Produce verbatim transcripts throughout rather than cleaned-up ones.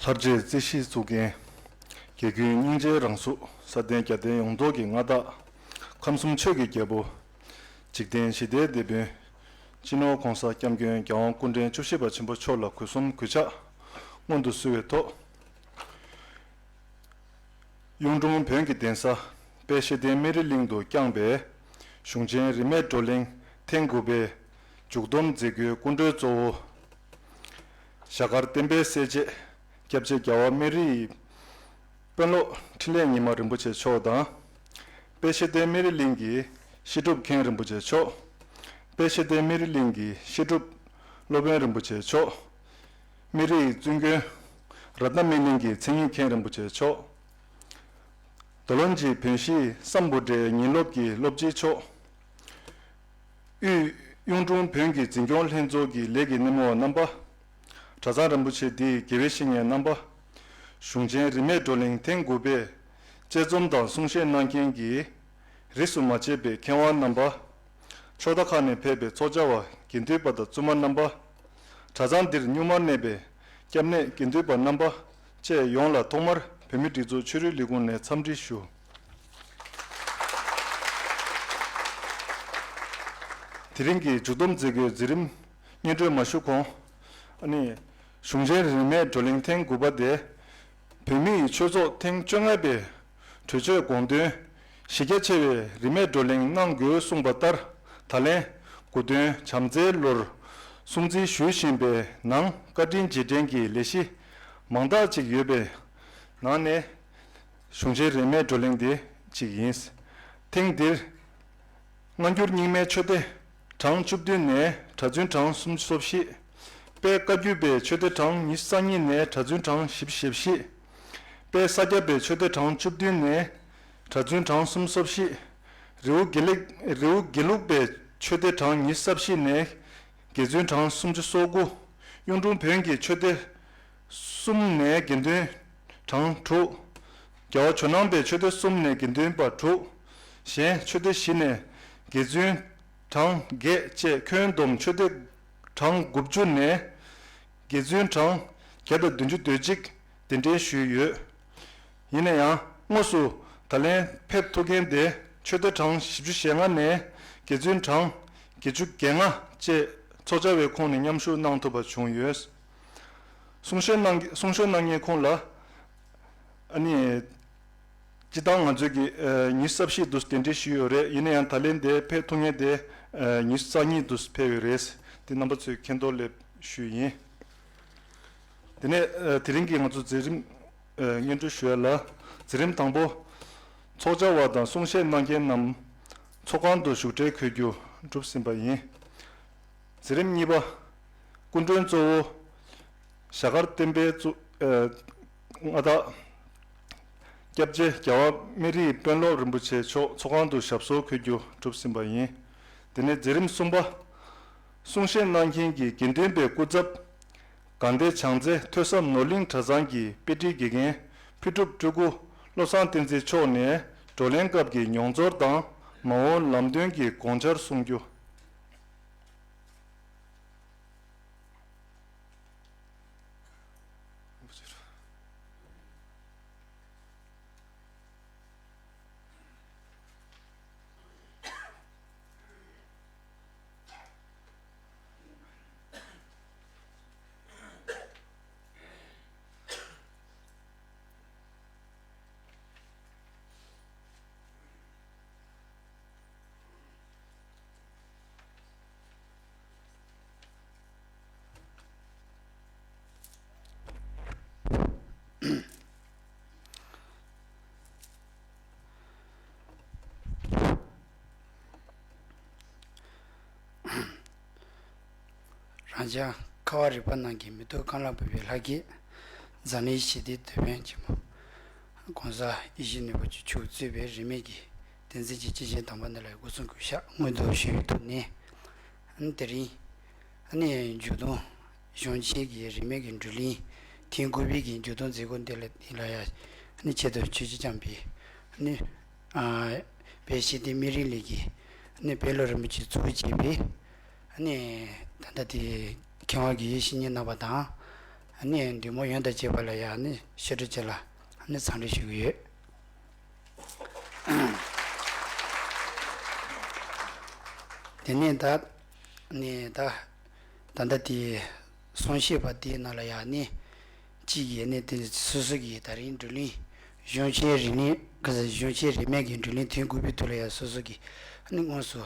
དར་རྒྱས་རྩིས་གཞི་བཙུགས་མཁན། དགེ་ཀུན་སྙིང་རྗེའི་རང་གཟུགས། ས་སྟེང་རྒྱལ་བསྟན་ཡོངས་རྫོགས་ཀྱི་མངའ་བདག། ཁམས་གསུམ་ཆོས་ཀྱི་རྒྱལ་པོ། འཇིག་རྟེན་ཞི་བདེའི་དེད་དཔོན། སྤྱི་ནོར་༸གོང་ས་༸སྐྱབས་མགོན་རྒྱལ་དབང་སྐུ་ཕྲེང་བཅུ་བཞི་པ་ཆེན་པོ་མཆོག་ལ་གུས་གསུམ་གུས་ཕྱག་སྔོན་དུ་བསུ་བའི་ཐོག་གཡུང་དྲུང་བོན་གྱི་གདན་ས་དཔལ་ཤེས་ལྡན་སྨན་རི་གླིང་དུ་བསྐྱངས་པའི་གཞུང་ཆེན་རིས་མེད་བགྲོ་གླེང་ཐེངས་དགུ་པའི་མཇུག་སྡོམ་མཛད་སྒོའི་སྐུ་མགྲོན་གཙོ་བོ། ཞྭ་དཀར་བསྟན་པའི་གསལ་བྱེད་སྐྱབས་རྗེ་རྒྱལ་བ་སྨན་རི་ཡི་དཔོན་སློབ་འཕྲིན་ལས་ཉི་མ་རིན་པོ་ཆེ་མཆོག་དང་། དཔལ་ཤེས་ལྡན་སྨན་རི་གླིང་གི་བཤད་སྒྲུབ་མཁན་རིན་པོ་ཆེ་མཆོག་དཔལ་ཤེས་ལྡན་སྨན་རི་གླིང་གི་བཤད་སྒྲུབ་སློབ་དཔོན་རིན་པོ་ཆེ་མཆོག་སྨན་རིའི་བཙུན་དགོན་རཏྣ་སྨན་གླིང་གི་མཚན་ཉིད་མཁན་རིན་པོ་ཆེ་མཆོག་རྡོ་ལོན་གྱི་བོན་གཞིས་སམ་བྷོ་ཊའི་ཉིན་སློབ་ཀྱི་སློབ་སྤྱི་མཆོག་དབུས་གཡུང་དྲུང་བོན་གྱི་འཛིན་སྐྱོང་ལྷན་ཚོགས་ཀྱི་ལས་ཀྱི་སྣེ་མོ་བ་རྣམ་པ། གྲྭ་ཚང་རིན་པོ་ཆེ་འདིའི་དགེ་བའི་བཤེས་གཉེན་རྣམ་པ། གཞུང་ཆེན་རིས་མེད་བགྲོ་གླེང་ཐེངས་དགུ་པའི་དཔྱད་རྩོམ་དང་གསུང་བཤད་གནང་མཁན་གྱི་རིས་སུ་མ་ཆད་པའི་མཁས་དབང་རྣམ་པ། ཕྱོགས་མཐའ་ཁག་ནས་ཕེབས་པའི་ཚོགས་བཅར་བ་དགེ་འདུན་པ་དང་བཙུན་མ་རྣམ་པ། གྲྭ་ཚང་འདིར་སྙུང་མར་གནས་པའི་སྐྱབས་གནས་དགེ་འདུན་པ་རྣམ་པ་བཅས་ཡོངས་ལ་ཐོག་མར་བོད་མིའི་སྒྲིག་འཛུགས་ཆོས་རིག་ལས་ཁུངས་ནས་འཚམས་འདྲི་ཞུ། དེ་རིང་གི་མཇུག་སྡོམ་མཛད་སྒོའི་མཛད་རིམ་སྙན་སྒྲོན་མ་ཞུ་གོང་། ཨ་ནི། གཞུང་ཆེན་རིས་མེད་བགྲོ་གླེང་ཐེངས་དགུ་པ་དེ། བོད་མིའི་ཆོས་ཚོགས་ཐེངས་བཅོ་ལྔ་པའི་གྲོས་ཆོད་དགོངས་དོན། གཞི་རྒྱ་ཆེ་བའི་རིས་མེད་བགྲོ་གླེང་གནང་དགོས་གསུངས་པ་ལྟར། ད་ལན་དགུ་སྟོན་བྱམས་བརྩེའི་ལོར་སྲུང་བརྩི་ཞུ་བཞིན་པའི་ནང་བཀའ་དྲིན་རྗེས་དྲན་གྱི་ལས་གཞི་མང་དག་ཅིག་ཡོད་པའི་ནང་ནས། གཞུང་ཆེན་རིས་མེད་བགྲོ་གླེང་འདི་གཅིག་ཡིན། ཐེངས་འདིར། སྔ་འགྱུར་རྙིང་མའི་ཆོས་སྡེ་གྲངས་བཅུ་བདུན་ནས་གྲྭ་བཙུན་གྲངས་སུམ་ཅུ་སོ་བཞི། དཔལ་བཀའ་བརྒྱུད་པའི་ཆོས་སྡེ་གྲངས་ཉི་ཤུ་རྩ་གཉིས་ནས་གྲྭ་བཙུན་གྲངས་བཞི་བཅུ་ཞེ་བཞི། དཔལ་ས་སྐྱ་པའི་ཆོས་སྡེ་གྲངས་བཅུ་བདུན་ནས་གྲྭ་བཙུན་གྲངས་སུམ་ཅུ་སོ་བཞི། རི་བོ་དགེ་ལེགས་རི་བོ་དགེ་ལུགས་པའི་ཆོས་སྡེ་གྲངས་ཉི་ཤུ་རྩ་བཞི་ནས་དགེ་བཙུན་གྲངས་སུམ་ཅུ་སོ་དགུ། གཡུང་དྲུང་བོན་གྱི་ཆོས་སྡེ་གསུམ་ནས་དགེ་འདུན་གྲངས་དྲུག་རྒྱལ་བ་ཇོ་ནང་པའི་ཆོས་སྡེ་གསུམ་ནས་དགེ་འདུན་པ་དྲུག་གཞན་ཆོས་སྡེ་བཞི་ནས་དགེ་བཙུན་གྲངས་བརྒྱད་བཅས་ཁྱོན་བསྡོམས་ཆོས་སྡེ་གྲངས་དགུ་བཅུ་ནས་དགེ་བཙུན་གྲངས་བརྒྱ་དང་བདུན་ཅུ་དོན་གཅིག་གདན་འདྲེན་ཞུས་ཡོད། ཡིན་ན་ཡང་དངོས་སུ་ད་ལན་ཕེབས་ཐུབ་མཁན་དེ་ཆོས་སྡེ་གྲངས་བཞི་བཅུ་ཞེ་ལྔ་ནས་དགེ་བཙུན་གྲངས་བརྒྱད་ཅུ་གྱ་ལྔ་བཅས་ཚོགས་བཅར་བའི་ཁོངས་ནས་མཉམ་ཞུགས་གནང་ཐུབ་པ་བྱུང་ཡོད། གསུང་བཤད་གནང་གསུང་བཤད་གནང་མཁན་ཁོང་ལ། ཨ་ནི། སྤྱི་བཏང་ང་ཚོས་ཀྱི་ཨ་ཉི་ཤུ་རྩ་བཞི་དུ་གདན་འདྲེན་ཞུས་ཡོད་རེད། ཡིན་ན་ཡང་ད་ལན་དེ་ཕེབས་ཐུབ་མཁན་དེ་ཨ་ཉི་ཤུ་རྩ་གཉིས་དུ་ཕེབས་ཡོད་རེད། དེ་རྣམ་པ་ཚོས་མཁྱེན་རྟོགས་སླེབས་ཞུས་ཡིན། དེ་ནས་ཨ་དེ་རིང་གི་ང་ཚོ་མཛད་རིམ་ཨ་སྙན་སྒྲོན་ཞུ་ཡ་ལ། མཛད་རིམ་དང་པོ། ཚོགས་བཅར་བ་དང་གསུང་བཤད་གནང་མཁན་རྣམས་ཚོགས་ཁང་དུ་བཞུགས་གྲལ་འཁོད་རྒྱུ་གྲུབ་ཟིན་པ་ཡིན། མཛད་རིམ་གཉིས་པ། སྐུ་མགྲོན་གཙོ་བོ། ཞྭ་དཀར་བསྟན་པའི་གཙུག་ཨ་མངའ་བདག་སྐྱབས་རྗེ་རྒྱལ་བ་སྨན་རིའི་དཔོན་སློབ་རིན་པོ་ཆེ་མཆོག་ཚོགས་ཁང་དུ་ཞབས་སོར་འཁོད་རྒྱུ་གྲུབ་ཟིན་པ་ཡིན། དེ་ནས་མཛད་རིམ་གསུམ་པ། གསུང་བཤད་གནང་མཁན་གྱི་དགེ་འདུན་པའི་སྐུ་ཚབ། དགའ་ལྡན་བྱང་རྩེ་ཐོས་བསམ་ནོར་གླིང་གྲྭ་ཚང་གི་དཔེ་ཁྲིད་དགེ་རྒན་ཕུལ་གྲུབ་སྤྲུལ་སྐུ་བློ་བཟང་བསྟན་འཛིན་མཆོག་ནས་བགྲོ་གླེང་སྐབས་ཀྱི་མྱོང་ཚོར་དང་མ་འོངས་ལམ་སྟོན་གྱི་དགོངས་འཆར་གསུང་རྒྱུ། རང་ཅག་ཁ་བ་རི་པ་ནང་གི་མེ་ཏོག་ཀ་ལ་བབས་པའི་ལྷ་སྐལ། འཛམ་གླིང་ཞི་བདེའི་དེད་དཔོན་ཆེན་མོ། ༸གོང་ས་ཡིད་བཞིན་ནོར་བུ་མཆོག་གཙོས་པའི་རིས་མེད་ཀྱི་བསྟན་འཛིན་གྱི་སྐྱེས་ཆེན་དམ་པ་རྣམས་ལ་སྐུ་གསུང་གུས་ཕྱག་སྔོན་དུ་ཞུ་བའི་ཐོག་ནས། ཨ་ནི་དེ་རིང་། ཨ་ནི་མཇུག་སྡོམ། གཞུང་ཆེན་གྱི་རིས་མེད་ཀྱི་བགྲོ་གླེང་ཐེངས་དགུ་པའི་གི་མཇུག་སྡོམ་མཛད་སྒོ་འདི་ལ་འདི་ལ་ཡ། ཨ་ནི་ཆེད་དུ་ཆོས་རྗེ་ལྕམ་པའི། ཨ་ནི། ཨ་དཔལ་ཤེས་ལྡན་སྨན་རི་གླིང་གི། ཨ་ནི་དཔོན་སློབ་རིན་པོ་ཆེ་གཙོ་བོ་བྱས་པའི། ཨ་ནི། ད་ལྟ་དེ་མཁས་དབང་དགེ་བའི་བཤེས་གཉེན་རྣམ་པ་དང་། ཨ་ནི་འདུན་མ་ཡོངས་དང་བཅས་པ་ལ་ཡང་ཨ་ནི་ཤེས་རབ་ཅན་ལ་ཨ་ནི་འཚམས་འདྲི་ཞུ་གི་ཡོད། དེ་ནས་ད་ནས་ད་ད་ལྟ་དེ་གསུང་བཤད་པ་དེའི་ནང་ལ་ཡང་ནི་གཅིག་ཡས་ནས་དེ་སོ་སོ་གི་ད་རིང་བགྲོ་གླེང་གཞུང་ཆེན་རིག་གནས་ག་ཟེར་གཞུང་ཆེན་རིག་གནས་ཀྱི་བགྲོ་གླེང་ཐེངས་དགུ་པའི་ཐོག་ལ་ཡང་སོ་སོ་གི་ཨ་ནི་དངོས་སུ་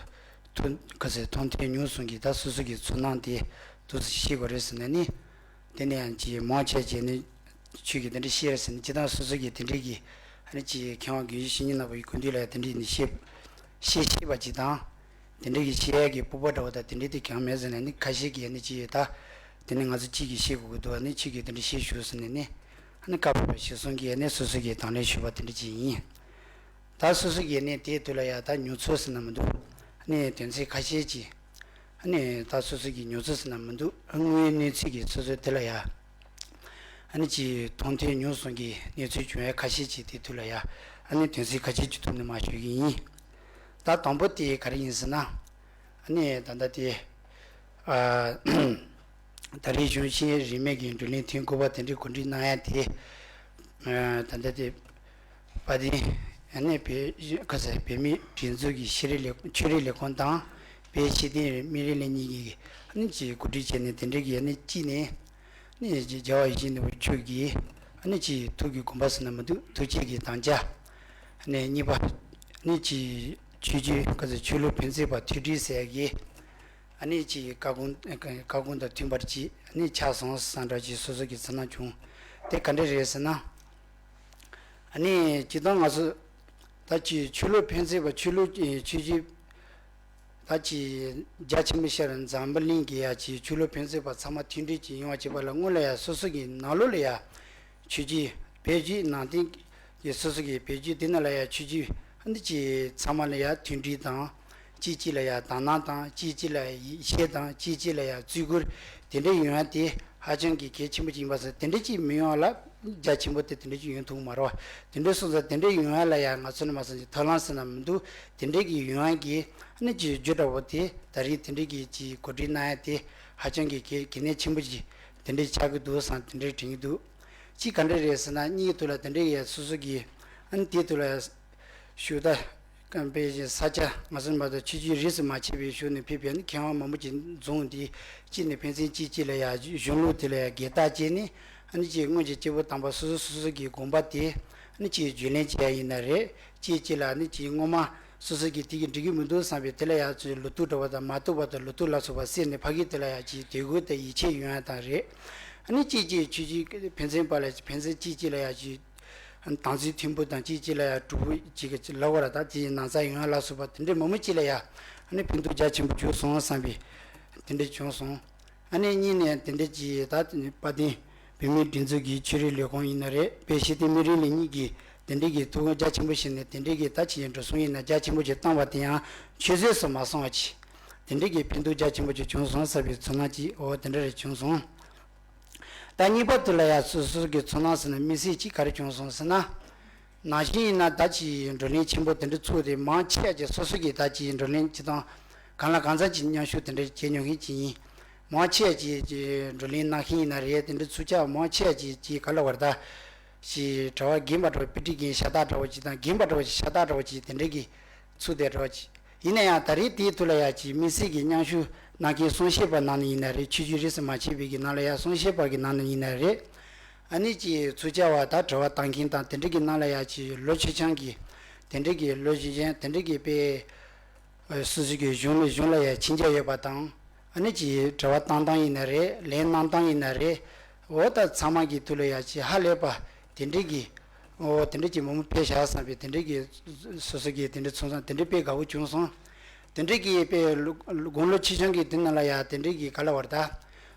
ཐུགས་ག་ཟེར་མཐོང་ཐོས་མྱོང་གསུམ་གྱི་ད་སོ་སོ་གི་ཚོར་སྣང་དེ་འདུག་སེ་བཤད་དགོས་རེད་ཟེར་ནས་ནི། དེ་ནས་ཡང་ཅིག་མང་ཆེ་བྱས་ནས་ཆོས་ཀྱི་དེ་འདྲ་བཤད་ཟེར་ནས་སྤྱིར་བཏང་སོ་སོ་གིས་དེ་འདྲའི་གི་ཨ་ནི་ཅིག་མཁས་དབང་དགེ་བཤེས་བཤེས་གཉེན་རྣམ་པ་ཡི་སྐུ་མདུན་ལ་ཡང་དེ་འདྲ་ཡིན་ནས་བཤད་བཤད་ཤེས་པ་ཅིག་དང་། དེ་འདྲའི་གི་བཤད་ཡ་གི་སྤོབས་པ་འདྲ་བོ་དང་དེ་འདྲའི་དེ་གང་མེད་ཟེར་ནས་ནི་ཁ་ཤས་ཀྱིས་ཨ་ནི་ཅིག་ད་དེ་ནི་ང་ཚོ་གཅིག་གིས་བཤད་དགོས་ཀྱི་འདུག་ཨ་ནི་ཁྱེད་ཀྱིས་དེ་འདྲ་བཤད་ཤོག་ཟེར་ནས་ནི་ཨ་ནི་བཀའ་ཕེབས་པ་གཞིར་བཟུང་གིས་ཨ་ནི་སོ་སོ་གིས་དང་ལེན་ཞུས་པ་དེ་འདྲ་ཅིག་ཡིན། ད་སོ་སོ་གིས་ནི་དེའི་དུས་ལ་ཡ་ད་མྱོང་ཚོར་ཟེར་ན་མི་འདུག་ནི་དོན་ཚན་ཁ་ཤས་ཀྱིས་ནི་ད་སོ་སོ་གི་མྱོང་ཚོར་ཟེར་ན་མི་འདུག་དངོས་ཡོད་གནས་ཚུལ་གྱི་སོ་སོའི་དེ་ལ་ཡ་ནི་ཅིག་མཐོང་ཐོས་མྱོང་གསུམ་གྱི་གནས་ཚུལ་བྱུང་ཡ་ཁ་ཤས་ཀྱིས་དེའི་དུས་ལ་ཡ་ནི་དོན་ཚན་ཁ་ཤས་ཀྱི་ཐོག་ནས་མར་ཞུ་གི་ཡིན། ད་དང་པོ་དེ་ག་རེ་ཡིན་ཟེར་ན། ནི་ད་ལྟ་དེ། ཨ། ད་རེས་གཞུང་ཆེན་རིས་མེད་ཀྱི་བགྲོ་གླེང་ཐེངས་དགུ་པ་དེ་འདྲའི་གོ་སྒྲིག་གནང་ཡ་དེ། ཨ། ད་ལྟ་དེ། དཔལ་ལྡན། ཨ་ནི་བོད་ཁ་ས་བོད་མིའི་སྒྲིག་འཛུགས་ཀྱི་ཤེས་རིག་ལས་ཆོས་རིག་ལས་ཁུངས་དང་། བོད་ཤེས་ལྡན་མི་རིགས་ལས་གཉིས་ཀྱིས་ཨ་ནི་ཅིག་གོ་སྒྲིག་བྱས་ནས་དེ་འདྲའི་གི་ཨ་ནི་གཅིག་ནས། ནི་རྒྱལ་བ་ཡིད་བཞིན་ནོར་བུ་མཆོག་གི་ནི་ཅིག་ཐུགས་ཀྱི་དགོངས་པ་ཟེར་ན་མི་འདུག་ཐུགས་བསྐྱེད་ཀྱི་དམ་བཅའ། ནི་གཉིས་པ། ནི་ཅིག་ཆོས་བརྒྱུད་ཁ་ཚོ་ཆོས་ལུགས་ཕན་ཚུན་བར་མཐུན་སྒྲིལ་ཟེར་གི། ནི་ཅིག་བཀའ་དགོངས་བཀའ་དགོངས་དང་མཐུན་པར་ཅིག་ནི་ཆགས་སོང་བསམ་འདྲ་ཅིག་སོ་སོ་གི་ཚོར་སྣང་བྱུང་། དེ་ག་འདྲ་རེད་ཟེར་ན། ནི་སྤྱིར་བཏང་ང་ཚོ་ད་ཅིག་ཆོས་ལུགས་ཕན་ཚུན་བར་ཆོས་ལུགས་ཆོས་བརྒྱུད། ད་ཅི་རྒྱ་ཆེན་པོ་ཤར་འཛམ་བུ་གླིང་གི་ཡ་ཅི་ཆོས་ལུགས་ཕན་ཚུན་བར་ཚང་མ་མཐུན་སྒྲིལ་གྱིས་ཡོང་བ་བྱེད་པ་ལ་སྔོན་ལ་ཡ་སོ་སོ་གི་ནང་ལོགས་ལ་ཡ་ཆོས་བརྒྱུད་བོད་བརྒྱུད་ནང་བསྟན་གྱི་སོ་སོ་གི་བོད་བརྒྱུད་འདི་ནང་ལ་ཡ་ཆོས་བརྒྱུད་འདི་ཅི་ཚང་མ་ལ་ཡ་མཐུན་སྒྲིལ་དང་གཅིག་གཅིག་ལ་ཡ་དག་སྣང་དང་གཅིག་གཅིག་ལ་ཡ་ཡིད་ཆེས་དང་གཅིག་གཅིག་ལ་ཡ་བརྩི་བཀུར་དེ་འདྲ་ཡོང་ཡ་དེ་ཧ་ཅང་གི་གལ་ཆེན་པོ་ཅིག་ཡིན་པ་སོགས་དེ་འདྲ་ཅིག་མི་ཡོང་བ་ལ་རྒྱ་ཆེན་པོ་དེ་དེ་འདྲ་ཅིག་ཡོང་ཐུབ་མ་རེད་བ། དེ་འདྲ་སོང་ཙང་དེ་འདྲ་ཡོང་ཡ་ལ་ཡ་ང་ཚོ་ནི་མ་སོང་ཅིག་ཐབས་ལམ་ཟེར་ན་མི་འདུག་དེ་འདྲའི་གི་ཡོང་ཡ་གི་ཨ་ནི་ཅིག་རྒྱུ་འདྲ་བོ་དེ་ད་རེས་དེ་འདྲའི་གི་ཅིག་གོ་སྒྲིག་གནང་ཡ་དེ་ཧ་ཅང་གི་གལ་གལ་གནད་ཆེན་པོ་ཅིག་དེ་འདྲའི་ཆགས་ཀྱི་འདུག་བསམ་དེ་འདྲའི་དྲན་གྱི་འདུག་གཅིག་ག་འདྲ་རེད་ཟེར་ན་གཉིས་ཀྱི་ཐོག་ལ་དེ་འདྲའི་ཡ་སོ་སོ་གི་ཨ་ནི་དེའི་ཐོག་ལ་ཞུ་ད་སྐམ་པའི་ས་ཆ་ང་ཚོ་མ་གཏོགས་ཆོས་བརྒྱུད་རིས་སུ་མ་ཆད་པའི་ཞུ་ནས་ཕེབས་པའི་ཨ་ནི་མཁས་དབང་མང་པོ་ཅིག་འཛོམས་ཏེ་གཅིག་ནས་ཕན་ཚུན་གཅིག་གཅིག་ལ་ཡ་གཞུང་ལུགས་དེ་ལ་ཡ་དགའ་རྟགས་བྱས་ནས་ཨ་ནི་ཅིག་སྔོན་གྱི་སྐྱེས་བུ་དམ་པ་སོ་སོ་སོ་སོ་གི་དགོངས་པ་དེ་ཨ་ནི་ཅིག་རྒྱུན་ལེན་བྱེད་ཡ་ཡིན་ན་རེད། གཅིག་གཅིག་ལ་ནི་གཅིག་སྔོན་མ་སོ་སོ་གིས་དེ་གིས་འགྲིག་གི་མི་འདུག་བསམ་པའི་དེ་ལ་ཡང་ཚུར་ལུགས་ལྡོག་འདྲ་བ་དང་མ་བཏུབ་པ་དང་ལུགས་ལྡོག་ལ་སོགས་པ་སེལ་ནས་ཕ་གི་དེ་ལ་ཡང་གཅིག་དད་གུས་དང་ཡིད་ཆེས་ཡོང་ཡ་དང་རེད། ཨ་ནི་གཅིག་གཅིག་ཆོས་བརྒྱུད་ཕན་ཚུན་བར་ལ་ཕན་ཚུན་གཅིག་གཅིག་ལ་ཡང་གཅིག་དམ་ཚིག་མཐུན་པོ་དང་གཅིག་གཅིག་ལ་ཡང་གྲོགས་པོ་གཅིག་གི་ལབ་དགོས་ར་ད་དེ་ཡི་ན་ཚ་ཡོང་ཡ་ལ་སོགས་པ་དེ་འདྲའི་མང་པོ་གཅིག་ལ་ཡང་ཨ་ནི་ཕན་ཐོགས་རྒྱ་ཆེན་པོ་བྱུང་སོང་བསམ་པའི་དེ་འདྲ་བྱུང་སོང་། ཨ་ནི་གཉིས་ནས་དེ་འདྲ་ཅིག་ད་དཔལ་ལྡན་བོད་མིའི་སྒྲིག་འཛུགས་ཀྱི་ཆོས་རིག་ལས་ཁུངས་ཡིན་ན་རེད་བོད་ཤེས་ལྡན་མི་རིགས་ལས་གཉིས་ཀྱིས་དེ་འདྲ་གི་ཐུགས་ཁུར་རྒྱ་ཆེན་པོ་བཞེས་ནས་དེ་འདྲ་གི་ད་ཅིག་འགྲོ་སོང་ཡིན་ན་རྒྱ་ཆེན་པོ་ཅིག་བཏང་བ་དེ་ཡང་ཆུད་ཟོས་སུ་མ་སོང་བ་ཅིག་དེ་འདྲ་གི་ཕན་ཐོགས་རྒྱ་ཆེན་པོ་ཅིག་བྱུང་སོང་ཟེར་བའི་ཚོར་སྣང་ཅིག་འོ་དེ་འདྲ་རེ་བྱུང་སོང་། ད་གཉིས་པ་དེ་ལ་ཡང་སོ་སོ་གི་ཚོར་སྣང་ཟེར་ན་དམིགས་བསལ་ཅིག་ག་རེ་བྱུང་སོང་ཟེར་ན། ནང་བཞིན་ཡིན་ན་ད་ཅིག་བགྲོ་གླེང་ཆེན་པོ་དེ་འདྲ་ཚུགས་ཏེ་མང་ཆེ་བ་ཅིག་སོ་སོ་གིས་ད་ཅིག་བགྲོ་གླེང་ཅིག་དང་གང་ལ་གང་འཚམ་ཅིག་མཉམ་ཞུགས་དེ་འདྲ་བྱེད་མྱོང་མཁན་ཅིག་ཡིན། མང་ཆེ་བ་ཅིག་ཅིག་བགྲོ་གླེང་གནང་མཁན་ཡིན་ན་རེད་དེ་འདྲ་ཚུགས་ཆ་མང་ཆེ་བ་ཅིག་ཅིག་ག་ལ་བར་ད་ཅིག་གྲྭ་པ་རྒན་པ་འདྲ་བོ་དཔེ་ཁྲིད་མཁན་ཤ་སྟག་འདྲ་བོ་ཅིག་དང་རྒན་པ་འདྲ་བོ་ཅིག་ཤ་སྟག་འདྲ་བོ་ཅིག་དེ་འདྲ་གི་ཚུགས་བསྡད་འདྲ་བོ་ཅིག་ཡིན་ན་ཡང་ད་རེས་དེའི་ཐོག་ལ་ཡ་ཅིག་དམིགས་བསལ་གྱི་མཉམ་ཞུགས་གནང་མཁན་གསུང་བཤད་པ་ནང་ནས་ཡིན་ན་རེད་ཆོས་བརྒྱུད་རིས་སུ་མ་ཆད་པའི་གི་ནང་ལ་ཡ་གསུང་བཤད་པ་གི་ནང་ནས་ཡིན་ན་རེད། ཨ་ནི་ཅིག་ཚུགས་ཆ་བ་ད་དྲི་བ་བཏང་མཁན་དང་དེ་འདྲ་གི་ནང་ལ་ཡ་ཅིག་ལོ་ཆེ་ཆུང་གི་དེ་འདྲ་གི་ལོ་གཞོན་གཞོན་དེ་འདྲ་གི་དཔེ་སོ་སོ་གི་གཞུང་ལ་གཞུང་ལ་ཡ་མཁྱེན་རྒྱ་ཡོད་པ་དང་ཨ་ནི་ཅིག་དྲི་བ་བཏང་སྟངས་ཡིན་ན་རེད་ལན་གནང་སྟངས་ཡིན་ན་རེད། འོ་ད་ཚང་མ་གི་ཐོག་ལ་ཡ་ཅིག་ཧ་ལས་པ་དེ་འདྲ་གི་འོ་དེ་འདྲ་ཅིག་མང་པོ་ཕེབས་བཞག་བསམ་པའི་དེ་འདྲ་གི་སོ་སོ་གི་དེ་འདྲ་ཚོར་སོང་དེ་འདྲ་དཔེ་དགའ་བོ་བྱུང་སོང་། དེ་འདྲ་གི་དཔེ་དགུང་ལོ་ཆེ་ཆུང་གི་དེ་ནང་ལ་ཡ་དེ་འདྲ་གི་ག་ལ་བར་ད་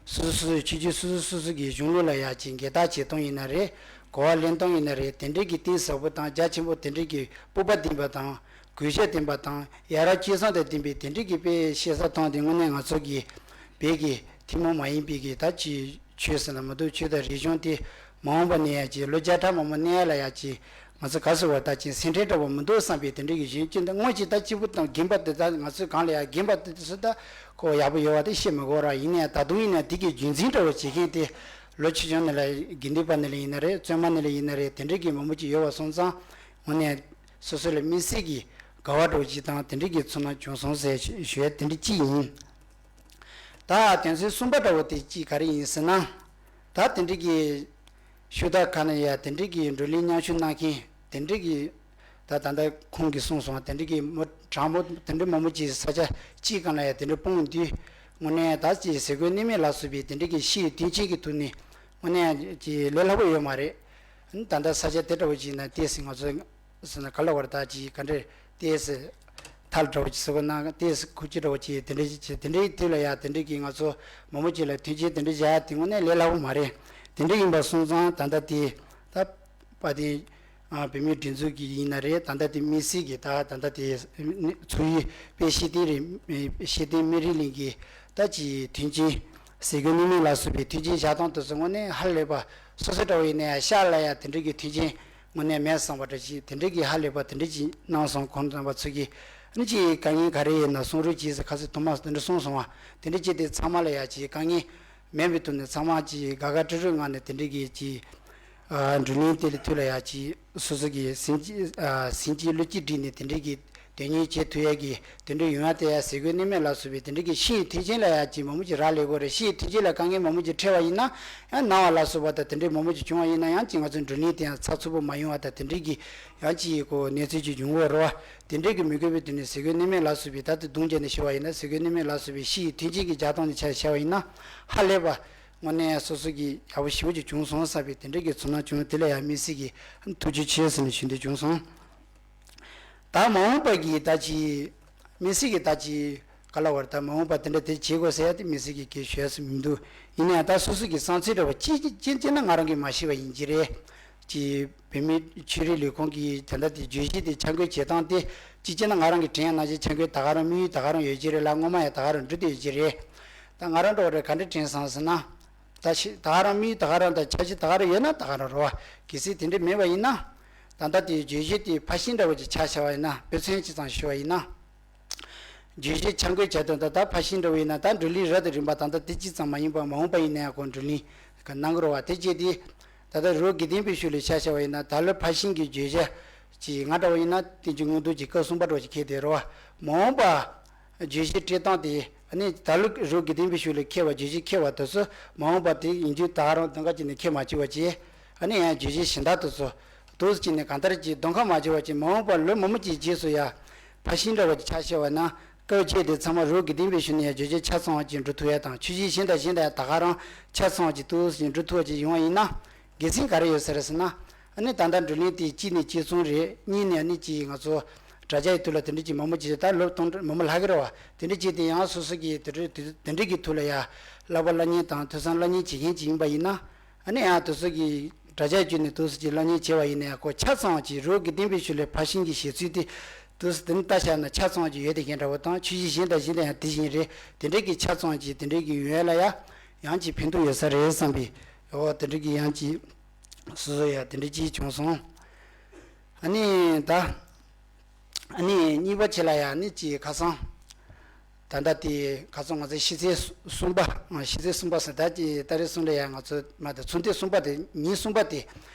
སོ་སོ་སོ་སོའི་ཆོས་བརྒྱུད་སོ་སོ་སོ་སོ་གི་གཞུང་ལུགས་ལ་ཡ་ཅིག་འགལ་ཟླ་བྱེད་སྟངས་ཡིན་ན་རེད་གོ་བ་ལེན་སྟངས་ཡིན་ན་རེད་དེ་འདྲ་གི་གཏིང་ཟབ་པོ་དང་རྒྱ་ཆེན་པོ་དེ་འདྲ་གི་སྤོབས་པ་ལྡན་པ་དང་གུས་ཞབས་ལྡན་པ་དང་ཡ་རབས་སྤྱོད་བཟང་དང་ལྡན་པའི་དེ་འདྲ་གི་དཔེ་བཤད་ས་མཐོང་དེ་དངོས་གནས་ང་ཚོ་གི་བོད་ཀྱི་ཐུན་མོང་མ་ཡིན་པའི་གི་ད་ཅིག་ཆོས་ཟེར་ན་མི་འདུག་ཆོས་དང་རིག་གཞུང་དེ་མ་འོངས་པ་ནས་ཡ་ཅིག་ལོ་བརྒྱ་ཕྲག་མང་པོ་གནས་ཡ་ལ་ཡ་ཅིག་ང་ཚོ་ག་ཟེར་བ་ད་ཅིག་སེམས་ཁྲལ་འདྲ་བོ་མི་འདུག་བསམ་པའི་དེ་འདྲ་གི་གཞན་སྐྱོན་དང་དངོས་ཀྱི་ད་སྐྱིད་པོ་དང་རྒན་པ་དེ་ད་ང་ཚོའི་གང་ལ་ཡ་རྒན་པ་དེ་ཚོ་ད་ཁོ་ཡག་པོ་ཡོད་བ་དེ་བཤད་མི་དགོས་ར་ཡིན་ནའི་ད་དུང་ཡིན་ན་དེ་གི་རྒྱུན་འཛིན་འདྲ་བོ་བྱེད་མཁན་དེ་ ལོ་ཆེ་ཆུང་ནས་ལ་དགེ་འདུན་པ་ནས་ལ་ཡིན་ན་རེད། བཙུན་མ་ནས་ལ་ཡིན་ན་རེད། དེ་འདྲའི་གི་མང་པོ་ཅིག་ཡོད་པ་སོང་ཙང་དངོས་གནས་སོ་སོ་ལ་དམིགས་བསལ་གྱི་དགའ་བ་འདྲ་བོ་ཅིག་དང་དེ་འདྲའི་གི་ཚོར་སྣང་བྱུང་སོང་ཟེར་ཞུ་ཡ་དེ་འདྲ་ཅིག་ཡིན། ད་དོན་ཚན་གསུམ་པ་འདྲ་བོ་དེ་ཅིག་ག་རེ་ཡིན་ཟེར་ན། ད་དེ་འདྲའི་གི་ཤུགས་དར་ཁག་ནས་ཡ་དེ་འདྲའི་གི་བགྲོ་གླེང་མཉམ་ཞུགས་གནང་མཁན་དེ་འདྲའི་གི་ད་ད་ལྟ་ཁོང་གིས་གསུངས་སོང་བ་དེ་འདྲའི་གི་མི་གྲངས་མང་པོ་དེ་འདྲའི་མང་པོ་ཅིག་ས་ཆ་གཅིག་སྒང་ལ་ཡ་དེ་འདྲ་སྤུངས་དུས་དངོས་གནས་ད་ཅིག་ཟས་གོས་གནས་མལ་ལ་སོགས་པའི་དེ་འདྲའི་གི་ཤེས་ཡོན་ཐོན་སྐྱེད་ཀྱི་ཐོག་ནས་དངོས་གནས་ཅིག་ལས་སླ་པོ་ཡོད་མ་རེད། ད་ལྟ་ས་ཆ་དེ་འདྲ་བོ་ཅིག་ན་ཏོག་ཙམ་ང་ཚོ་ཟེར་ན་ག་ལ་བར་ད་ཅིག་ག་འདྲ་ཏོག་ཙམ་ཐལ་འདྲ་བོ་ཅིག་ཟེར་དགོས་ན་ཏོག་ཙམ་ཁུག་ཅིག་འདྲ་བོ་ཅིག་དེ་འདྲ་ཅིག་དེ་འདྲའི་དུས་ལ་ཡ་དེ་འདྲའི་གི་ང་ཚོ་མང་པོ་ཅིག་ལ་མཐུན་རྐྱེན་དེ་འདྲ་བཞག་ཡ་དེ་དངོས་གནས་ལས་སླ་པོ་མ་རེད། དེ་འདྲ་ཡིན་པ་སོང་ཙང་ད་ལྟ་དེ་ད་དཔལ་ལྡན་བོད་མིའི་སྒྲིག་འཛུགས་ཀྱི་ཡིན་ན་རེད། ད་ལྟ་དེ་དམིགས་བསལ་གྱི་ད་ད་ལྟ་དེ་ཚོགས་ཡིག་དཔལ་ཤེར་ཕྲེང་རིང་ཤེར་ཕྲེང་སྨན་རིའི་གླིང་གི་ད་ཅིག་མཐུན་རྐྱེན་ཟས་གོས་གནས་མལ་ལ་སོགས་པའི་མཐུན་རྐྱེན་བཞག་སྟངས་དེ་ཚོ་དངོས་གནས་ཧ་ལས་པ་སོ་སོ་འདྲ་བོ་ཡིན་ན་ཡང་ཤག་ལ་ཡང་དེ་འདྲ་གི་མཐུན་རྐྱེན་དངོས་གནས་མེད་བསམ་པ་འདྲ་ཞིག་དེ་འདྲ་གི་ཧ་ལས་པ་དེ་འདྲ་ཅིག་གནང་སོང་། ཁོང་རྣམ་པ་ཚོ་གིས་ཨ་ནི་ཅིག་དཀའ་ངལ་ག་རེ་ཡོད་ན་གསུང་རོགས་གྱིས་ཟེར་ཁ་སང་ཐོག་མ་དེ་འདྲ་གསུངས་སོང་བ། དེ་འདྲ་ཅིག་དེ་ཚང་མ་ལ་ཡང་ཅིག་དཀའ་ངལ་མེད་པའི་ཐོག་ནས་ཚང་མ་ཅིག་དགའ་དགའ་སྤྲོ་སྤྲོའི་ངང་ནས་དེ་འདྲ་གི་ཅིག་བགྲོ་གླེང་དེ་ལ་ཐུགས་ལ་ཡང་ཅིག་སོ་སོ་གི་སེམས་ཀྱི་སེམས་ཀྱི་བློ་སྐྱེད་བསྒྲིགས་ནས་དེ་འདྲ་གི་དོན་གཉེར་བྱེད་ཐུབ་ཡ་གི་དེ་འདྲ་ཡོང་ཡ་དེ་ཡ་ཟས་གོས་གནས་མལ་ལ་སོགས་པའི་དེ་འདྲ་གི་ཤེས་ཡོན་ཐོན་རྐྱེན་ལ་ཡ་ཅིག་མང་པོ་ཅིག་རག་ལས་དགོས་རེད། ཤེས་ཡོན་ཐོན་རྐྱེན་ལ་དཀའ་ངལ་མང་པོ་ཅིག་འཕྲད་པ་ཡིན་ན་ཡང་ན་བ་ལ་སོགས་པ་དང་དེ་འདྲ་མང་པོ་ཅིག་བྱུང་བ་ཡིན་ན་ཡང་ཅིག་ང་ཚོའི་བགྲོ་གླེང་དེ་ཡང་ཚགས་ཚུད་པོ་མ་ཡོང་བ་དང་དེ་འདྲ་གི་ཡང་ཅིག་གོ་གནས་ཚུལ་ཅིག་འབྱུང་གི་ཡོད་རེད་བ། དེ་འདྲ་གི་མི་དགོས་པའི་དོན་ནས་ཟས་གོས་གནས་མལ་ལ་སོགས་པའི་ད་ལྟ་གདུང་བརྒྱབ་ནས་བཤད་པ་ཡིན་ན་ཟས་གོས་གནས་མལ་ལ་སོགས་པའི་ཤེས་ཡོན་ཐོན་རྐྱེན་གྱི་རྒྱག་སྟངས་ནས་ཆ་བཞག་པ་ཡིན་ན་ཧ་ལས་པ་དངོས་གནས་སོ་སོ་གི་ཡག་པོ་ཞེ་པོ་ཅིག་བྱུང་སོང་བསམ་པའི་དེ་འདྲ་གི་ཚོར་སྣང་བྱུང་། དེ་ལ་ཡང་དམིགས་བསལ་གྱི་ཐུགས་རྗེ་ཆེ་ཟེར་ནས་ཞུ་འདོད་བྱུང་སོང་། ད་མ་འོངས་པ་གི་ད་ཅི་དམིགས་བསལ་གྱི་ད་ཅི་ག་ལ་བར་ད་མ་འོངས་པ་དེ་འདྲ་དེ་བྱེད་དགོས་ཟེར་ཡ་དེ་དམིགས་བསལ་གྱི་སྐད་ཤོད་ས་མི་འདུག་ཡིན་ན་ཡང་ད་སོ་སོ་གི་བསམ་ཚུལ་འདྲ་བ་ཅི་ཅི་ཅི་ན་ང་རང་གིས་མ་ཤེས་པ་ཡིན་གྱི་རེད། ཅི་བོད་མིའི་ཆོས་རིག་ལས་ཁུངས་ཀྱི་ད་ལྟ་དེ་བརྗོད་གཞི་དེ་འཆར་འགོད་བྱེད་སྟངས་དེ་ཅི་ཅི་ན་ང་རང་གིས་དྲན་ཡ་ནང་བཞིན་འཆར་འགོད་ད་ག་རང་དམིགས་ཡུལ་ད་ག་རང་ཡོད་ཀྱི་རེད་ལ་སྔོན་མ་ཡང་ད་ག་རང་འགྲོ་བསྡད་ཡོད་ཀྱི་རེད། ད་ང་རང་འདྲ་བ་རེད་ག་འདྲ་དྲན་སོང་ཟེར་ན། ད་ཤི་ད་ག་རང་དམིགས་ཡུལ་ད་ག་རང་དང་འཆར་གཞི་ད་ག་རང་ཡོད་ན་ད་ག་རང་རེད་བ། གལ་སྲིད་དེ་འདྲ་མེད་པ་ཡིན་ན། ད་ལྟ་དེའི་བརྗོད་གཞི་དེ་ཕར་ཕྱིན་འདྲ་བོ་ཅིག་ཆ་བཞག་པ་ཡིན་ན་དཔེ་མཚོན་ཅིག་ཙམ་ཞུ་བ་ཡིན་ན། བརྗོད་གཞི་འཆར་འགོད་བྱས་དོན་དག་ད་ཕར་ཕྱིན་འདྲ་བོ་ཡིན་ན་ད་བགྲོ་གླེང་རབ་དང་རིམ་པ་ད་ལྟ་དེ་གཅིག་ཙམ་མ་ཡིན་པར་མ་འོངས་པ་ཡིན་ན་ཡང་ཁོང་བགྲོ་གླེང་གནང་གི་རེད་བ། དེ་བྱས་ཏེ་ད་ལྟ་རི་བོ་དགེ་ལྡན་པའི་ཤུལ་ལ་ཆ་བཞག་པ་ཡིན་ན་ད་ལོ་ཕར་ཕྱིན་གྱི་བརྗོད་བྱ་ཅིག་ང་འདྲ་བོ་ཡིན་ན་བསྟན་བཅོས་མངོན་རྟོགས་ཀྱི་སྐབས་གསུམ་པ་འདྲ་བོ་ཅིག་འཁེལ་བསྡད་རེད་བ། མ་འོངས་པ། བརྗོད་གཞི་སྤྲད་སྟངས་དེ་ཨ་ནི་ད་ལོ་རི་བོ་དགེ་ལྡན་པའི་ཤུལ་ལ་འཁེལ་བ་བརྗོད་གཞི་འཁེལ་བ་དེ་ཚོ་མ་འོངས་པ་དེ་ཡིན་རྒྱུ་ད་ག་རང་གདོང་ཁ་ཅིག་ནས་འཁེལ་མ་བཅུག་པ་བྱས། ཨ་ནི་ཡང་བརྗོད་གཞི་གཞན་དག་དེ་ཚོ་དུས་སུ་ཅིག་ནས་གང་ལྟར་ཅིག་གདོང་ཁ་མ་བཅུག་པ་ཅིག་མ་འོངས་པ་ལོ་མང་པོ་ཅིག་རྗེས་སུ་ཡ་ཕར་ཕྱིན་འདྲ་བ་ཅིག་ཆ་བཞག་པ་ན་སྐབས་བཅད་དེ་ཚང་མ་རི་བོ་དགེ་ལྡན་པའི་ཤུལ་ནས་ཡང་བརྗོད་གཞི་ཆ་ཚང་བ་ཅིག་འགྲོ་ཐུབ་ཡ་དང་ཆོས་གཞི་གཞན་དང་གཞན་དང་ཡང་ད་ག་རང་ཆ་ཚང་བ་ཅིག་དུས་སུ་ཅིག་འགྲོ་ཐུབ་པ་ཅིག་ཡོང་བ་ཡིན་ན། དགེ་མཚན་ག་རེ་ཡོད་ཟེར་ཟེར་ན། ཨ་ནི་ད་ལྟ་བགྲོ་གླེང་དེ་གཅིག་ནས་གཅིག་མཚུངས་རེད། གཉིས་ནས་ཨ་ནི་གཅིག་ང་ཚོ་དྲ་རྒྱ་ཡི་ཐོག་ལ་དེ་འདྲ་གཅིག་མང་པོ་བྱས་ད་ལོ་སྟོང་ཕྲག་མང་པོ་ལྷག་གི་རེད་བ། དེ་འདྲ་བྱས་ཏེ་ཡང་སོ་སོ་གི་དེ་འདྲ་དེ་འདྲ་གི་ཐོག་ལ་ཡ་བསླབ་པ་བསླབ་གཉེར་དང་ཐོས་བསམ་བསླབ་གཉེར་བྱེད་མཁན་ཅིག་ཡིན་པ་ཡིན་ན། ཨ་ནི་ཡང་དེ་ཚོ་གི་དྲ་རྒྱ་བརྒྱུད་ནས་དུས་སུ་ཅིག་བསླབ་གཉེར་བྱས་པ་ཡིན་ན་ཡང་ཁོ་ཆ་ཚང་བ་ཅིག་རི་བོ་དགེ་ལྡན་པའི་ཤུལ་ལས་ཕར་ཕྱིན་གྱི་བཞེད་ཚུལ་དེ་དུས་སུ་དེ་ནི་ལྟ་བཞག་ན་ཆ་ཚང་བ་ཅིག་ཡོད་དེ་མཁན་འདྲ་བོ་དང་ཆོས་གཞི་གཞན་དང་གཞན་དང་ཡང་དེ་བཞིན་རེད། དེ་འདྲ་གི་ཆ་ཚང་བ་ཅིག་དེ་འདྲ་གི་ཡོང་ཡ་ལ་ཡ། ཡང་ཅིག་ཕན་ཐོགས་ཡོད་ས་རེད་བསམ་པའི་འོ་དེ་འདྲ་གི་ཡང་ཅིག་སོ་སོ་ཡ་དེ་འདྲ་ཅིག་བྱུང་སོང་། ཨ་ནི་ད་ཨ་ནི་གཉིས་པ་ཆེ་ལ་ཡ་ཨ་ནི་ཅིག་ཁ་སང་ད་ལྟ་དེ་ཁ་སང་ང་ཚོའི་ཕྱི་ཚེས་གསུམ་པ་ཕྱི་ཚེས་གསུམ་པ་ཟེར་ད་ཅིག་ཏ་རིག་གསུམ་ལ་ཡ་ང་ཚོ་མ་ད་ཚུན་ཚོད་གསུམ་པ་དེ་ཉིན་གསུམ་པ་དེ་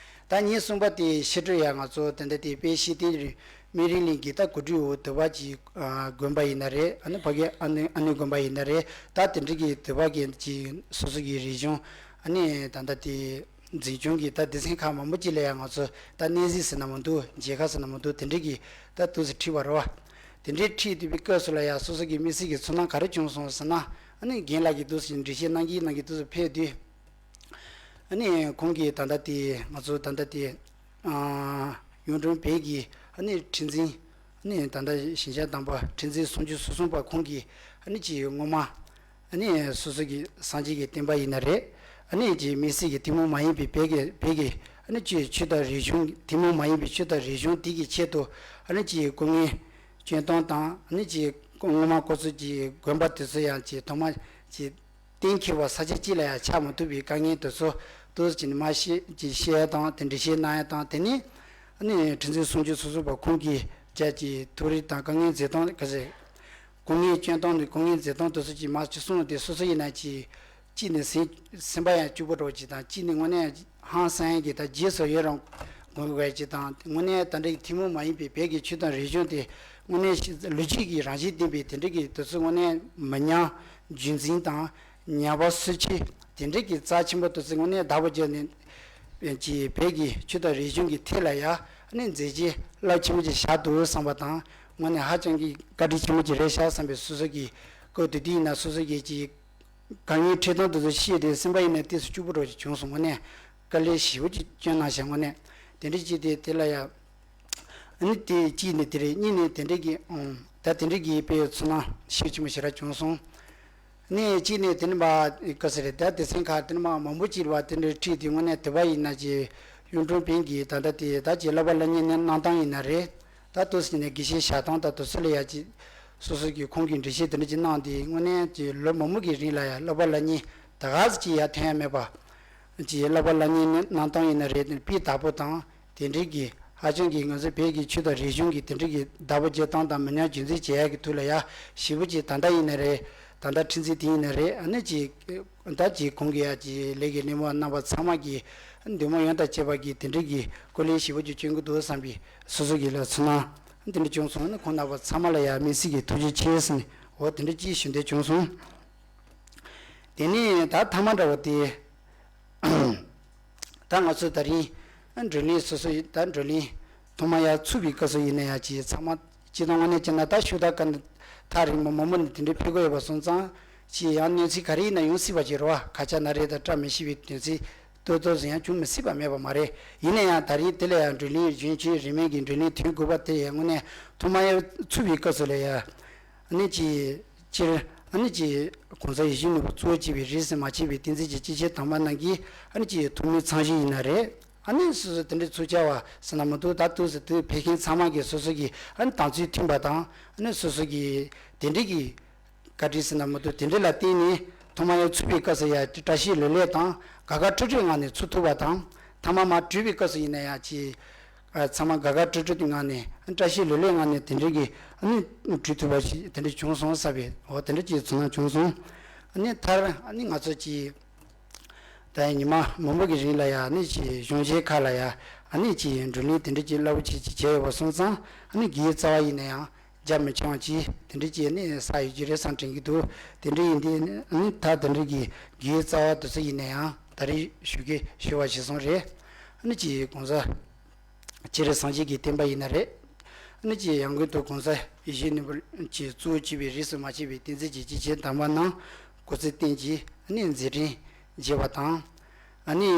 ད་ཉིན་གསུམ་པ་དེ་ཕྱི་དྲོ་ཡ་ང་ཚོ་ད་ལྟ་དེ་དཔལ་ཤེར་ཕྲེང་རིང་སྨན་རིའི་གླིང་གི་ད་གོ་སྒྲིག་འོག་དུ་བ་ཅིག་དགོན་པ་ཡིན་ན་རེད། ཨ་ནི་ཕ་གི་ཨ་ནི་ཨ་ནི་དགོན་པ་ཡིན་ན་རེད། ད་དེ་འདྲ་གི་དུ་བ་གི་ཅིག་སོ་སོ་གི་རིག་གཞུང་ཨ་ནི་ད་ལྟ་དེ་འཛིན་སྐྱོང་གི་ད་སྡེ་ཚན་ཁག་མང་པོ་ཅིག་ལ་ཡང་ང་ཚོ་ད་གནས་གཟིགས་ཟེར་ན་མི་འདུག་མཇལ་ཁ་ཟེར་ན་མི་འདུག་དེ་འདྲ་གི་ད་དུས་སུ་ཁྲིད་པ་རེད་བ། དེ་འདྲའི་ཁྲིད་དུས་པའི་སྐབས་སུ་ལ་ཡང་སོ་སོ་གི་དམིགས་བསལ་གྱི་ཚོར་སྣང་ག་རེ་བྱུང་སོང་ཟེར་ན། ཨ་ནི་རྒན་ལགས་ཀྱིས་དུས་སུ་འགྲེལ་བཤད་གནང་གིན་གནང་གིན་དུས་སུ་ཕེབས་དུས། ཨ་ནི་ཁོང་གིས་ད་ལྟ་དེ་ང་ཚོ་ད་ལྟ་དེ་ཨ་གཡུང་དྲུང་བོད་ཀྱི་ཨ་ནི་ཁྲི་འཛིན་ཨ་ནི་ད་ལྟ་ཞིང་གཤེགས་དམ་པ་ཁྲི་འཛིན་སུམ་ཅུ་སོ་གསུམ་པ་ཁོང་གིས་ཨ་ནི་ཅིག་སྔོན་མ་ཨ་ནི་སོ་སོ་གི་སངས་རྒྱས་ཀྱི་བསྟན་པ་ཡིན་ན་རེད། ཨ་ནི་ཅིག་དམིགས་བསལ་གྱི་ཐུན་མོང་མ་ཡིན་པའི་བོད་ཀྱི་བོད་ཀྱི་ཨ་ནི་ཅིག་ཆོས་དང་རིག་གཞུང་ཐུན་མོང་མ་ཡིན་པའི་ཆོས་དང་རིག་གཞུང་དེ་གི་ཆེད་དུ་ཨ་ནི་ཅིག་སྐུ་ངལ་སྐྱོན་སྟངས་དང་ཨ་ནི་ཅིག་སྔོན་མ་ཁོ་ཚོ་གི་དགོན་པ་དེ་ཚོ་ཡང་ཅིག་ཐོག་མ་ཅིག་གཏན་འཁེལ་བ་ས་ཆ་གཅིག་ལ་ཡང་ཆགས་མ་ཐུབ་པའི་དཀའ་ངལ་དེ་ཚོ་ཏོག་ཙམ་ཅིག་ནས་མར་བཤད་ཅིག་བཤད་ཡ་དང་དེ་འགྲེལ་བཤད་གནང་ཡ་དང་དེ་ནས་ཨ་ནི་ཁྲི་འཛིན་སུམ་ཅུ་སོ་གསུམ་པ་ཁོང་གིས་ཅག་ཅིག་ཐུགས་རེ་དང་དཀའ་ངལ་འཛེམ་སྟངས་ག་ཚད་སྐུ་ངལ་སྐྱོན་སྟངས་དེ་སྐུ་ངལ་འཛེམ་སྟངས་དེ་ཚོ་ཅིག་མར་ཅིག་གསུངས་ཏེ་སོ་སོ་ཡིན་ན་ཅིག་ གཅིག་ནས་སེམས་སེམས་པ་ཡང་སྐྱིད་པོ་འདྲ་བོ་ཅིག་དང་། གཅིག་ནས་དངོས་གནས་ཧང་སང་གི་ད་རྗེས་སུ་ཡི་རང་དགོས་པ་ཅིག་དང་། དངོས་གནས་ད་འདྲའི་ཐུན་མོང་མ་ཡིན་པའི་བོད་ཀྱི་ཆོས་དང་རིག་གཞུང་དེ་དངོས་གནས་ལོ་རྒྱུས་ཀྱི་རང་བཞིན་ལྡན་པའི་དེ་འདྲ་གི་དུས་ཚོད་དངོས་གནས་མི་ཉམས་རྒྱུན་འཛིན་དང་། ཉམས་པ་སོར་ཆུད་དེ་འདྲ་གི་རྩ་ཆེན་པོ་དུས་ཚོད་དངོས་གནས་བདག་པོ་བརྒྱབ་ནས། ཅིག་བོད་ཀྱི་ཆོས་དང་རིག་གཞུང་གི་ཐད་ལ་ཡ་ཨ་ནི་མཛད་རྗེས་རླབས་ཆེན་པོ་ཅིག་བཞག་འདུག་བསམ་པ་དང་། དངོས་གནས་ཧ་ཅང་གི་བཀའ་དྲིན་ཆེན་པོ་ཅིག་རེད་ཤག་བསམ་པའི་སོ་སོ་གི་སྐབས་དེ་དུས་ཡིན་ན་སོ་སོ་གི་ཅིག་དཀའ་ངལ་འཕྲད་སྟངས་དེ་ཚོ་ཤེས་ཏེ་སེམས་པ་ཡིན་ན་ཏོག་ཙམ་སྐྱིད་པོ་འདྲ་ཅིག་བྱུང་སོང་། དངོས་གནས་དཀའ་ལས་ཞེ་པོ་ཅིག་བསྐྱོན་གནང་ཤག་དངོས་གནས་དེ་འདྲ་ཅིག་དེ་དེ་ལ་ཡ། ཨ་ནི་དེ་གཅིག་ནི་དེ་རེད། གཉིས་ནི་དེ་འདྲ་གི་ཨང་། ད་དེ་འདྲ་གི་དཔེ་ཚོར་སྣང་ཤུགས་ཆེན་པོ་ཞེ་དྲག་བྱུང་སོང་། ནས་གཅིག་ནས་དེ་ནི་མ་ག་ཟེར་རེད། ད་སྡེ་ཚན་ཁག་དེ་ནི་མ་མང་པོ་ཅིག་བ་དེ་འདྲ་ཁྲིད་དེ་དངོས་གནས་དེ་བ་ཡིན་ན་ཅི་གཡུང་དྲུང་བོན་གྱི་ད་ལྟ་དེ་ད་ཅི་བསླབ་པ་བསླབ་གཉེར་གནང་སྟངས་ཡིན་ན་རེད། ད་ཏོག་ཙམ་ནས་དགེ་བཤེས་བཞག་སྟངས་ད་དུ་སུ་ལ་ཡ་ཅི་སོ་སོ་གི་ཁོང་གི་འགྲེལ་བཤད་དེ་འདྲ་ཅིག་གནང་དེ་དངོས་གནས་ཀྱི་ལོ་མང་པོ་གི་རིང་ལ་ཡ་བསླབ་པ་བསླབ་གཉེར་ད་ག་ཟེ་ཅི་ཡ་ཐོན་ཡ་མེད་པ། ཅི་བསླབ་པ་བསླབ་གཉེར་གནང་སྟངས་ཡིན་ན་རེད། དེ་སྤུས་དག་པོ་དང་། དེ་འདྲའི་གི་ཧ་ཅང་གི་ང་ཚོ་བོད་ཀྱི་ཆོས་དང་རིག་གཞུང་གི་དེ་འདྲའི་གི་བདག་པོ་བྱེད་སྟངས་དང་མི་ཉམས་རྒྱུན་འཛིན་བྱེད་ཡག་གི་ཐུགས་ལ་ཡ་ཞེ་པོ་ཅིག་ད་ལྟ་ཡིན་ན་རེད། ད་ལྟ་ཁྲི་འཛིན་དེ་ཡིན་ན་རེད། ཨ་ནི་ཅིག་ད་ཅིག་གོང་གི་ཡ་ཅིག་ལས་ཀྱི་སྣེ་མོ་རྣམ་པ་ཚང་མ་གི་འདུན་མ་ཡོངས་དང་བཅས་པ་གི་དེ་འདྲའི་གི་སྐུ་ལས་ཞེ་པོ་ཅིག་བསྐྱོན་གི་འདུག་བསམ་པའི་སོ་སོ་གི་ལ་ཚོར་སྣང་དེ་འདྲ་བྱུང་སོང་། ཨ་ནི་ཁོང་རྣམ་པ་ཚང་མ་ལ་ཡ་དམིགས་བསལ་གྱི་ཐུགས་རྗེ་ཆེ་ཟེར་ནས་འོ་དེ་འདྲ་ཅིག་ཞུ་འདོད་བྱུང་སོང་། དེ་ནས་ད་ཐ་མ་འདྲ་བོ་དེ། ད་ང་ཚོ་ད་རིང་བགྲོ་གླེང་སོ་སོ་ཡི་ད་བགྲོ་གླེང་ཐོག་མ་ཡར་ཚུགས་པའི་སྐབས་སུ་ཡིན་ན་ཡང་ཅིག་ཚང་མ་སྤྱི་བཏང་དངོས་གནས་བྱས་ན་ད་ཤུགས་ད་ག་ནས་ཐག་རིང་མོ་མང་པོ་ནས་དེ་འདྲའི་ཕེབས་དགོས་ཡོད་པ་སོང་ཙང་ཅིག་ཡང་གནས་ཚུལ་ག་རེ་ཡིན་ན་ཡོང་སྲིད་པ་ཅིག་རེད་བ། ཁ་ཆག་སྣ་རལ་དང་བཀྲ་མི་ཤིས་པའི་དོན་ཚིག་ཏོག་ཏོག་ཙམ་ཡང་བྱུང་མི་སྲིད་པ་མེད་པ་མ་རེད། ཡིན་ན་ཡང་ད་རིང་དེ་ལ་ཡང་བགྲོ་གླེང་གཞོན་སྐྱེས་རིས་མེད་ཀྱི་བགྲོ་གླེང་དོན་དགོས་པ་དེ་ཡང་དངོས་གནས་ཐོག་མ་ཡར་ཚུགས་པའི་སྐབས་སུ་ལ་ཡང་། ཨ་ནི་ཅིག་སྤྱིར་ཨ་ནི་ཅིག་གོང་ས་ཡིད་བཞིན་ནོར་བུ་གཙོ་བོ་བྱས་པའི་རིས་སུ་མ་ཆད་པའི་བསྟན་འཛིན་གྱི་སྐྱེས་ཆེན་དམ་པ་རྣམས་ཀྱིས་ཨ་ནི་ཅིག་ཐོག་མའི་ཚང་ཞིག་ཡིན་ན་རེད། ཨ་ནི་སོ་སོ་དེ་འདྲའི་ཚུགས་བཅར་བ་ཟེར་ན་མི་འདུག་ད་དུས་སུ་དུས་ཕེབས་མཁན་ཚང་མ་གིས་སོ་སོ་གི་ཨ་ནི་དམ་ཚིག་མཐུན་པ་དང་ཨ་ནི་སོ་སོ་གི་དེ་འདྲའི་གི་བཀའ་དྲིན་ཟེར་ན་མི་འདུག་དེ་འདྲའི་ལ་བརྟེན་ནས་ཐོག་མ་ཡར་ཚུགས་པའི་སྐབས་སུ་ཡང་བཀྲ་ཤིས་ལོས་ལེགས་དང་དགའ་དགའ་སྤྲོ་སྤྲོའི་ངང་ནས་ཚུགས་ཐུབ་པ་དང་། ཐ་མ་མར་གྲོལ་བའི་སྐབས་སུ་ཡིན་ན་ཡང་ཅིག་ཨ་ཚང་མ་དགའ་དགའ་སྤྲོ་སྤྲོ་དེ་ངང་ནས་བཀྲ་ཤིས་ལོས་ལེགས་ངང་ནས་དེ་འདྲའི་གི་ཨ་ནི་གྲོལ་ཐུབ་པ་ཞིག་དེ་འདྲ་བྱུང་སོང་ཟེར་བའི་འོ་དེ་འདྲ་ཅིག་ཚོར་སྣང་བྱུང་སོང་། ཨ་ནི་མཐར་ཨ་ནི་ང་ཚོ་ཅིག་ད་ཡང་ཉི་མ་མང་པོ་གི་རིང་ལ་ཡང་ཨ་ནི་ཅིག་གཞུང་ཆེན་ཁག་ལ་ཡང་ཨ་ནི་ཅིག་བགྲོ་གླེང་དེ་འདྲ་ཅིག་རླབས་པོ་ཆེ་ཅིག་བྱས་ཡོད་པ་སོང་ཙང་ཨ་ནི་དགེ་བའི་རྩ་བ་ཡིན་ན་ཡང་རྒྱ་མི་ཆུང་བ་ཅིག་དེ་འདྲ་ཅིག་ཨ་ནི་ས་ཡོད་ཀྱི་རེད་བསམ་དྲན་གྱི་འདུག་དེ་འདྲ་ཡིན་དུས་ཨ་ནི་ད་དེ་འདྲ་གི་དགེ་བའི་རྩ་བ་དེ་ཚོ་ཡིན་ན་ཡང་ད་རེས་ཞུ་གི་ཞུ་བ་ཞིག་སོང་རེད། ཨ་ནི་ཅིག་གོང་ས་སྤྱན་རས་གཟིགས་ཀྱི་བསྟན་པ་ཡིན་ན་རེད། ཨ་ནི་ཅིག་ཡང་སྒོས་དུ་གོང་ས་ཡིད་བཞིན་ནོར་བུ་ཅིག་གཙོ་བོ་བྱས་པའི་རིས་སུ་མ་ཆད་པའི་བསྟན་འཛིན་གྱི་སྐྱེས་ཆེན་དམ་པ་རྣམས་སྐུ་ཚེ་བརྟན་ཅིང་ཨ་ནི་མཛད་འཕྲིན་རྒྱས་པ་དང་། ཨ་ནི་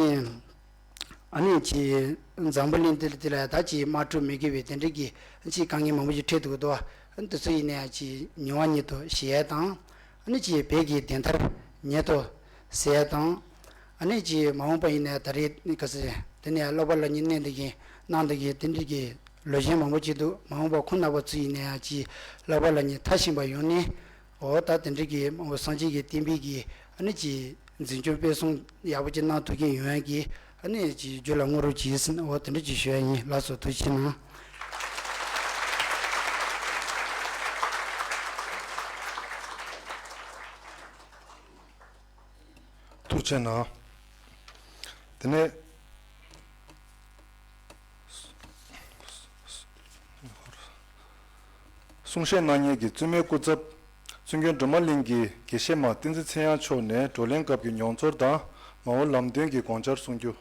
ཨ་ནི་ཅིག་འཛམ་བུ་གླིང་འདི་ལ་དེ་ལ་ད་ཅིག་དམག་འཁྲུག་མི་དགེ་བའི་དེ་འདྲ་གི་ཅིག་དཀའ་ངལ་མང་པོ་ཞིག་འཕྲད་འདུག་དོ། ཨ་ནི་དེ་ཚོ་ཡིན་ན་ཡང་ཅིག་མྱུར་བ་ཉིད་དུ་ཞི་ཡས་དང་། ཨ་ནི་ཅིག་བོད་ཀྱི་བདེན་མཐའ་ཉིད་དུ་གསལ་ཡས་དང་། ཨ་ནི་ཅིག་མ་འོངས་པ་ཡིན་ན་ད་རེས་ག་ཟེར་དེ་ནས་བསླབ་པ་བསླབ་གཉེར་གནང་བསྡད་མཁན་གནང་བསྡད་མཁན་དེ་འདྲ་གི་ལོ་ཆེན་མང་པོ་ཅིག་འདུག་མ་འོངས་པ་ཁོང་རྣམ་པ་ཚོ་ཡིན་ན་ཡང་ཅིག་བསླབ་པ་བསླབ་གཉེར་མཐར་ཕྱིན་པ་ཡོང་ནས་འོ་ད་དེ་འདྲ་གི་མ་འོངས་སངས་རྒྱས་ཀྱི་བསྟན་པའི་གི་ཨ་ནི་ཅིག་འཛིན་སྐྱོང་སྤེལ་གསུམ་ཡག་པོ་ཅིག་གནང་ཐུབ་མཁན་ཡོང་ཡ་གི་ཨ་ནི་ཅིག་རྒྱུ་ལ་བསྔོ་རོགས་གྱིས་ཟེར་ནས་འོ་དེ་འདྲ་ཅིག་ཞུ་ཡ་ཡིན། ལགས་སོ། ཐུགས་རྗེ་གནང་། ཐུགས་རྗེ་གནང་། དེ་ནས་གསུང་བཤད་གནང་མཁན་གྱི་བཙུན་མའི་སྐུ་ཚབ་བཙུན་དགོན་སྒྲོལ་མ་གླིང་གི་དགེ་བཤེས་མ་བསྟན་འཛིན་ཚེ་དབྱངས་མཆོག་ནས་བགྲོ་གླེང་སྐབས་ཀྱི་མྱོང་ཚོར་དང་མ་འོངས་ལམ་སྟོན་གྱི་དགོངས་འཆར་གསུང་རྒྱུ།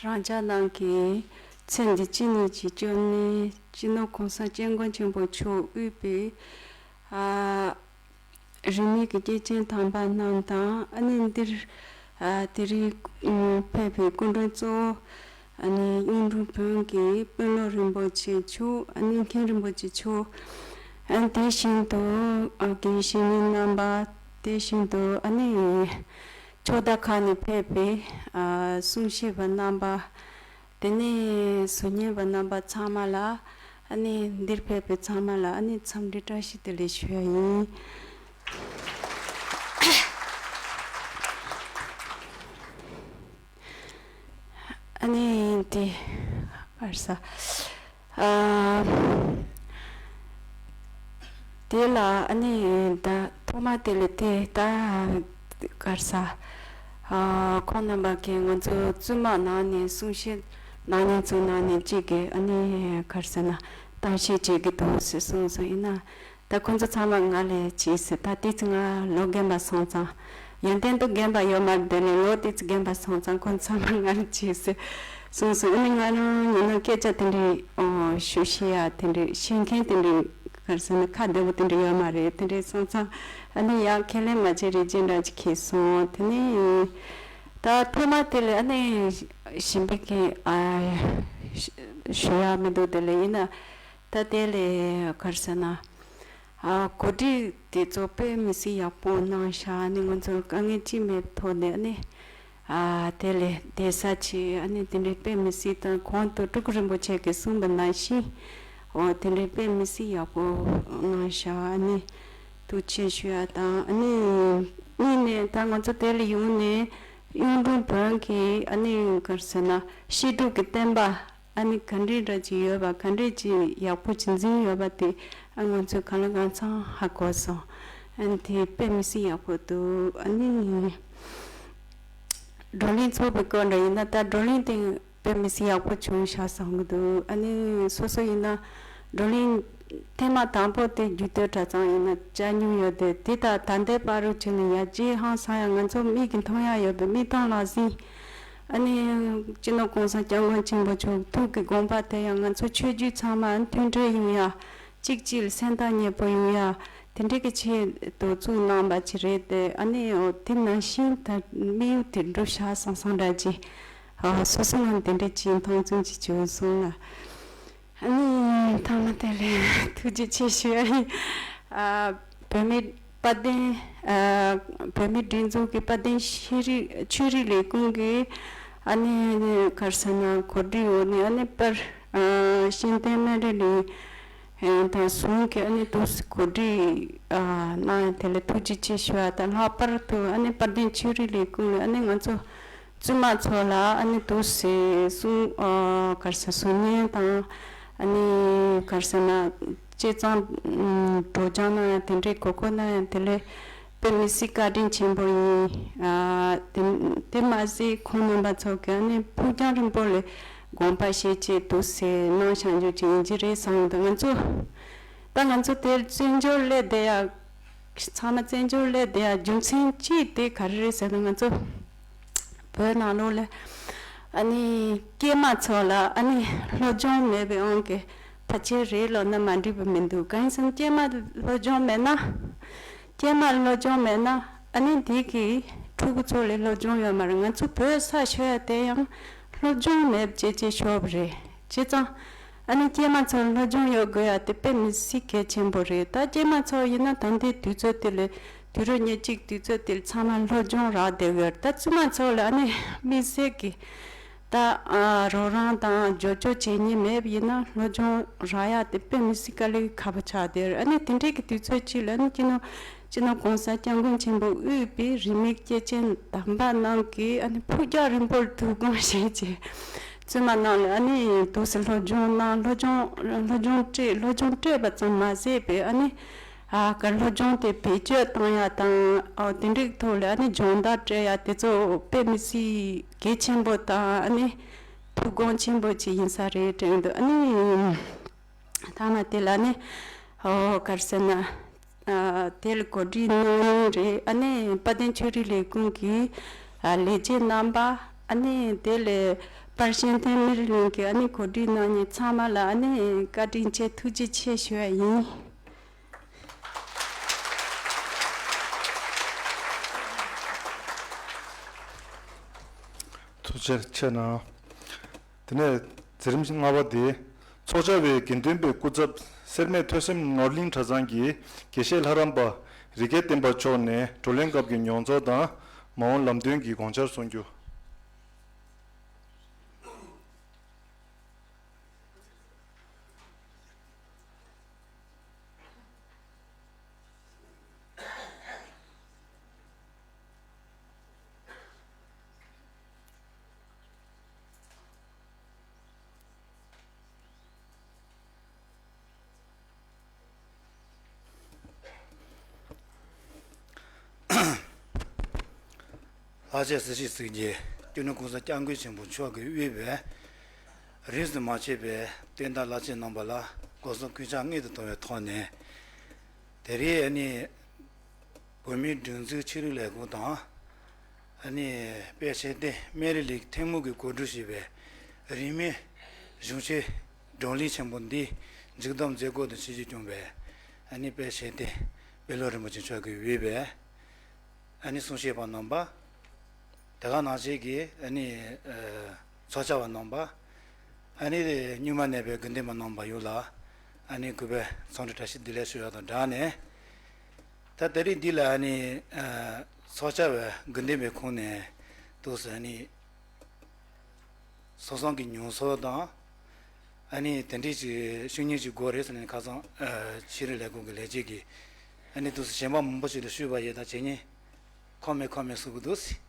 རང་ཅག་རྣམས་ཀྱིས་ཚེ་འདི་ཕྱི་གཉིས་ཀྱི་སྐྱབས་གནས་སྤྱི་ནོར་༸གོང་ས་༸སྐྱབས་མགོན་ཆེན་པོ་མཆོག་དབུས་པའི་ཨ་རིས་མེད་ཀྱི་སྐྱེས་ཆེན་དམ་པ་རྣམས་དང་། ཨ་ནི་འདིར་ཨ་དེ་རིང་ཕེབས་པའི་སྐུ་མགྲོན་གཙོ་བོ་ ཨ་ནི་གཡུང་དྲུང་བོན་གྱི་དཔོན་སློབ་རིན་པོ་ཆེ་མཆོག་ཨ་ནི་མཁན་རིན་པོ་ཆེ་མཆོག་ཨ་དེ་བཞིན་དུ་ཨ་དགེ་བཤེས་གཉེན་རྣམ་པ། དེ་བཞིན་དུ་ཨ་ནི་ཕྱོགས་མཐའ་ཁག་ནས་ཕེབས་པའི་ཨ་གསུང་བཤད་པ་རྣམ་པ། དེ་ནས་ཟུར་ཉན་པ་རྣམ་པ་ཚང་མ་ལ། ཨ་ནི་འདིར་ཕེབས་པའི་ཚང་མ་ལ་ཨ་ནི་འཚམས་འདྲི་བཀྲ་ཤིས་བདེ་ལེགས་ཞུ་ཡ་ཡིན། ཨ་ནི་དེ་ཨར་ས་ཨ་དེ་ལ་ཨ་ནི་ད་ཐོག་མ་དེ་ལས་དེ་ད་གར་ས་ཨ་ཁོང་རྣམ་པ་གིས་ང་ཚོ་བཙུན་མ་ནང་ནས་གསུང་བཤད་གནང་མཁན་ཚོ་ནང་ནས་གཅིག་གིས་ཨ་ནི་གར་ས་ན་གཏམ་བཤད་བྱེད་ཀྱི་འདུག་ཟེར་གསུངས་སོང་། ཡིན་ན། ད་ཁོང་ཚོ་ཚང་མ་ང་ལ་བྱས་ཟེར། ད་ཏི་ཙི་ང་ལོ་རྒན་པ་སོང་ཙང་། ཡོན་ཏན་དུ་རྒན་པ་ཡོད་མ་རེད། དེ་ནས་ལོ་ཏི་ཙི་རྒན་པ་སོང་ཙང་ཁོང་ཚང་མ་ང་ལ་བྱས་ཟེར་གསུངས་སོང་། ཨ་ནི་ང་རང་ཡིན་ན་སྐད་ཆ་དེ་འདྲའི་ཨོ་ཞུ་ཤེས་ཡ་དེ་འདྲའི་ཤེས་མཁན་དེ་འདྲའི་ག་རེ་ཟེར་ན་ཁ་བདེ་པོ་དེ་འདྲ་ཡོད་མ་རེད། དེ་འདྲའི་སོང་ཙང་ཨ་ནི་ཡང་ཁས་ལེན་མ་བྱེད་རེ་ཅན་འདྲ་ཅིག་ཁེལ་སོང་། དེ་ནས་ད་ཐོག་མ་དེ་ལས་ཨ་ནི་གཞན་པའི་གི་ཨ་ཞུ་ཡ་མི་འདུག་དེ་ལས་ཡིན་ན། ད་དེ་ལས་ག་རེ་ཟེར་ན། ཨ་གོ་སྒྲིག་དེ་ཚོ་དཔེ་མི་སྲིད་ཡག་པོ་གནང་ཤག་ཨ་ནི་ང་ཚོ་དཀའ་ངལ་ཅི་མེད་ཐོག་ནས་ཨ་ནི་ཨ་དེ་ལས་བསྡད་ས་ཆེ་ཨ་ནི་དེ་འདྲའི་དཔེ་མི་སྲིད་དང་གོང་དུ་སྤྲུལ་སྐུ་རིན་པོ་ཆེ་གིས་གསུངས་པ་ནང་བཞིན་འོ་དེ་འདྲའི་དཔེ་མི་སྲིད་ཡག་པོ་གནང་ཤག་ཨ་ནི་ཐུགས་རྗེ་ཆེ་ཞུ་ཡ་དང་། ཨ་ནི་གཉིས་ནས་ད་ང་ཚོ་དེ་ལ་ཡོང་ནས་གཡུང་དྲུང་བོན་གྱི་ཨ་ནི་ག་རེ་ཟེར་ན་བཤད་སྒྲུབ་ཀྱི་བསྟན་པ། ཨ་ནི་ག་འདྲའི་འདྲ་ཅིག་ཡོད་པ། ག་འདྲའི་ཅིག་ཡག་པོ་ཅིག་འཛིན་ཡོད་པ་དེ་ཨ་ང་ཚོས་གང་ལ་གང་འཚམ་ཧ་གོ་སོང་། ཨ་ནི་དེ་དཔེ་མི་སྲིད་ཡག་པོ་འདུག་ཨ་ནི་བགྲོ་གླེང་ཚོགས་པའི་སྐོར་འདྲ་ཡིན་ན་ད་བགྲོ་གླེང་དེ་དཔེ་མི་སྲིད་ཡག་པོ་བྱུང་ཤག་བསམ་གྱི་འདུག་ཨ་ནི་སོ་སོ་ཡིན་ན་བགྲོ་གླེང་ཐེངས་མ་དང་པོ་དེ་རྒྱུད་སྟོད་གྲྭ་ཚང་ཡིན་ན་བཅར་མྱོང་ཡོད་དེ། དེ་ད་ད་ལྟའི་བར་དུ་བྱས་ནས་ཡར་རྒྱས་ཧང་སང་ཡ་ང་ཚོ་མིག་གིས་མཐོང་ཡ་ཡོད་པའི་མིག་མཐོང་ལག་ཟིན། ཨ་ནི་སྤྱི་ནོར་གོང་ས་སྐྱབས་མགོན་ཆེན་པོ་མཆོག་ཐུགས་ཀྱི་དགོངས་པ་དེ་ཡང་ང་ཚོ་ཆོས་བརྒྱུད་ཚང་མ་མཐུན་སྒྲིལ་ཡོང་ཡ། གཅིག་གཅིག་ལ་སེམས་ཐག་ཉེ་པོ་ཡོང་ཡ། དེ་འདྲའི་གི་ཆེད་དུ་བཙུགས་གནང་པ་ཅིག་རེད་དེ། ཨ་ནི་འོ་དེ་ནང་བཞིན་ད་དམིགས་ཡུལ་དེ་འགྲུབ་ཤག་བསམ་བསམ་འདྲ་ཅིག་ཨ་སོ་སོ་ངང་དེ་འདྲའི་ཅིག་མཐོང་ཚུལ་ཅིག་བྱུང་སོང་ལ། ཨ་ནི་མཐའ་མ་དེ་ལས་ཐུགས་རྗེ་ཆེ་ཞུ་ཡ་ཡིན། ཨ་བོད་མི་དཔལ་ལྡན་ཨ་བོད་མིའི་སྒྲིག་འཛུགས་ཀྱི་དཔལ་ལྡན་ཤེས་རིག་ཆོས་རིག་ལས་ཁུངས་ཀྱི་ཨ་ནི་ག་རེ་ཟེར་ན་གོ་སྒྲིག་འོག་ནས་ཨ་ནི་པར་ཨ་ཤེས་ལྡན་སྨན་རི་ལས་དང་ཟུང་གི་ཨ་ནི་དུས་སུ་གོ་སྒྲིག་ཨ་གནང་ཡ་དེ་ལ་ཐུགས་རྗེ་ཆེ་ཞུ་བ་དང་། ལྷག་པར་དུ་ཨ་ནི་དཔལ་ལྡན་ཆོས་རིག་ལས་ཁུངས་ནས་ཨ་ནི་ང་ཚོ་བཙུན་མ་ཚོ་ལ་ཨ་ནི་དུས་སུ་གསུང་ཨ་ག་རེ་ཟེར་ཟུར་ཉན་དང་ཨ་ནི་ག་རེ་ཟེར་ན་དཔྱད་རྩོམ་སྒྲོག་སྦྱང་གནང་ཡ་དེ་འདྲའི་གོ་སྐབས་གནང་ཡ་དེ་ལ་དཔེ་མི་སྲིད་བཀའ་དྲིན་ཆེན་པོ་ཡིན། ཨ་དེ་དེ་མ་ཟད་ཁོང་རྣམ་པ་ཚོ་གིས་ཨ་ནི་ཕུགས་རྒྱང་རིང་པོ་ལ་དགོངས་པ་བཞེས་བྱས་དུས་སུ་གནང་བཞག་རྒྱུ་ཅིག་ཡིན་གྱི་རེད་བསམ་གྱི་འདུག་ང་ཚོ་ད་ང་ཚོ་དེར་བཙན་བྱོལ་སླེབས་བསྡད་ཡ། ཚང་མ་བཙན་བྱོལ་སླེབས་བསྡད་ཡ་རྒྱུ་མཚན་གཅིག་དེ་ག་རེ་རེད་ཟེར་ན། ང་ཚོ་བོད་ནང་ལོགས་ལ་ཨ་ནི་སྐྱེས་མ་ཚོ་ལ་ཨ་ནི་སློབ་སྦྱོང་མེད་པའི་དབང་གིས་ཕལ་ཆེར་རེད་ལབ་ན་མ་འགྲིག་པ་མི་འདུག་གང་ཡིན་ཟེར་ན་སྐྱེས་མ་སློབ་སྦྱོང་མེད་ན། སྐྱེས་མ་སློབ་སྦྱོང་མེད་ན་ཨ་ནི་དེ་གི་ཕྲུ་གུ་ཚོ་ལ་སློབ་སྦྱོང་ཡོད་མ་རེད། ང་ཚོ་བོད་ས་ཤོར་ཡ་དེ་ཡང་སློབ་སྦྱོང་མེད་བྱས་བྱས་ཤོར་བ་རེད། བྱས་ཙང་ཨ་ནི་སྐྱེས་མ་ཚོར་སློབ་སྦྱོང་ཡོད་དགོས་ཡ་དེ་དཔེ་མི་སྲིད་གལ་ཆེན་པོ་རེད། ད་སྐྱེས་མ་ཚོ་ཡིན་ན་ད་ལྟའི་དུས་ཚོད་དེ་ལ་དུས་རབས་ཉེར་གཅིག་དུས་ཚོད་དེ་ལ་ཚང་མ་སློབ་སྦྱོང་རག་བསྡད་ཡོད་རེད། ད་བཙུན་མ་ཚོ་ལ་ཨ་ནི་དམིགས་བསལ་གྱི་ད་ཨ་རོགས་རམ་དང་རྒྱབ་སྐྱོར་བྱེད་མཁན་མེད་པ་ཡིན་ན་སློབ་སྦྱོང་རག་ཡ་དེ་དཔེ་མི་སྲིད་དཀའ་ལས་ཁག་པོ་ཆགས་བསྡད་རེད། ཨ་ནི་དེ་འདྲའི་གི་དུས་ཚོད་ཅིག་ལ་ཨ་ནི་སྤྱི་ནོར་སྤྱི་ནོར་གོང་ས་སྐྱབས་མགོན་ཆེན་པོ་དབུས་པའི་རིས་མེད་སྐྱེས་ཆེན་དམ་པ་རྣམས་ཀྱིས་ཨ་ནི་ཕུགས་རྒྱང་རིང་པོར་ཐུགས་དགོངས་བཞེས་བྱས་བཙུན་མ་རྣམས་ལ་ཨ་ནི་དུས་སུ་སློབ་སྦྱོང་གནང་། སློབ་སྦྱོང་སློབ་སྦྱོང་སྤྲད། སློབ་སྦྱོང་སྤྲད་པ་ཙམ་མ་ཟད་པའི་ཨ་ནི་ཨ་ག་སློབ་སྦྱོང་དེ་བེད་སྤྱོད་བཏང་ཡ་དང་ཨ་དེ་འདྲའི་ཐོག་ལ་ཨ་ནི་སྦྱོང་བརྡར་སྤྲད་ཡ་དེ་ཚོ་དཔེ་མི་སྲིད་གལ་ཆེན་པོ་དང་ཨ་ནི་ཐུགས་དགོངས་ཆེན་པོ་ཅིག་ཡིན་ས་རེད་དྲན་འདུག་ཨ་ནི་མཐའ་མ་དེ་ལ་ཨ་ནི་ཨོ་ག་རེ་ཟེར་ན། ཨ་དེ་ལ་གོ་སྒྲིག་གནང་མཁན་རེད། ཨ་ནི་དཔལ་ལྡན་ཆོས་རིག་ལས་ཁུངས་ཀྱི་ཨ་ལས་བྱེད་རྣམ་པ། ཨ་ནི་དེ་ལས་པར་ཤེས་ལྡན་སྨན་རི་གླིང་གི་ཨ་ནི་གོ་སྒྲིག་གནང་མཁན་ཚང་མ་ལ་ཨ་ནི་བཀའ་དྲིན་ཆེ་ཐུགས་རྗེ་ཆེ་ཞུ་བ་ཡིན། ཐུགས་རྗེ་ཆེ་གནང་། དེ་ནས་མཛད་རིམ་ལྔ་པ་དེ། ཚོགས་བཅར་བའི་དགེ་འདུན་པའི་སྐུ་ཚབ་སེར་སྨད་ཐོས་སེམས་ནོར་གླིང་གྲྭ་ཚང་གི་དགེ་བཤེས་ལྷ་རམས་པ་རི་རྒྱལ་བསྟན་པ་མཆོག་ནས་བགྲོ་གླེང་སྐབས་ཀྱི་མྱོང་ཚོར་དང་མ་འོངས་ལམ་སྟོན་གྱི་དགོངས་འཆར་གསུང་རྒྱུ། ལྷ་རྗེ་སྲིད་ཞིའི་གཙུག་རྒྱན་སྤྱི་ནོར་༸གོང་ས་༸སྐྱབས་མགོན་ཆེན་པོ་མཆོག་གིས་དབུས་པའི་རིས་སུ་མ་ཆད་པའི་བསྟན་བདག་བླ་ཆེན་རྣམ་པ་ལ་སྒོ་གསུམ་སྐུ་ཕྱག་སྔོན་དུ་བཏང་བའི་ཐོག་ནས། དེ་རིང་ཨ་ནི་བོད་མིའི་སྒྲིག་འཛུགས་ཆོས་རིག་ལས་ཁུངས་དང་། ཨ་ནི་དཔལ་ཆེ་བསྟན་སྨན་རི་ལི་ཐལ་མོ་གིས་གོ་སྒྲིག་བྱས་པའི་རིས་མེད་གཞུང་ཆེན་བགྲོ་གླེང་ཆེན་པོ་འདི་མཇུག་བསྡོམས་མཛད་སྒོ་དང་ཆིབས་བསྒྱུར་བསྐྱངས་པའི་ཨ་ནི་དཔལ་ཆེ་བསྟན་དཔོན་སློབ་རིན་པོ་ཆེ་མཆོག་གིས་དབུས་པའི་ཨ་ནི་གསུང་བཤད་པ་རྣམ་པ། དེ་ག་ནང་བཞིན་གྱི་ཨ་ནི་ཚོགས་བཅར་བ་རྣམ་པ། ཨ་ནི་སྔོན་མ་ནས་པའི་དགེ་འདུན་པ་རྣམ་པ་ཡོངས་ལ་ཨ་ནི་གུས་པས་འཚམས་འདྲི་བཀྲ་ཤིས་བདེ་ལེགས་ཞུ་ཡག་དང་སྦྲགས་ནས། ད་དེ་རིང་འདི་ལ་ཨ་ནི་ཚོགས་བཅར་བའི་དགེ་འདུན་པའི་ཁོངས་ནས་འདུག་ཟེར་ཨ་ནི། སོ་སོ་གི་མྱོང་ཚོར་དང་། ཨ་ནི་དེ་འདྲའི་ཅིག་ཞུ་སྙིང་ཅིག་དགོས་རེད་ཟེར་ནས་ཁ་སང་ཨ་ཆོས་རིག་ལས་ཁུངས་ཀྱི་ལས་བྱེད་ཀྱིས་ཨ་ནི་དུས་སུ་གཞན་པ་མང་པོ་ཞིག་ལ་ཞུས་པ་ཡིན་ད་བྱས་ཉེས་ཁོ་མེད་ཁོ་མེད་གསུང་གི་འདུག་ཟེར།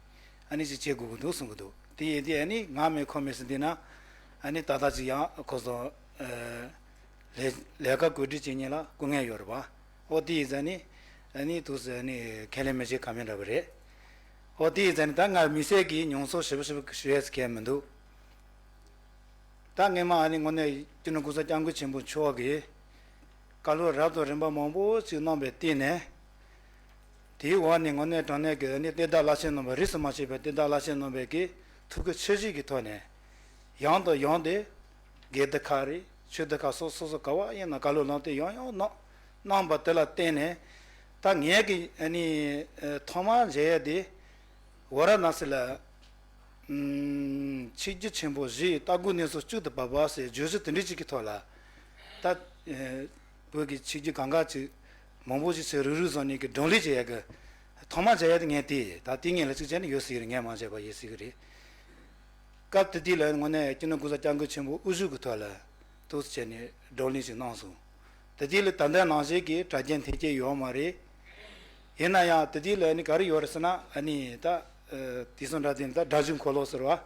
ཨ་ནི་ཅིག་བྱེད་དགོས་ཀྱི་འདུག་གསུང་གི་འདུག་དེ་ཡིན་དུས་ཨ་ནི་ང་མེད་ཁོ་མེད་ཟེར་འདི་ན་ཨ་ནི་ཏག་ཏག་ཅིག་ཡང་ཁོ་ཚོ་ཨ་ལས་ལས་ཀ་གོ་སྒྲིག་བྱེད་མཁན་ལ་སྐུ་ངལ་ཡོད་རེད་པ། ཨོ་དེ་ཡིན་ཙང་ནི་ཨ་ནི་དུས་སུ་ཨ་ནི་ཁས་ལེན་མི་བྱེད་ཀ་མེད་འདྲ་བ་རེད། ཨོ་དེ་ཡིན་ཙང་ནི་ད་ང་མི་སེར་གྱི་མྱོང་ཚོར་ཞིབ་ཞིབ་ཞུ་ཡས་ཀྱི་མི་འདུག་ད་སྔོན་མ་ཨ་ནི་དངོས་གནས་སྤྱི་ནོར་༸གོང་ས་༸སྐྱབས་མགོན་ཆེན་པོ་མཆོག་གིས་བཀའ་སློབ་རབ་དང་རིམ་པ་མང་པོ་ཅིག་གནང་བའི་སྟེང་ནས། དེའི་འོག་ནས་དངོས་གནས་དྲང་གནས་ཀྱི་ཨ་ནི་བསྟན་བདག་བླ་ཆེན་རྣམ་པ་རིས་སུ་མ་ཆད་པའི་བསྟན་བདག་བླ་ཆེན་རྣམ་པས་ཀྱི་ཐུགས་ཀྱི་ཆེ་བཞེས་ཀྱི་ཐོག་ནས། ཡང་དང་ཡང་དུ་དགེ་སྡིག་ཁག་རེད་ཆོས་སྡིག་ཁག་སོགས་སོ་སོ་ག་བ་ཡིན་ན་བཀའ་སློབ་ལམ་སྟོན་ཡང་ཡང་གནང་གནང་བ་དེ་ལ་བརྟེན་ནས། ད་ངས་ཀྱི་ཨ་ནི་ཐོག་མར་མཇལ་ཡས་དེ། ཝཱ་ར་ཎ་སི་ལ། ཨུམ། ཆོས་བརྒྱུད་ཆེན་པོ་བཞིའི་ལྟ་སྒོ་གནས་ཚུལ་གཅིག་ཏུ་བབས་པ་ཟེར་བརྗོད་གཞི་དེ་འདྲ་ཅིག་གི་ཐོག་ལ། ད། ཨེ། བོད་ཀྱི་ཆོས་བརྒྱུད་གང་ག་ཅིག་མང་པོ་ཞིག་ཚོས་རུག་རུག་བཟོ་ནས་ཀྱི་བགྲོ་གླེང་བྱེད་ཡ་གི། ཐོག་མ་བྱེད་ཡ་དེ་ངས་དེ་ད་དེ་ངས་ལ་ཅིག་བྱས་ནས་ཡོད་སྲིད་ཀྱི་རེད་ངས་མ་བྱས་པ་ཡོད་སྲིད་ཀྱི་རེད། སྐབས་དེ་དུས་ལ་དངོས་གནས་སྤྱི་ནོར་༸གོང་ས་༸སྐྱབས་མགོན་ཆེན་པོ་དབུ་བཞུགས་ཀྱི་ཐོག་ལ་ཐུགས་སུ་བྱས་ནས་བགྲོ་གླེང་ཞིག་གནང་སོང་། དེ་དུས་ལ་ད་ལྟ་ནང་བཞིན་གྱི་དྲ་རྒྱའི་འཐེན་འཁྱེར་ཡོད་མ་རེད། ཡིན་ན་ཡང་དེ་དུས་ལ་ནི་ག་རེ་ཡོད་རེད་ཟེར་ན་ཨ་ནི་ད། ཨ། དེང་སང་འདྲ་དེ་ནི་ད་སྒྲ་སྒྱུར་འཁོར་ལོ་ཟེར་བ།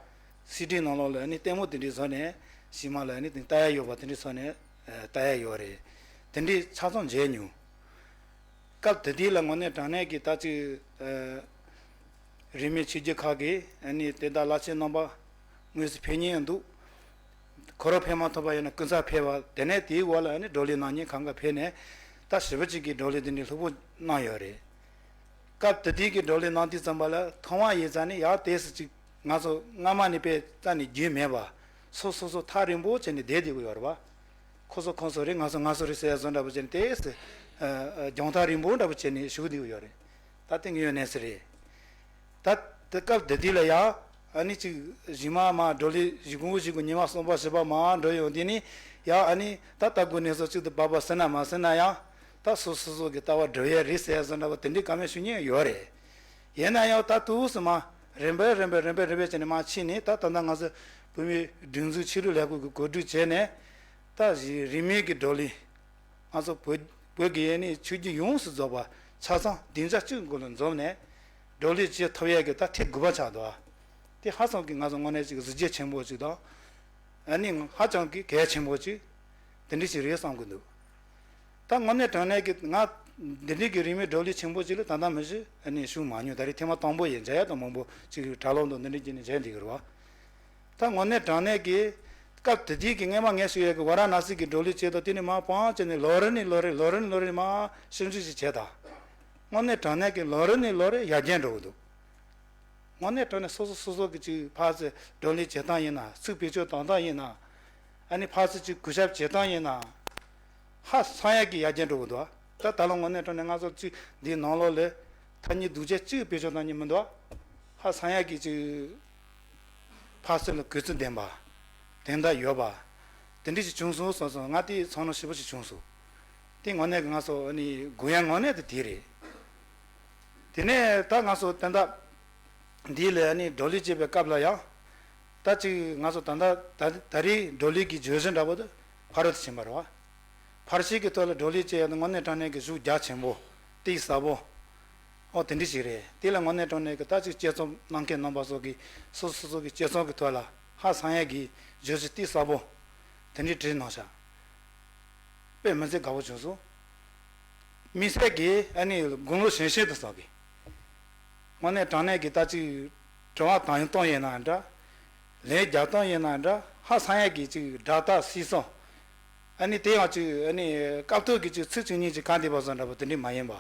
སི་ཌི་ནང་ལོགས་ལ་ཨ་ནི་ལྟད་མོ་དེ་འདྲའི་བཟོ་ནས་ཕྱི་མ་ལ་ཨ་ནི་དེ་ལྟ་ཡ་ཡོད་པ་དེ་འདྲའི་བཟོ་ནས་ཨ་ལྟ་ཡ་ཡོད་རེད། དེ་འདྲའི་ཆ་ཚང་མཇལ་མྱོང་། སྐབས་དེ་དུས་ལ་དངོས་གནས་དྲང་གནས་ཀྱི་ད་ཅིག་ཨ། རིས་མེད་ཆོས་བརྒྱུད་ཁག་གི་ཨ་ནི་བསྟན་བདག་བླ་ཆེན་རྣམ་པ་དངོས་སུ་ཕེབས་མྱོང་ཡང་འདུག་ཁོ་རང་ཕེབས་མ་ཐུབ་པ་ཡིན་ན་སྐུ་ཚབ་ཕེབས་པ་དེ་ནས་དེའི་འོག་ལ་ཨ་ནི་བགྲོ་གླེང་གནང་མཁན་གང་ག་ཕེབས་ནས་ད་ཞེ་པོ་ཅིག་གི་བགྲོ་གླེང་དེ་འདྲའི་ལྷུག་པོ་གནང་ཡོད་རེད། སྐབས་དེ་དུས་ཀྱི་བགྲོ་གླེང་གནང་དུས་ཙམ་པ་ལ་ཐོག་མ་ཡིན་ཙང་ནི་ཡང་དེ་སུ་ཅིག་ང་ཚོ་སྔ་མ་ནས་དཔེ་རྩ་ནས་རྒྱུས་མེད་པ་སོ་སོ་སོ་ཐག་རིང་པོ་བྱས་ནས་བསྡད་བསྡད་ཀྱི་ཡོད་རེད་པ། ཁོ་ཚོ་ཁོང་ཚོ་རེད་ང་ཚོ་ང་ཚོ་རེད་ཟེར་ཡ་བཟོ་འདྲ་པོ་བྱས་ནས་དེ་སུ་རྒྱང་ཐག་རིང་པོ་འདྲ་པོ་བྱས་ནས་བཞུགས་བསྡད་ཀྱི་ཡོད་རེད། ད་དེ་ངའི་གནས་ཚུལ་རེད། ད་དེ་སྐབས་དེ་དུས་ལ་ཡང་ཨ་ནི་ཅིག་གཞུག་མ་མ་བགྲོ་གླེང་གཞུག་གུང་གཞུག་གུ་ཉི་མ་གསུམ་པ་བཞི་པ་མ་འགྲོ་ཡོང་དུས་ནི་ཡང་ཨ་ནི་ད་ལྟ་དགོས་གནས་ཚུལ་གཅིག་ཏུ་བབས་པ་ཟེར་ན་མ་ཟེར་ན་ཡང་ད་སོ་སོ་སོ་གི་ལྟ་བ་སྒྲུབ་ཡས་རེད་ཟེར་ཡ་བཟོ་འདྲ་པོ་དེ་འདྲའི་བཀའ་མོལ་ཞུ་མྱོང་ཡོད་རེད། ཡིན་ན་ཡང་ད་དུས་སུ་མ་རིམ་པས་རིམ་པས་རིམ་པས་རིམ་པས་བྱས་ནས་མ་ཕྱིན་ནས་ད་ད་ལྟ་ང་ཚོ་བོད་མིའི་སྒྲིག་འཛུགས་ཆོས་རིག་ལས་ཁུངས་ཀྱིས་གོ་སྒྲིག་བྱས་ནས་ད་རིས་མེད་ཀྱི་བགྲོ་གླེང་ང་ཚོ་བོད་བོད་ཀྱི་ཡས་ནས་ཆོས་བརྒྱུད་ཡོངས་སུ་རྫོགས་པ་ཆ་ཚང་སྡིངས་ཆ་གཅིག་སྒོ་ལ་འཛོམས་ནས་བགྲོ་གླེང་བྱེད་ཐུབ་ཡས་ཀྱི་ད་ཐེངས་དགུ་པ་ཆགས་འདུག་དེ་ཧ་ཅང་གི་ང་ཚོ་དངོས་གནས་ཅིག་གཟི་བརྗིད་ཆེན་པོ་ཅིག་དང་། ཨ་ནི་ཧ་ཅང་གི་གལ་ཆེན་པོ་ཅིག་དེ་འདྲ་ཞིག་རེད་བསམ་གྱི་འདུག་ད་དངོས་གནས་དྲང་གནས་ཀྱི་ང་འདི་འདྲའི་གི་རིས་མེད་བགྲོ་གླེང་ཆེན་པོ་ཅིག་ལ་ད་ལྟ་མི་ཞིག་ཨ་ནི་ཞུགས་མ་མྱོང་ད་རེས་ཐེངས་མ་དང་པོ་ཡིན་མཇལ་ཡ་དང་མང་པོ་ཅིག་གྲྭ་ལོག་འདུག་འདི་འདྲ་བྱས་ནས་མཇལ་འདི་གི་རེད་བ། ད་དངོས་གནས་དྲང་གནས་ཀྱི་སྐབས་དེ་དུས་ཀྱི་སྔས་མ་ངས་ཞུ་ཡས་ཀྱི་ཝཱ་ར་ཎ་སི་གི་བགྲོ་གླེང་བྱས་དང་དེ་ནས་མར་བང་བྱས་ནས་ལོ་རེ་ནས་ལོ་རེ་ལོ་རེ་ནས་ལོ་རེ་མར་ཞིབ་འཇུག་ཅིག་བྱས་དང་། དངོས་གནས་དྲང་གནས་ཀྱི་ལོ་རེ་ནས་ལོ་རེ་ཡར་རྒྱས་འགྲོ་གི་འདུག་དངོས་གནས་དྲང་གནས་སོ་སོ་སོ་སོ་གི་ཅིག་ཕར་ཚུར་བགྲོ་གླེང་བྱེད་སྟངས་ཡིན་ན་ཚིག་བེད་སྤྱོད་གཏོང་སྟངས་ཡིན་ན། ཨ་ནི་ཕར་ཚུར་ཅིག་གུས་ཞབས་བྱེད་སྟངས་ཡིན་ན། ཧ་ཅང་ཡག་གི་ཡར་རྒྱས་འགྲོ་གི་འདུག་ད་ད་ལོ་དངོས་གནས་དྲང་གནས་ང་ཚོ་ཅིག་འདིའི་ནང་ལོགས་ལ་ཐ་སྙད་སྡུག་ཅག་ཅིག་བེད་སྤྱོད་གཏོང་མཁན་མི་འདུག་ཧ་ཅང་ཡག་གི་ཅིག་ཕར་ཚུར་ལ་གུས་བརྩི་ལྡན་པ། དོན་དག་ཡོད་པ། དེ་འདྲ་ཞིག་བྱུང་སོང་སོང་སོང་། ང་དེ་ཚོར་སྣང་ཞེ་པོ་ཞིག་བྱུང་སོང་། དེ་དངོས་གནས་ཀྱི་ང་ཚོ་ཨ་ནི་དགོས་ཡ་དངོས་གནས་དེ་དེ་རེད། དེ་ནས་ད་ང་ཚོ་ད་ལྟ་འདི་ལ་ཨ་ནི་བགྲོ་གླེང་བྱེད་པའི་སྐབས་ལ་ཡང་། ད་ཅིག་ང་ཚོ་ད་ལྟ་ད་ད་རེས་བགྲོ་གླེང་གི་བརྗོད་གཞི་འདྲ་པོ་དེ་ཕ་རོལ་ཏུ་ཕྱིན་པ་རེད་བ། ཕར་ཕྱིན་གྱི་ཐོག་ལ་བགྲོ་གླེང་བྱེད་ཡ་དེ་དངོས་གནས་དྲང་གནས་ཀྱི་ཤུགས་རྒྱ་ཆེན་པོ། གཏིང་ཟབ་པོ། ཨོ་དེ་འདྲ་ཞིག་རེད། དེ་ལ་དངོས་གནས་དྲང་གནས་ཀྱི་ད་ཅིག་དཔྱད་རྩོམ་གནང་མཁན་རྣམ་པ་ཚོ་གིས་སོ་སོ་སོ་སོ་གི་དཔྱད་རྩོམ་གྱི་ཐོག་ལ་ཧ་སང་ཡ་གི་བརྗོད་གཞི་གཏིང་ཟབ་པོ་དེ་འདྲ་བྲིས་གནང་ཤག་དཔེ་མི་སྲིད་དགའ་པོ་བྱུང་སོང་། དམིགས་བསལ་གྱིས་ཨ་ནི་དགུང་ལོ་གཞོན་གཞོན་དེ་ཚོ་གིས། དངོས་གནས་དྲང་གནས་ཀྱི་ད་ཅིག་དྲི་བ་དང་ཡང་གཏོང་ཡིན་ན་འདྲ། ལན་རྒྱག་སྟངས་ཡིན་ན་འདྲ། ཧ་སང་ཡ་གི་ཅིག་སྒྲ་དག་སིལ་སོང་། ཨ་ནི་དེ་ཡང་ཅིག་ཨ་ནི་སྐབས་ཐོག་གི་ཅིག་ཚིག་གཅིག་གཉིས་ཅིག་ག་འདེབས་པ་བཟོ་འདྲ་པོ་དེ་འདྲ་མ་ཡིན་པ།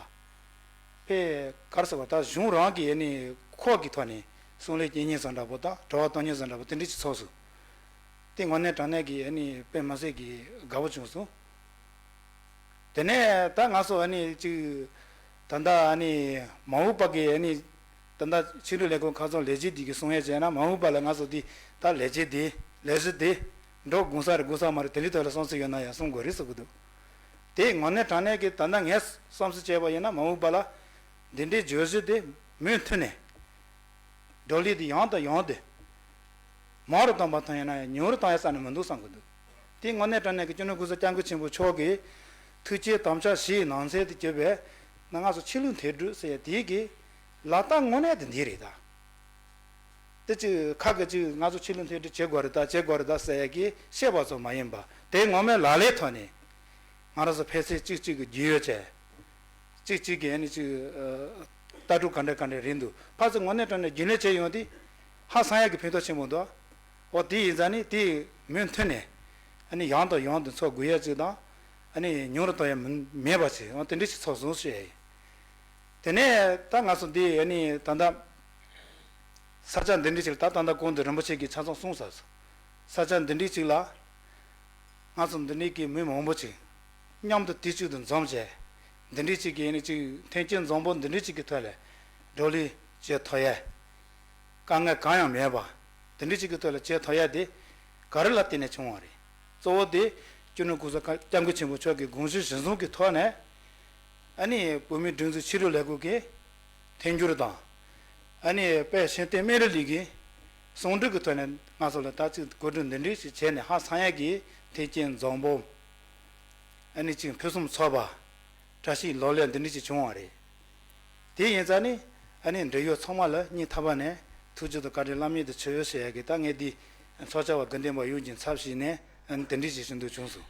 དཔེ་ག་རེ་ཟེར་བ། ད་གཞུང་རང་གི་ཨ་ནི་ཁོག་གི་ཐོག་ནས་གསུང་ལན་སྐྱེལ་མཁན་བཟོ་འདྲ་པོ་དང་དྲི་བ་གཏོང་མཁན་བཟོ་འདྲ་པོ་དེ་འདྲ་ཅིག་ཚོར་སོང་། དེ་དངོས་གནས་དྲང་གནས་ཀྱི་ཨ་ནི་དཔེ་མི་སྲིད་ཀྱི་དགའ་པོ་བྱུང་སོང་། དེ་ནས་ད་ང་ཚོ་ཨ་ནི་ཅིག་ད་ལྟ་ཨ་ནི་མ་འོངས་པ་གི་ཨ་ནི་ད་ལྟ་ཕྱི་དྲིལ་ལས་ཁུངས་ཁ་ཚོན་ལས་བྱེད་འདི་གི་གསུང་ཡས་བྱས་ན། མ་འོངས་པ་ལ་ང་ཚོ་འདི་ད་ལས་བྱེད་འདི་ལས་གཞི་འདི་འགྲོ་དགོས་ས་རེད་དགོས་ས་མ་རེད། དེ་འདྲའི་ཐོག་ལ་བསམ་ཚུལ་ཡོད་ན་ཡང་གསུང་དགོས་རེད་ཟེར་གི་འདུག་དེ་དངོས་གནས་དྲང་གནས་ཀྱི་ད་ལྟ་ངས་བསམ་ཚུལ་བྱས་པ་ཡིན་ན། མ་འོངས་པ་ལ་འདི་འདྲའི་བརྗོད་གཞི་དེ་མུ་མཐུད་ནས་བགྲོ་གླེང་དེ་ཡང་དང་ཡང་དུ་མང་རུ་གཏོང་པ་དང་ཡང་ན་ཉུང་རུ་གཏོང་ཡ་རྩ་ནས་མི་འདུག་བསམ་གི་འདུག་དེ་དངོས་གནས་དྲང་གནས་ཀྱི་སྤྱི་ནོར་གོང་ས་སྐྱབས་མགོན་ཆེན་པོ་མཆོག་གིས་ཐུགས་བསྐྱེད་དམ་བཅའ་བཞིའི་ནང་ཚན་དུ་གྱུར་པའི་ནང་ང་ཚོ་ཆོས་ལུགས་མཐུན་སྒྲིལ་ཟེར་ཡ་དེ་གི་ལག་བསྟར་དངོས་གནས་དེ་འདི་རེད་ད། དེ་ཅིག་ཁ་གི་ཅིག་ང་ཚོ་ཆོས་ལུགས་མཐུན་སྒྲིལ་བྱེད་དགོས་རེད་ད་བྱེད་དགོས་རེད་ད་ཟེར་ཡ་གི་བཤད་པ་ཚོ་མ་ཡིན་པ། དེ་ངོ་མའི་ལག་ལེན་ཐོག་ནས་ང་རང་ཚོ་ཕན་ཚུན་གཅིག་གཅིག་གི་རྒྱུས་ཡོད་བྱས། གཅིག་གཅིག་གིས་ཨ་ནི་ཅིག་ལྟ་གྲུབ་ག་འདྲ་ག་འདྲ་རེད་འདུག་ཕར་ཚུར་དངོས་གནས་དྲང་གནས་རྒྱུས་ལོན་བྱས་ཡོང་དུས་ཧ་སང་ཡ་གི་ཕན་ཐོགས་ཆེན་པོ་འདུག་འོ་དེ་ཡིན་ཙང་ནི་དེ་མུ་མཐུད་ནས་ཨ་ནི་ཡང་དང་ཡང་དུ་འཚོགས་དགོས་ཡ་ཅིག་དང་། ཨ་ནི་ཉུང་རུ་གཏོང་ཡ་མི་མེད་པ་ཞིག་འོ་དེ་འདྲ་ཞིག་ཚོར་སོང་ཞེས། དེ་ནས་ད་ང་ཚོ་འདི་ཨ་ནི་ད་ལྟ་ས་ཆ་འདི་འདྲ་ཞིག་ད་ད་ལྟ་གོང་དུ་རིན་པོ་ཆེ་གིས་ཆ་ཚང་གསུངས་ཚར་སོང་། ས་ཆ་འདི་འདྲ་ཞིག་ལ་ང་ཚོ་འདི་འདྲ་གི་མི་མང་པོ་ཅིག་མཉམ་དུ་དུས་གཅིག་ཏུ་འཛོམས་བྱས། འདི་འདྲ་ཅིག་གི་ཨ་ནི་ཅིག་མཐུན་རྐྱེན་འཛོམས་པོ་འདི་འདྲ་ཅིག་གི་ཐོག་ལ་བགྲོ་གླེང་བྱེད་ཐུབ་ཡས། དཀའ་ངལ་གང་ཡང་མེད་པ། དེ་འདྲ་ཅིག་གི་ཐོག་ལ་བྱེད་ཐུབ་ཡ་དེ་ག་རེ་ལ་བརྟེན་ནས་བྱུང་བ་རེད། གཙོ་བོ་དེ་སྤྱི་ནོར་གོང་ས་སྐྱབས་མགོན་ཆེན་པོ་མཆོག་གི་དགོངས་གཞི་གཞིར་བཟུང་གི་ཐོག་ནས། ཨ་ནི་བོད་མིའི་སྒྲིག་འཛུགས་ཕྱི་དྲིལ་ལས་ཁུངས་ཀྱི་མཐུན་འགྱུར་དང་། ཨ་ནི་དཔལ་ཤེས་ལྡན་སྨན་རི་ལི་གི་གསུང་སྒྲོས་ཀྱི་ཐོག་ནས་ང་ཚོ་ལ་ད་ཅིག་གོ་སྒྲིག་འདི་འདྲ་ཞིག་བྱས་ནས་ཧ་སང་ཡ་གི་མཐུན་རྐྱེན་འཛོམས་པོ། ཨ་ནི་ཅིག་ཕུན་སུམ་ཚོགས་པ། བཀྲ་ཤིས་ལོ་ལེགས་འདི་འདྲ་ཞིག་བྱུང་བ་རེད། དེ་ཡིན་ཙང་ནི་ཨ་ནི་འབྲེལ་ཡོད་ཚང་མ་ལ་སྙིང་ཐག་པ་ནས་ཐུགས་རྗེ་དང་བཀའ་དྲིན་བླ་མེད་དུ་ཆེ་ཡོད་ཟེར་ཡ་གི་ད་ངས་འདི་ཚོགས་བཅར་བ་དགེ་འདུན་པ་ཡོངས་ཀྱི་ཚབ་ཞུས་ནས་ཨ་ནི་དེ་འདྲ་ཞིག་ཞུ་འདོད་བྱུང་སོང་།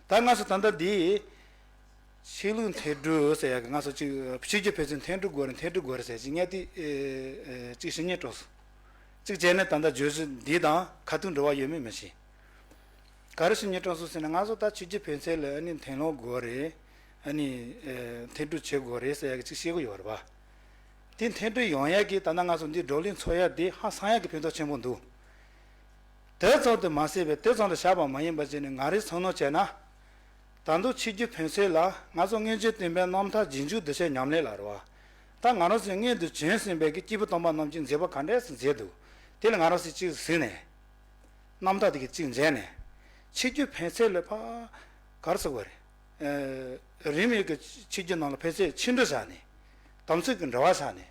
ད་ང་ཚོ་ད་ལྟ་འདི་ཆོས་ལུགས་མཐུན་སྒྲིལ་ཟེར་ཡ་གི་ང་ཚོ་ཅིག་ཕྱི་རྒྱལ་ཕན་ཚུན་མཐུན་སྒྲིལ་དགོས་རེད་མཐུན་སྒྲིལ་དགོས་རེད་ཟེར་ཅིག་ངས་དེ་ཅིག་ཞུ་སྙིང་བྲོ་སོང་། ཅིག་བྱས་ནས་ད་ལྟ་བརྗོད་གཞི་འདི་དང་ཁ་ཐུག་འབྲེལ་བ་ཡོད་མེད་མི་ཤེས། ག་རེ་ཞུ་སྙིང་བྲོ་སོང་ཟེར་ན་ང་ཚོ་ད་ཕྱི་རྒྱལ་ཕན་ཚུན་ལ་ཨ་ནི་མཐུན་ལམ་དགོས་རེད། ཨ་ནི་ཨེ་མཐུན་སྒྲིལ་བྱེད་དགོས་རེད་ཟེར་ཡ་གི་ཅིག་བཤད་གི་ཡོད་རེད་པ། དེ་མཐུན་སྒྲིལ་ཡོང་ཡ་གི་ད་ལྟ་ང་ཚོ་འདི་བགྲོ་གླེང་ཚོགས་ཡ་དེ་ཧ་སང་ཡ་གི་ཕན་ཐོགས་ཆེན་པོ་འདུག་དེ་ཙམ་དུ་མ་ཟད་པའི་དེ་ཙམ་དུ་བཞག་པ་མ་ཡིན་པ་བྱས་ནས་ང་རའི་བསམ་མནོ་བྱས་ན། ད་དུང་ཕྱི་རྒྱལ་ཕན་ཚུན་ལ་ང་ཚོ་སྔོན་བྱོན་བསྟན་པའི་རྣམ་ཐར་རྗེས་འཇུག་གདུལ་བྱའི་ཉམས་ལེན་ལ་རེད་པ། ད་ང་རང་ཚོས་སྔོན་དུ་བྱོན་ཟིན་པའི་གི་སྐྱེས་བུ་དམ་པ་རྣམས་ཀྱིས་མཛད་པ་ག་འདྲས་སེ་མཛད་འདུག་དེ་ལ་ང་རང་ཚོས་གཅིག་གཟིགས་ནས། རྣམ་ཐར་དེ་གི་གཅིག་མཇལ་ནས། ཕྱི་རྒྱལ་ཕན་ཚུན་ལ་ཕར་ག་རེ་ཟེར་དགོས་རེད། རིས་མེད་ཀྱི་ཕྱི་རྒྱལ་ནང་ལ་ཕན་ཚུན་ཕྱི་འབྲེལ་བཞག་ནས། དམ་ཚིག་གི་འབྲེལ་བ་བཞག་ནས།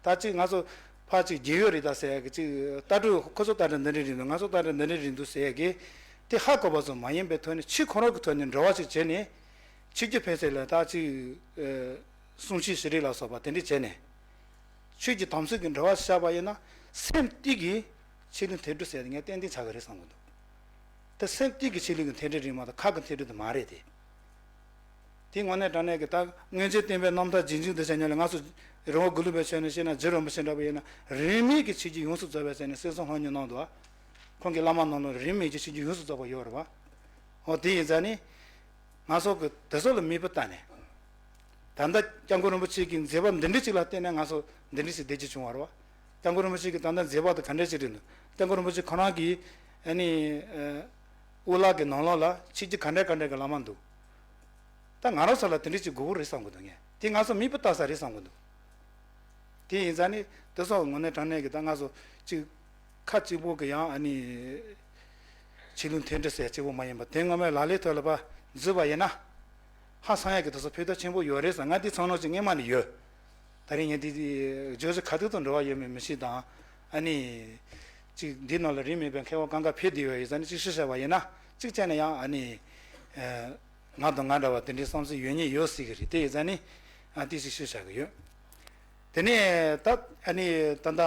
ད་གཅིག་ང་ཚོ་ཕར་གཅིག་རྒྱུས་ཡོད་རེད་ད་ཟེར་ཡ་གི་གཅིག་ལྟ་གྲུབ་ཁོ་ཚོ་ལྟ་གྲུབ་འདི་འདྲ་རེད་འདུག་ང་ཚོ་ལྟ་གྲུབ་འདི་འདྲ་རེད་འདུག་ཟེར་ཡ་གི་དེ་ཧ་གོ་བ་ཙམ་མ་ཡིན་པའི་ཐོག་ནས་ཕྱི་ཁོ་རང་གི་ཐོག་ནས་འབྲེལ་བ་ཅིག་བྱས་ནས། ཕྱི་རྒྱལ་ཕན་ཚུན་ལ་ད་གཅིག་གསུང་ཆོས་ཞུ་རེས་ལ་སོགས་པ་དེ་འདྲ་བྱས་ནས། ཆོས་ཀྱི་དམ་ཚིག་གི་འབྲེལ་བ་བཞག་པ་ཡིན་ན་སེམས་གཏིང་གི་ཆོས་ལུགས་མཐུན་སྒྲིལ་ཟེར་ཡ་དེ་ངས་ཏན་ཏན་ཆགས་ཀྱི་རེད་བསམ་གྱི་འདུག་དེ་སེམས་གཏིང་གི་ཆོས་ལུགས་ཀྱི་མཐུན་སྒྲིལ་རེད་མ་གཏོགས་ཁ་གི་མཐུན་སྒྲིལ་དེ་མ་རེད་དེ། དེ་དངོས་གནས་དྲང་གནས་ཀྱི་ད་སྔོན་བྱོན་བསྟན་པའི་རྣམ་ཐར་རྗེས་འཇུག་འདི་བྱས་ཉོན་ལ་ང་ཚོ་རི་བོ་དགུ་ལུང་པའི་ཆོས་ནས་བཤད་ན་རྗེ་རིན་པོ་ཆེ་འདྲ་པོ་ཡིན་ན་རིས་མེད་ཀྱི་ཆོས་བརྒྱུད་ཡོངས་སུ་རྫོགས་པའི་ཟེར་ནས་གསེར་ཟམ་ལྷ་མོའི་ནང་དུ་ཁོང་གི་བླ་མ་རྣམས་ལ་རིས་མེད་ཀྱི་ཆོས་བརྒྱུད་ཡོངས་སུ་རྫོགས་པ་ཡོད་རེད་བ། འོ་དེ་ཡིན་ཙང་ནི། ང་ཚོ་གི་དེ་ཚོ་ལ་མིག་དཔེ་ལྟ་ནས། ད་ལྟ་སྐྱབས་མགོན་རིན་པོ་ཆེ་གི་མཛད་པ་འདི་འདྲ་ཅིག་ལ་བརྟེན་ནས་ང་ཚོ་འདི་འདྲ་ཞིག་བསྡད་རྒྱུ་བྱུང་བ་རེད་བ། སྐྱབས་མགོན་རིན་པོ་ཆེ་གི་ད་ལྟ་མཛད་པ་དེ་ག་འདྲ་ཅིག་རེད་འདུག་སྐྱབས་མགོན་རིན་པོ་ཆེ་ཁོ་རང་གི་ཨ་ནི་ཨ་དབུ་བླ་གི་ནང་ལོགས་ལ་ཆོས་བརྒྱུད་ག་འདྲ་ག་འདྲ་གི་བླ་མ་འདུག་ད་ང་རང་ཚོ་ལ་དེ་འདྲ་ཅིག་དགོས་ཀྱི་རེད་བསམ་གྱི་འདུག་ངས་དེ་ང་ཚོ་མིག་དཔེ་ལྟ་ས་རེད་བསམ་གྱི་འདུག་དེ་ཡིན་ཙང་ནི་དེ་ཚོ་དངོས་གནས་དྲང་གནས་ཀྱི་ད་ང་ཚོ་གཅིག་ཁ་གཅིག་པོ་གི་ཡང་ཨ་ནི་ ཆོས་ལུགས་མཐུན་སྒྲིལ་ཟེར་གཅིག་པོ་མ་ཡིན་པར་དོན་ངོ་མའི་ལག་ལེན་ཐོག་ལ་ཕར་འཛུལ་བ་ཡིན་ན། ཧ་སང་ཡག་གི་དེ་ཚོ་ཕན་ཐོགས་ཆེན་པོ་ཡོད་རེད་ཟེར། ང་འདི་ཚང་ནང་ཅིག་སྔོན་མ་ནས་ཡོད། ད་རིང་ངས་འདི་བརྗོད་གཞི་ཁ་ཐུག་དང་འབྲེལ་བ་ཡོད་མེད་མི་ཤེས་དང་། ཨ་ནི། ཅིག་འདི་ནང་ལ་རིན་མེད་པའི་མཁས་དབང་གང་ག་ཕེབས་བསྡད་ཡོད་ཡིན་ཙང་ནི་ཅིག་ཞུ་བྱ་བ་ཡིན་ན། གཅིག་བྱས་ན་ཡང་ཨ་ནི། ང་དང་ང་འདྲ་བ་དེ་འདྲའི་བསམ་ཚུལ་ཡོད་ཉེན་ཡོད་སྲིད་གི་རེད། དེ་ཡིན་ཙང་ནི། ཨ་ཏི་ཞིག་ཞུ་བྱ་གི་ཡོད། དེ་ནས་ད་ཨ་ནི་ད་ལྟ།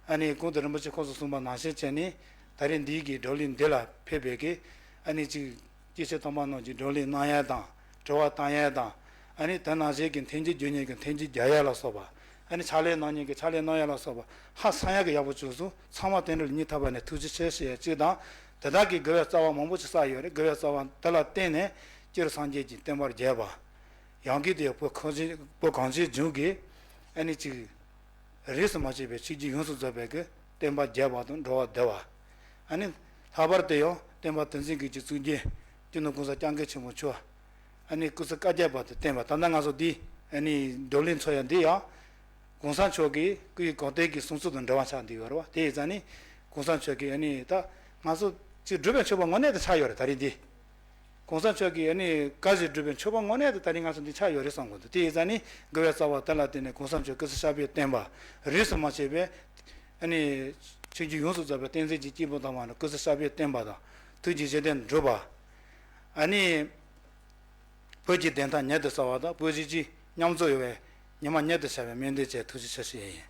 ཨ་ནི་གོང་དུ་རིན་པོ་ཆེ་ཁོང་ཚོས་གསུངས་པ་ནང་བཞིན་བྱས་ནས་ད་རེས་འདིའི་གི་བགྲོ་གླེང་འདི་ལ་ཕེབས་པའི་གི་ཨ་ནི་ཅིག་སྐྱེས་ཆེན་ཐོག་མ་རྣམས་ཀྱིས་བགྲོ་གླེང་གནང་ཡ་དང་དྲི་བ་བཏང་ཡ་དང་། ཨ་ནི་དེ་ནང་བཞིན་གྱི་འཐེན་འཁྱེར་རྒྱག་མཁན་གྱིས་འཐེན་འཁྱེར་རྒྱག་ཡ་ལ་སོགས་པ། ཨ་ནི་ཕྱག་ལས་གནང་མཁན་གྱིས་ཕྱག་ལས་གནང་ཡ་ལ་སོགས་པ་ཧ་སང་ཡ་གི་ཡག་པོ་བྱུང་སོང་། ཚང་མ་རྟེན་འབྲེལ་སྙིང་ཐག་པ་ནས་ཐུགས་རྗེ་ཆེ་ཞུ་ཡ་གཅིག་དང་། དེ་དག་གི་དགེ་བའི་རྩ་བ་མང་པོ་ཅིག་བསགས་ཡོད་རེད། དགེ་བའི་རྩ་བ་འདི་ལ་བརྟེན་ནས་སྤྱིར་སངས་རྒྱས་ཀྱི་བསྟན་པ་རྒྱས་པ། ཡང་སྒོས་དེ་བོད་གངས་ཅན་བོད་གངས་ཅན་ལྗོངས་ཀྱི་ཨ་ནི་ཅིག་རིས་སུ་མ་ཆད་པའི་ཆོས་བརྒྱུད་ཡོངས་སུ་རྫོགས་པའི་གི་བསྟན་པ་རྒྱས་པ་དང་འགྲོ་བ་བདེ་བ། ཨ་ནི་ལྷག་པར་དུ་ཡང་བསྟན་པ་དོན་འཛིན་གྱི་གཙུག་རྒྱན་སྤྱི་ནོར་གོང་ས་སྐྱབས་མགོན་ཆེན་པོ་མཆོག་ཨ་ནི་སྐུ་ཚེ་བསྐལ་བརྒྱའི་བར་དུ་བརྟན་པ། ད་ལྟ་ང་ཚོ་འདི་ཨ་ནི་བགྲོ་གླེང་འཚོགས་ཡ་འདི་ཡང་གོང་ས་མཆོག་གི་སྐུ་ཡི་གོ་སྟོན་གྱི་གསུང་ཚུལ་དང་འབྲེལ་བ་ཆགས་བསྡད་ཡོད་རེད་བ། དེ་ཡིན་ཙང་ནི་གོང་ས་མཆོག་གིས་ཨ་ནི་ད་ང་ཚོ་ཅིག་སྒྲུབ་པའི་མཆོད་པ་དངོས་གནས་དུ་ཆགས་ཡོད་རེད། ད་རེས་འདི། གོང་ས་མཆོག་གིས་ཨ་ནི་བཀའ་བཞིན་སྒྲུབ་པའི་མཆོད་པ་དངོས་གནས་དུ་ད་རིང་ང་ཚོ་འདི་ཆགས་ཡོད་རེད་བསམ་གྱི་འདུག་དེ་ཡིན་ཙང་ནི་དགེ་བའི་རྩ་བ་དེ་ལ་བརྟེན་ནས་གོང་ས་མཆོག་སྐུ་ཚེ་ཞབས་པད་བརྟན་པ། རིས་སུ་མ་ཆད་པའི་ཨ་ནི་ཆོས་བརྒྱུད་ཡོངས་སུ་རྫོགས་པའི་བསྟན་འཛིན་གྱི་སྐྱེས་བུ་དམ་པ་རྣམས་སྐུ་ཚེ་ཞབས་པད་བརྟན་པ་དང་ཐུགས་ཀྱི་བཞེད་དོན་འགྲུབ་པ། ཨ་ནི་བོད་ཀྱི་བདེན་མཐའ་མྱུར་དུ་གསལ་བ་དང་བོད་གཞིས་བྱེས་མཉམ་འཛོམས་ཡོང་བའི་ཉི་མ་མྱུར་དུ་ཤར་བའི་སྨོན་འདུན་བཅས། ཐུགས་རྗེ་ཆེ་ཞུ་ཡས་ཡིན།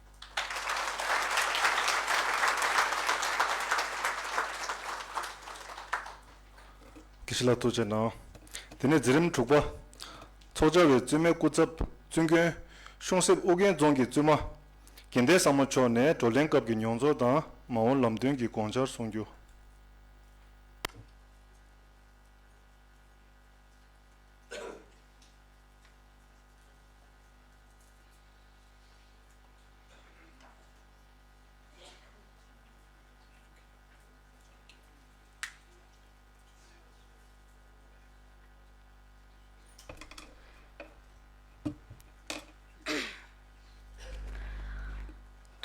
དགེ་བཤེས་ལགས་ཐུགས་རྗེ་གནང་། དེ་ནས་འཛིན་རིམ་དྲུག་པ། ཚོགས་བཅར་བའི་བཙུན་མའི་སྐུ་ཚབ་བཙུན་དགོན་གཤོང་གསེབ་ཨོ་རྒྱན་རྫོང་གི་བཙུན་མ་དགེ་ལྡན་བཟང་མོ་མཆོག་ནས་བགྲོ་གླེང་སྐབས་ཀྱི་མྱོང་ཚོར་དང་མ་འོངས་ལམ་སྟོན་གྱི་དགོངས་འཆར་གསུང་རྒྱུ།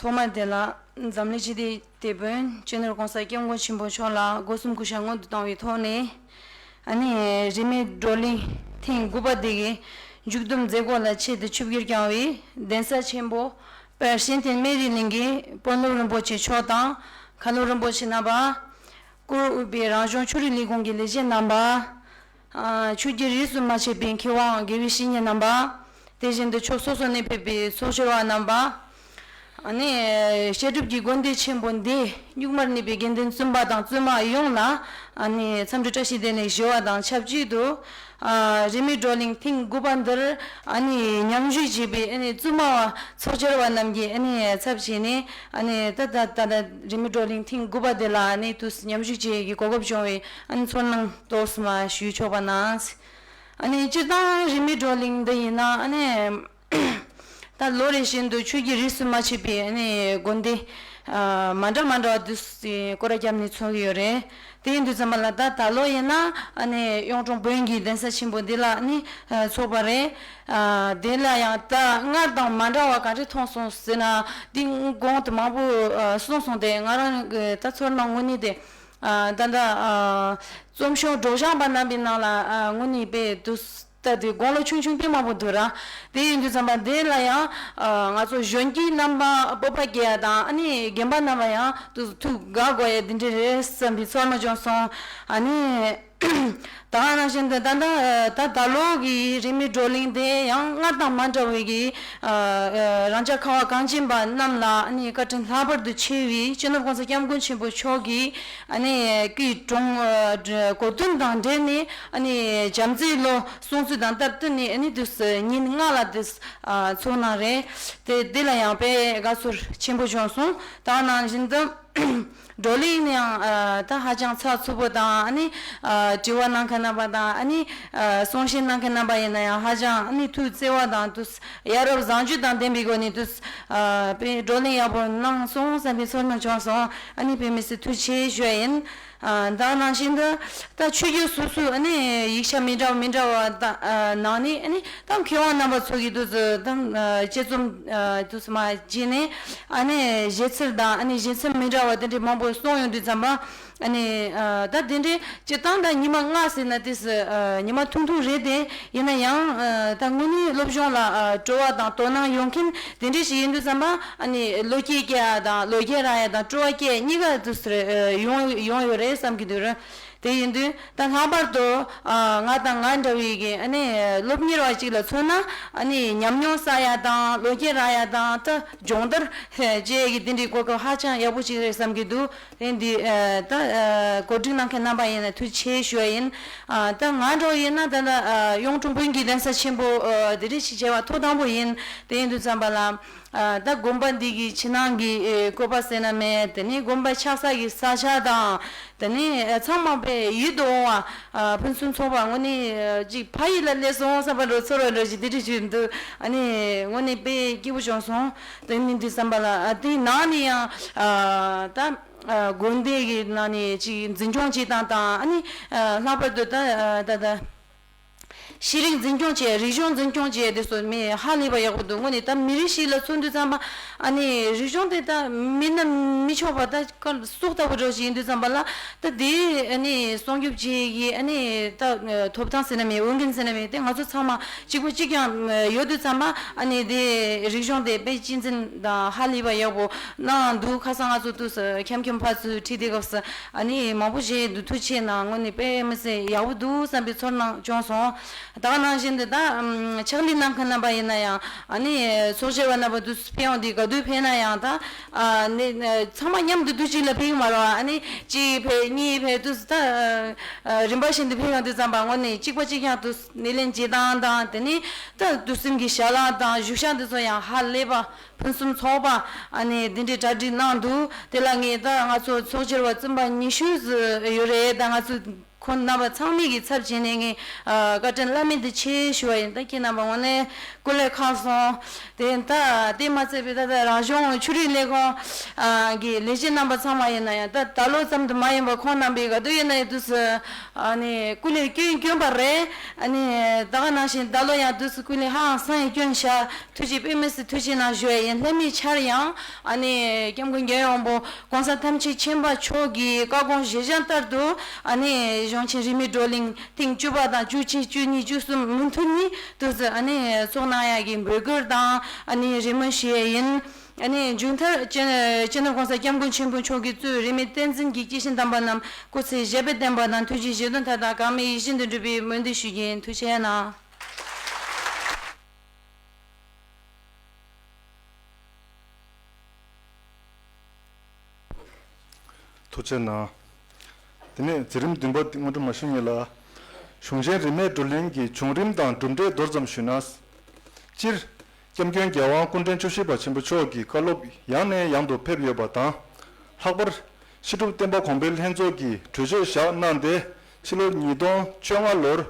ཐོག་མར་དེ་ལ་འཛམ་གླིང་སྤྱི་བདེའི་དེད་དཔོན་སྤྱི་ནོར་༸གོང་ས་༸སྐྱབས་མགོན་ཆེན་པོ་མཆོག་ལ་སྒོ་གསུམ་གུས་ཞབས་སྔོན་དུ་བཏང་བའི་ཐོག་ནས། ཨ་ནི་རིས་མེད་བགྲོ་གླེང་ཐེངས་དགུ་པ་དེ་གའི་མཇུག་བསྡོམས་མཛད་སྒོ་ལ་ཆེད་དུ་ཆིབས་བསྒྱུར་བསྐྱངས་པའི་གདན་ས་ཆེན་པོ་དཔལ་གཤེན་བསྟན་སྨན་རིའི་གླིང་གི་དཔོན་སློབ་རིན་པོ་ཆེ་མཆོག་དང་། མཁན་སློབ་རིན་པོ་ཆེ་རྣམ་པ། བཀུར་འོས་པའི་རང་སྐྱོང་ཆོས་རིག་ལས་ཁུངས་ཀྱི་ལས་བྱེད་རྣམ་པ། ཨ། ཆོས་བརྒྱུད་རིས་སུ་མ་ཆད་པའི་མཁས་དབང་དགེ་བའི་བཤེས་གཉེན་རྣམ་པ། དེ་བཞིན་དུ་ཕྱོགས་སོ་སོ་ནས་ཕེབས་པའི་ཚོགས་བཅར་བ་རྣམ་པ། ཨ་ནི་བཤད་སྒྲུབ་ཀྱི་དགོན་སྡེ་ཆེན་པོ་འདི་སྨྱུག་མར་གནས་པའི་དགེ་འདུན་བཙུན་པ་དང་བཙུན་མ་ཡོངས་ལ་ཨ་ནི་འཚམས་འདྲི་བཀྲ་ཤིས་བདེ་ལེགས་ཞུ་བ་དང་ཆབས་ཅིག་ཏུ། ཨ། རིས་མེད་བགྲོ་གླེང་ཐེངས་དགུ་པ་འདིར་ཨ་ནི་མཉམ་ཞུགས་བྱས་པའི་ཨ་ནི་བཙུན་མ་བ་ཚོགས་བཅར་བ་རྣམས་ཀྱི་ཨ་ནི་ཚབ་བྱས་ནས་ཨ་ནི་ད་ད་ད་ད་རིས་མེད་བགྲོ་གླེང་ཐེངས་དགུ་པ་འདི་ལ་ཨ་ནི་དུས་སུ་མཉམ་ཞུགས་བྱེད་ཀྱི་གོ་སྐབས་བྱུང་བའི་ཨ་ནི་ཚོར་སྣང་ཏོག་ཙམ་ཞུས་ཆོག་པ་གནང་། ཨ་ནི་སྤྱིར་བཏང་རིས་མེད་བགྲོ་གླེང་འདི་ཡིན་ན་ཨ་ནི་ད་ལོ་རེ་བཞིན་དུ་ཆོས་བརྒྱུད་རིས་སུ་མ་ཆད་པའི་ཨ་ནི་དགོན་སྡེ་ཨ་མ་འདྲ་མ་འདྲ་བ་དུས་སུ་སྐོར་ར་བརྒྱབ་ནས་ཚོགས་ཀྱི་ཡོད་རེད། དེ་ཡིན་དུས་ཙམ་པ་ལ་ད་ད་ལོ་ཡིན་ན་ཨ་ནི་གཡུང་དྲུང་བོན་གྱི་གདན་ས་ཆེན་པོ་འདི་ལ་ཨ་ནི་ཚོགས་པ་རེད། ཨ་དེ་ལ་ཡང་ད་སྔར་དང་མ་འདྲ་བ་ག་རེ་མཐོང་སོང་ཟེར་ན། འདི་གོང་དུ་མང་པོ་ཨ་གསུངས་སོང་སྟེ། ང་རང་གི་ད་ཚོར་སྣང་དངོས་གནས་དེ། ཨ་ད་ལྟ་ཨ་རྩོམ་ཤོག་སྒྲོག་སྦྱང་པ་རྣམ་པའི་ནང་ལ་ཨ་དངོས་གནས་དཔེ་དུས་ད་དེ་དགུང་ལོ་ཆུང་ཆུང་དཔེ་མང་པོ་འདུག་ར། དེ་ཡིན་དུས་ཙམ་པ་དེ་ལ་ཡང་ཨ་ང་ཚོ་གཞོན་སྐྱེས་རྣམ་པ་སྤོབས་པ་སྐྱེ་ཡ་དང་ཨ་ནི་རྒན་པ་རྣམ་པ་ཡང་དུས་ཐུགས་དགའ་དགོས་ཡ་དེ་འདྲ་རེད་བསམ་པའི་ཚོར་སྣང་བྱུང་སོང་། ཨ་ནི། ད་ག་ནང་བཞིན་དུ་ད་ལྟ་ད་ད་ལོ་གི་རིས་མེད་བགྲོ་གླེང་དེ་ཡང་སྔར་དང་མ་འདྲ་བའི་གི་ཨ་ཨ་རང་ཅག་ཁ་བ་གངས་ཅན་པ་རྣམས་ལ་ཨ་ནི་བཀའ་དྲིན་ལྷག་པར་དུ་ཆེ་བའི་སྤྱི་ནོར་༸གོང་ས་༸སྐྱབས་མགོན་ཆེན་པོ་མཆོག་གིས་ཨ་ནི་སྐུའི་དྲུང་ཨ་གོ་སྟོན་དང་འབྲེལ་ནས་ཨ་ནི་བྱམས་བརྩེའི་ལོ་སྲུང་བརྩི་དང་སྟབས་བསྟུན་ནས་ཨ་ནི་དུས་ཉིན་ལྔ་ལ་དུས་ཨ་ཚོགས་གནང་རེད། དེ་དེ་ལ་ཡང་དཔེ་དགའ་ཚོར་ཆེན་པོ་བྱུང་སོང་། ད་ག་ནང་བཞིན་དུ། བགྲོ་གླེང་ནི་ཡང་ཨ་ད་ཧ་ཅང་ཚགས་ཚུད་པོ་དང་ཨ་ནི་ཨ་དྲི་བ་གནང་མཁན་རྣམ་པ་དང་ཨ་ནི་ཨ་གསུང་བཤད་གནང་མཁན་རྣམ་པ་ཡིན་ན་ཡང་ཧ་ཅང་ཨ་ནི་ཐུགས་བརྩེ་བ་དང་དུས་ཡ་རབས་བཟང་སྤྱོད་དང་ལྡན་པའི་སྒོ་ནས་དུས་ཨ་དཔེ་བགྲོ་གླེང་ཡག་པོ་གནང་སོང་བསམ་པའི་ཚོར་སྣང་བྱུང་སོང་། ཨ་ནི་དཔེ་མི་སྲིད་ཐུགས་རྗེ་ཆེ་ཞུ་ཡ་ཡིན། ཨ་ད་ནང་བཞིན་དུ་ད་ཆོས་བརྒྱུད་སོ་སོའི་ཨ་ནི་ཡིག་ཆ་མི་འདྲ་བ་མི་འདྲ་བ་དང་ཨ་ནང་ནས་ཨ་ནི། ད་མཁས་དབང་རྣམ་པ་ཚོ་གིས་དུས་ཚོད་དང་ཨ་དཔྱད་རྩོམ་ཨ་དུས་ཚོད་མ་བྱས་ནས་ཨ་ནི་གཞས་ཚིག་དང་ཨ་ནི་གཞས་ཚིག་མི་འདྲ་བ་དེ་འདྲའི་མང་པོ་གསུངས་ཡོང་དུས་ཙམ་པ། ཨ་ནི་ཨ་ད་དེ་འདྲའི་སྤྱིར་བཏང་ད་ཉི་མ་ལྔ་ཟེར་ན་དེ་ཨ་ཉི་མ་ཐུང་ཐུང་རེད་དེ། ཡིན་ན་ཡང་ཨ་ད་དངོས་གནས་སློབ་སྦྱོང་ལ་ཨ་སྤྲོ་བ་དང་དོ་སྣང་ཡོང་མཁན་དེ་འདྲའི་ཞིག་ཡིན་དུས་ཙམ་པ། ཨ་ནི་བློ་སྐྱེད་སྐྱེ་ཡ་དང་བློ་སྐྱེད་རག་ཡ་དང་སྤྲོ་བ་སྐྱེ་གཉིས་ཀ་དུ་ཟེར་ཨ་ཡོང་ཡོང་ཡོད་རེད་བསམ་གྱི་འདུག་ར། དེ་ཡིན་དུས་ད་ལྷག་པར་དུ་ཨ་ང་དང་ང་འདྲ་བའི་གི་ཨ་ནི་སློབ་གཉེར་བ་ཅིག་ལ་མཚོན་ན། ཨ་ནི་ཉམས་མྱོང་བསགས་ཡ་དང་བློ་སྐྱེད་རག་ཡ་དང་ད་སྦྱོང་བརྡར་བྱེད་ཡ་གི་དེ་འདྲའི་གོ་སྐབས་ཧ་ཅང་ཡག་པོ་ཅིག་རེད་བསམ་གྱི་འདུག་དེ་འདི་ཨ་ད་ཨ་གོ་སྒྲིག་གནང་མཁན་རྣམ་པ་ཡིན་ན་ཐུགས་རྗེ་ཆེ་ཞུ་བ་ཡིན། ཨ་ད་ང་འདྲ་བོ་ཡིན་ན་ད་ལྟ་ཨ་གཡུང་དྲུང་བོན་གྱི་གདན་ས་ཆེན་པོ་ཨ་དེ་འདྲ་ཞིག་བྱས་པ་ཐོག་དང་པོ་ཡིན། དེ་ཡིན་དུས་ཙམ་པ་ལ། ཨ་ད་དགོན་པ་འདི་གི་ཕྱི་ནང་གི་ཨེ་བཀོད་པ་ཟེར་ན་མེད། དེ་ནས་དགོན་པ་ཆགས་ས་གི་ས་ཆ་དང་། དེ་ནས་ཨ་ཚང་མ་དཔེ་ཡིད་དུ་འོང་བ། ཨ་ཕུན་སུམ་ཚོགས་པ། དངོས་གནས་ཨ་ཅིག་ཕ་ཡུལ་ལ་སླེབས་སོང་བསམ་པ་འདྲ་ཚོར་བ་འདྲ་ཞིག་དེ་འདྲ་ཞིག་འདུག་ཨ་ནི་དངོས་གནས་དཔེ་སྐྱིད་པོ་བྱུང་སོང་། དེ་ནས་འདི་བསམ་པ་ལ་ཨ་དེའི་ནང་ནས་ཡང་ཨ་ད་ཨ་དགོན་སྡེ་གི་ནང་ནས་ཅིག་འཛིན་སྐྱོང་བྱེད་སྟངས་དང་། ཨ་ནི་ཨ་ལྷག་པར་དུ་ད་ཨ་ད་ད། ཤེས་རིག་འཛིན་སྐྱོང་བྱས། རིག་གཞུང་འཛིན་སྐྱོང་བྱས། དེ་ཚོ་མི་ཧ་ལས་པ་ཡག་པོ་འདུག་དངོས་གནས་ད་མི་རིགས་ཤིག་ལ་མཚོན་དུས་ཙམ་པ། ཨ་ནི་རིག་གཞུང་དེ་ད་མེད་ན་མི་ཆོག་པ། ད་སྐབས་སྲོག་ལྟ་བུ་འདྲ་ཞིག་ཡིན་དུས་ཙམ་པ་ལ། ད་དེ་ཨ་ནི་སྲུང་སྐྱོབ་བྱེད་ཀྱི་ཨ་ནི་ད་ཐོབ་ཐང་ཟེར་ན་མེད། འོས་འགན་ཟེར་ན་མེད། དེ་ང་ཚོ་ཚང་མ་གཅིག་པ་གཅིག་རྐྱང་ཡོད་དུས་ཙམ་པ། ཨ་ནི་དེ་རིག་གཞུང་དེ་དཔེ་གཅེས་འཛིན་དང་ཧ་ལས་པ་ཡག་པོ་གནང་འདུག་ཁ་སང་ང་ཚོ་དུས་སུ་འཁྱམ་འཁྱམ་ཕར་ཚུར་ཁྲིད་དེ་སྐབས་སུ། ཨ་ནི་མང་པོ་བྱས་འདུག་ཐུགས་རྗེ་ཆེ་གནང་། དངོས་གནས་དཔེ་མི་སྲིད་ཡག་པོ་འདུག་བསམ་པའི་ཚོར་སྣང་བྱུང་སོང་། ད་ག་ནང་བཞིན་དུ་ད་ཨམ་ཕྱག་ལས་གནང་མཁན་རྣམ་པ་ཡིན་ན་ཡང་། ཨ་ནི་ཚོགས་བཅར་བ་རྣམ་པ་དུ་ཕེབས་ཡོང་དུས་ག་དུས་ཕེབས་ན་ཡང་ད། ཨ་ནི་ཚང་མ་མཉམ་དུ་དུས་གཅིག་ལ་ཕེབས་ཀྱི་མ་རེད་བ། ཨ་ནི་གཅིག་ཕེབས་གཉིས་ཕེབས་དུས་ད་ཨ་རིམ་པ་བཞིན་དུ་ཕེབས་ཡོང་དུས་ཙམ་པ་དངོས་གནས་གཅིག་པ་གཅིག་རྐྱང་དུ་སྣེ་ལེན་བྱེད་སྟངས་དང་། དེ་ནས་ད་དུས་གསུམ་གྱི་ཞལ་ལག་དང་བཞུགས་ཤག་འདི་ཚོ་ཡང་ཧ་ལས་པ། ཕུན་སུམ་ཚོགས་པ། ཨ་ནི་འདི་འདྲའི་གྲ་སྒྲིག་གནང་འདུག་དེ་ལ་ངས་ད་ང་ཚོ་ཚོགས་བཅར་བ་བཙུན་པ་ཉི་ཤུ་ཙམ་ཡོད་རེད། ད་ང་ཚོ་ཁོང་རྣམ་པ་ཚང་མའི་གི་ཚབ་བྱས་ནས་ངས་ཨ་བཀའ་དྲིན་བླ་མེད་དུ་ཆེ་ཞུ་བ་ཡིན། ད་ཁྱེད་རྣམ་པ་དངོས་གནས་སྐུ་ལས་ཁག་སོང་། དེ་ད་དེ་མ་ཚད་པའི་ད་ལྟ་རང་གཞུང་ཆོས་རིག་ལས་ཁུངས་ཨ་གི་ལས་བྱེད་རྣམ་པ་ཚང་མ་ཡིན་ན་ཡང་། ད་ད་ལོ་ཙམ་དུ་མ་ཡིན་པར་ཁོང་རྣམ་པས་ག་དུས་ཡིན་ན་ཡང་དུས་སུ་ཨ་ནི་སྐུ་ལས་བསྐྱོན་བསྐྱོན་པ་རེད། ཨ་ནི་ད་ག་ནང་བཞིན་ད་ལོ་ཡང་དུས་སུ་སྐུ་ལས་ཧ་ཅང་སང་ཡང་བསྐྱོན་ཤག་ཐུགས་རྗེ་དཔེ་མི་སྲིད་ཐུགས་རྗེ་གནང་ཞུ་ཡ་ཡིན། སླད་མའི་ཆར་ཡང་ཨ་ནི་སྐྱབས་མགོན་རྒྱལ་ཡོངས་པོ་༸གོང་ས་ཐམས་ཅད་མཁྱེན་པ་མཆོག་གི་བཀའ་དགོངས་བཞེད་བཞིན་ལྟར་དུ། ཨ་ནི་གཞུང་ཆེན་རིས་མེད་བགྲོ་གླེང་ཐེངས་བཅུ་པ་དང་བཅུ་གཅིག་བཅུ་གཉིས་བཅུ་གསུམ་མུ་མཐུད་ནས་དུས་སུ་ཨ་ནི་ཚོགས་གནང་ཡ་གི་འབོད་སྐུལ་དང་ཨ་ནི་རེ་སྨོན་ཞུ་ཡ་ཡིན། ཨ་ནི་མཇུག་མཐར་སྤྱི་སྤྱི་ནོར་༸གོང་ས་༸སྐྱབས་མགོན་ཆེན་པོ་མཆོག་གིས་གཙོས་རིས་མེད་བསྟན་འཛིན་གྱི་སྐྱེས་ཆེན་དམ་པ་རྣམས་སྐུ་ཚེ་ཞབས་པད་བརྟན་པ་དང་ཐུགས་རྗེའི་བཞེད་དོན་མཐའ་དག་གང་མེད་ཡིད་བཞིན་དུ་འགྲུབ་པའི་སྨོན་འདུན་ཞུ་རྒྱུ་ཡིན། ཐུགས་རྗེ་གནང་། ཐུགས་རྗེ་གནང་། དེ་ནས་མཛད་རིམ་བདུན་པ་དངོས་གྲུབ་མ་ཤོང་ཉིད་ལ། གཞུང་ཆེན་རིས་མེད་བགྲོ་གླེང་གི་བྱུང་རིམ་དང་གྲུབ་འབྲས་མདོར་ཙམ་ཞུས་ན། སྤྱིར། སྐྱབས་མགོན་རྒྱལ་དབང་སྐུ་ཕྲེང་བཅུ་བཞི་པ་ཆེན་པོ་མཆོག་གི་བཀའ་སློབ་ཡང་ནས་ཡང་དུ་ཕེབས་ཡོད་པ་དང་། ལྷག་པར། བཤད་སྒྲུབ་བསྟན་པ་གོང་འཕེལ་ལྷན་ཚོགས་ཀྱིས་གྲོས་ཆོད་བཞག་གནང་སྟེ། ཕྱི་ལོ་ཉིས་སྟོང་བཅོ་ལྔ་ལོར།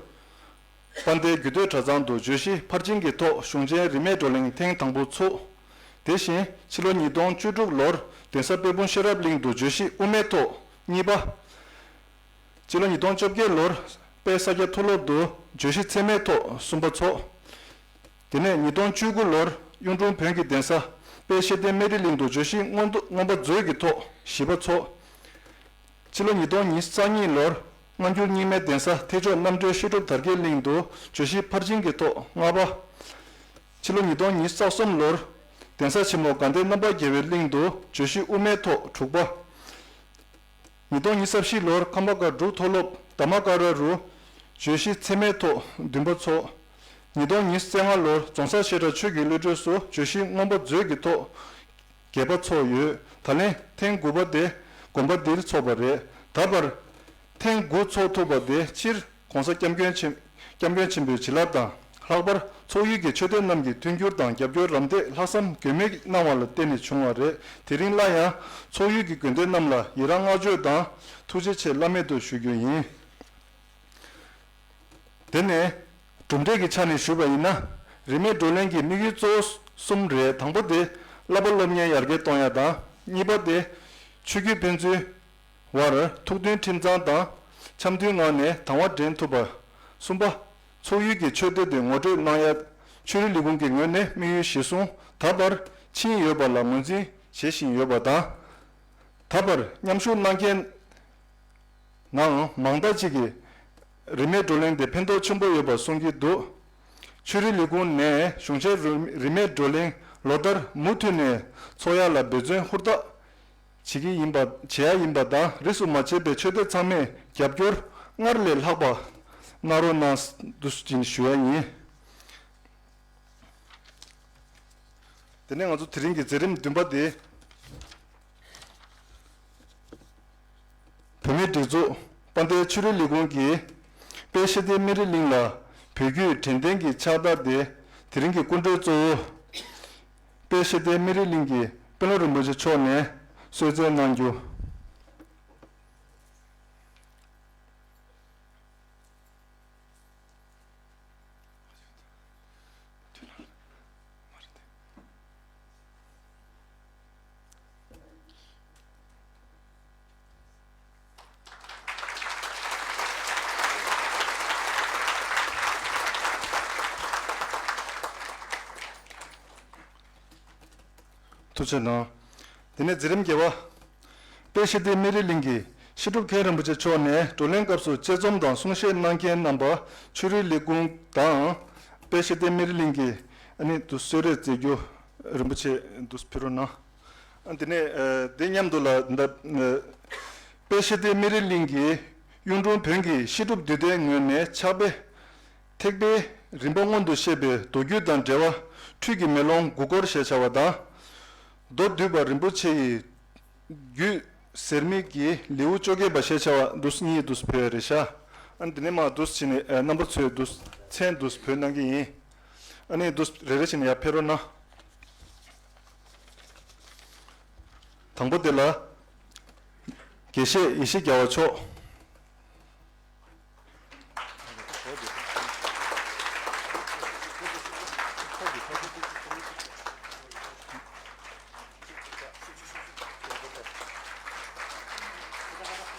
དཔལ་ལྡན་རྒྱུད་སྟོད་གྲྭ་ཚང་དུ་བརྗོད་གཞི་ཕར་ཕྱིན་གྱི་ཐོག་གཞུང་ཆེན་རིས་མེད་བགྲོ་གླེང་ཐེངས་དང་པོ་ཚུགས། དེ་བཞིན་ཕྱི་ལོ་ཉིས་སྟོང་བཅུ་དྲུག་ལོར་གདན་ས་དཔལ་སྤུངས་ཤེས་རབ་གླིང་དུ་བརྗོད་གཞི་དབུ་མའི་ཐོག་གཉིས་པ། ཕྱི་ལོ་ཉིས་སྟོང་བཅོ་བརྒྱད་ལོར་དཔལ་ས་སྐྱ་མཐོ་སློབ་ཏུ་བརྗོད་གཞི་ཚད་མའི་ཐོག་གསུམ་པ་ཚུགས། དེ་ནས་ཉིས་སྟོང་བཅུ་དགུ་ལོར་གཡུང་དྲུང་བོན་གྱི་གདན་ས་དཔལ་ཤེར་ཕྡན་སྨན་རི་གླིང་དུ་བརྗོད་གཞི་མངོན་མཐོ་མངོན་པ་མཛོད་ཀྱི་ཐོག་བཞི་པ་ཚུགས། ཕྱི་ལོ་ཉིས་སྟོང་ཉེར་གཉིས་ལོར་སྔ་འགྱུར་རྙིང་མའི་གདན་ས་ཐེག་མཆོག་རྣམ་གྲོལ་བཤད་སྒྲུབ་དར་རྒྱས་གླིང་དུ་བརྗོད་གཞི་ཕར་ཕྱིན་གྱི་ཐོག་ལྔ་པ། ཕྱི་ལོ་ཉིས་སྟོང་ཉེར་གསུམ་ལོར་གདན་ས་ཆེན་མོ་དགའ་ལྡན་རྣམ་པར་རྒྱལ་བའི་གླིང་དུ་བརྗོད་གཞི་དབུ་མའི་ཐོག་དྲུག་པ། ཉིས་སྟོང་ཉེར་བཞི་ལོར་ཁམས་པ་དགའ་འབྲུག་མཐོ་སློབ་དྷརྨ་ཀ་ར་རུ་བརྗོད་གཞི་ཚད་མའི་ཐོག་བདུན་པ་ཚུགས། ཉིས་སྟོང་ཉེར་ལྔ་ལོར་རྫོང་སར་བཤད་གྲྭ་ཆོས་ཀྱི་བློ་གྲོས་སུ་བརྗོད་གཞི་མངོན་པ་མཛོད་ཀྱི་ཐོག་བརྒྱད་པ་ཚུགས་ཡོད། ད་ལན་ཐེངས་དགུ་པ་དེ་དགོན་པ་འདིར་ཚོགས་པ་རེད། ད་བར་ཐེངས་དགུ་ཚོགས་ཐུབ་པ་དེ་སྤྱིར་༸གོང་ས་༸སྐྱབས་མགོན་ཆེན་༸སྐྱབས་མགོན་ཆེན་པོའི་བྱིན་རླབས་དང་། ལྷག་པར་ཚོགས་ཡུལ་གྱི་ཆོས་སྡེ་རྣམས་ཀྱི་མཐུན་འགྱུར་དང་རྒྱབ་སྐྱོར་རམ་འདེགས་ལྷག་བསམ་དགོས་མེད་གནང་བ་ལ་བརྟེན་ནས་བྱུང་བ་རེད། དེ་རིང་སླར་ཡང་ཚོགས་ཡུལ་གྱི་དགོན་སྡེ་རྣམས་ལ་ཡི་རང་བསྔགས་བརྗོད་དང་ཐུགས་རྗེ་ཆེ་བླ་མེད་དུ་ཞུ་རྒྱུ་ཡིན། དེ་ནས་གྲུབ་འབྲས་ཀྱི་ཆ་ནས་ཞུས་པ་ཡིན་ན། རིས་མེད་བགྲོ་གླེང་གི་དམིགས་ཡུལ་གཙོ་བོ་གསུམ་རེད། དང་པོ་དེ་བསླབ་པ་སློབ་གཉེར་ཡར་རྒྱས་གཏོང་ཡ་དང་། གཉིས་པ་དེ་ཆོས་བརྒྱུད་ཕན་ཚུན་བར་ཐུགས་མཐུན་ཁྲིམས་གཙང་དང་འཆམ་མཐུན་ངང་ནས་དང་བ་འདྲེན་ཐུབ་པ། གསུམ་པ། ཚོགས་ཡུལ་གྱི་ཆོས་སྡེ་དེ་ངོ་སྤྲོད་གནང་ཡ། ཆོས་རིག་ལས་ཁུངས་ཀྱི་ངོས་ནས་དམིགས་ཡུལ་གཞིར་བཟུང་ད་བར་ཕྱིན་ཡོད་པ་ལ་ངོས་འཛིན་བྱེད་བཞིན་ཡོད་པ་དང་། ད་བར་མཉམ་ཞུགས་གནང་མཁན་ ནའང་མང་དག་ཅིག་གིས་རིན་མེད་བགྲོ་གླེང་དེ་ཕན་ཐོགས་ཆེན་པོ་ཡོད་པ་གསུང་གི་འདུག་ཆོས་རིག་ལས་ཁུངས་ནས་གཞུང་ཆེན་རིན་མེད་བགྲོ་གླེང་ལོ་ལྟར་མུ་མཐུད་ནས་འཚོགས་ཡག་ལ་འབད་བརྩོན་ཧུར་ཐག་བྱེད་ཀྱི་ཡིན་པ། བྱེད་ཡ་ཡིན་པ་དང་། རིས་སུ་མ་ཆད་པའི་ཆོས་དད་ཚང་མས་རྒྱབ་སྐྱོར་སྔར་ལས་ལྷག་པ་གནང་རོགས་གནང་འདུག་ཅེས་ཞུ་ཡ་ཡིན། དེ་ནས་ང་ཚོ་དེ་རིང་གི་མཛད་རིམ་བདུན་པ་དེ། བོད་མིའི་སྒྲིག་འཛུགས་དཔལ་ལྡན་ཆོས་རིག་ལས་ཁུངས་ཀྱིས་དཔལ་ཤེས་ལྡན་སྨན་རི་གླིང་ལ་བོད་བརྒྱུད་དྲན་རྟེན་གྱི་ཕྱག་རྟགས་དེ། དེ་རིང་གི་སྐུ་མགྲོན་གཙོ་བོ་དཔལ་ཤེས་ལྡན་སྨན་རི་གླིང་གི་དཔོན་སློབ་རིན་པོ་ཆེ་མཆོག་ནས་གསོལ་སྩལ་གནང་རྒྱུ། ཐུགས་རྗེ་གནང་། དེ་ནས་མཛད་རིམ་བརྒྱད་པ། དཔལ་ཤེས་ལྡན་སྨན་རི་གླིང་གི་ཤེས་སྒྲུབ་མཁན་རིན་པོ་ཆེ་མཆོག་ནས་བགྲོ་གླེང་སྐབས་སུ་དཔྱད་རྩོམ་དང་གསུང་བཤད་གནང་མཁན་རྣམ་པ་ཆོས་རིག་ལས་ཁུངས་དང་། དཔལ་ཤེས་ལྡན་སྨན་རི་གླིང་གི་ཨ་ནི་དུ་གསོལ་རས་སྩལ་རྒྱུ་རིན་པོ་ཆེ་དུ་ཕུལ་རོགས་གནང་། ཨ། དེ་ནས་ཨ་དེ་མཉམ་དུ་ལ་ད་ཨ་དཔལ་ཤེས་ལྡན་སྨན་རི་གླིང་གི་གཡུང་དྲུང་བོན་གྱི་བཤད་སྒྲུབ་འདུས་སྡེའི་ངོས་ནས་ཕྱག་དཔེ་ཐེག་པའི་རིམ་པ་མངོན་དུ་བཤད་པའི་མདོ་རྒྱུད་དང་འགྲེལ་པ། འཕྲུལ་གྱི་མེ་ལོང་དགུ་སྐོར་ཞེས་བྱ་བ་དང་། མདོ་སྡུད་པ་རིན་པོ་ཆེ་ཡི་རྒྱུད་ཟེར་མིག་གི་ལེའུ་བཅོ་བརྒྱད་པ་ཞེས་བྱ་བ་འདུག་གཉིས་འདུག་ཕུལ་བ་རེད་ཤག་ཨ་ནི་དེ་ནས་མར་འདུག་བྱས་ནས་ཨ་རྣམ་པ་ཚོས་འདུག་མཚན་འདུག་བོས་གནང་གི་ཡིན། ཨ་ནི་འདུག་རེ་རེ་བྱས་ནས་ཡར་ཕེབས་རོགས་གནང་། དང་པོ་དེ་ལ་དགེ་བཤེས་ཡེ་ཤེས་རྒྱལ་བ་མཆོག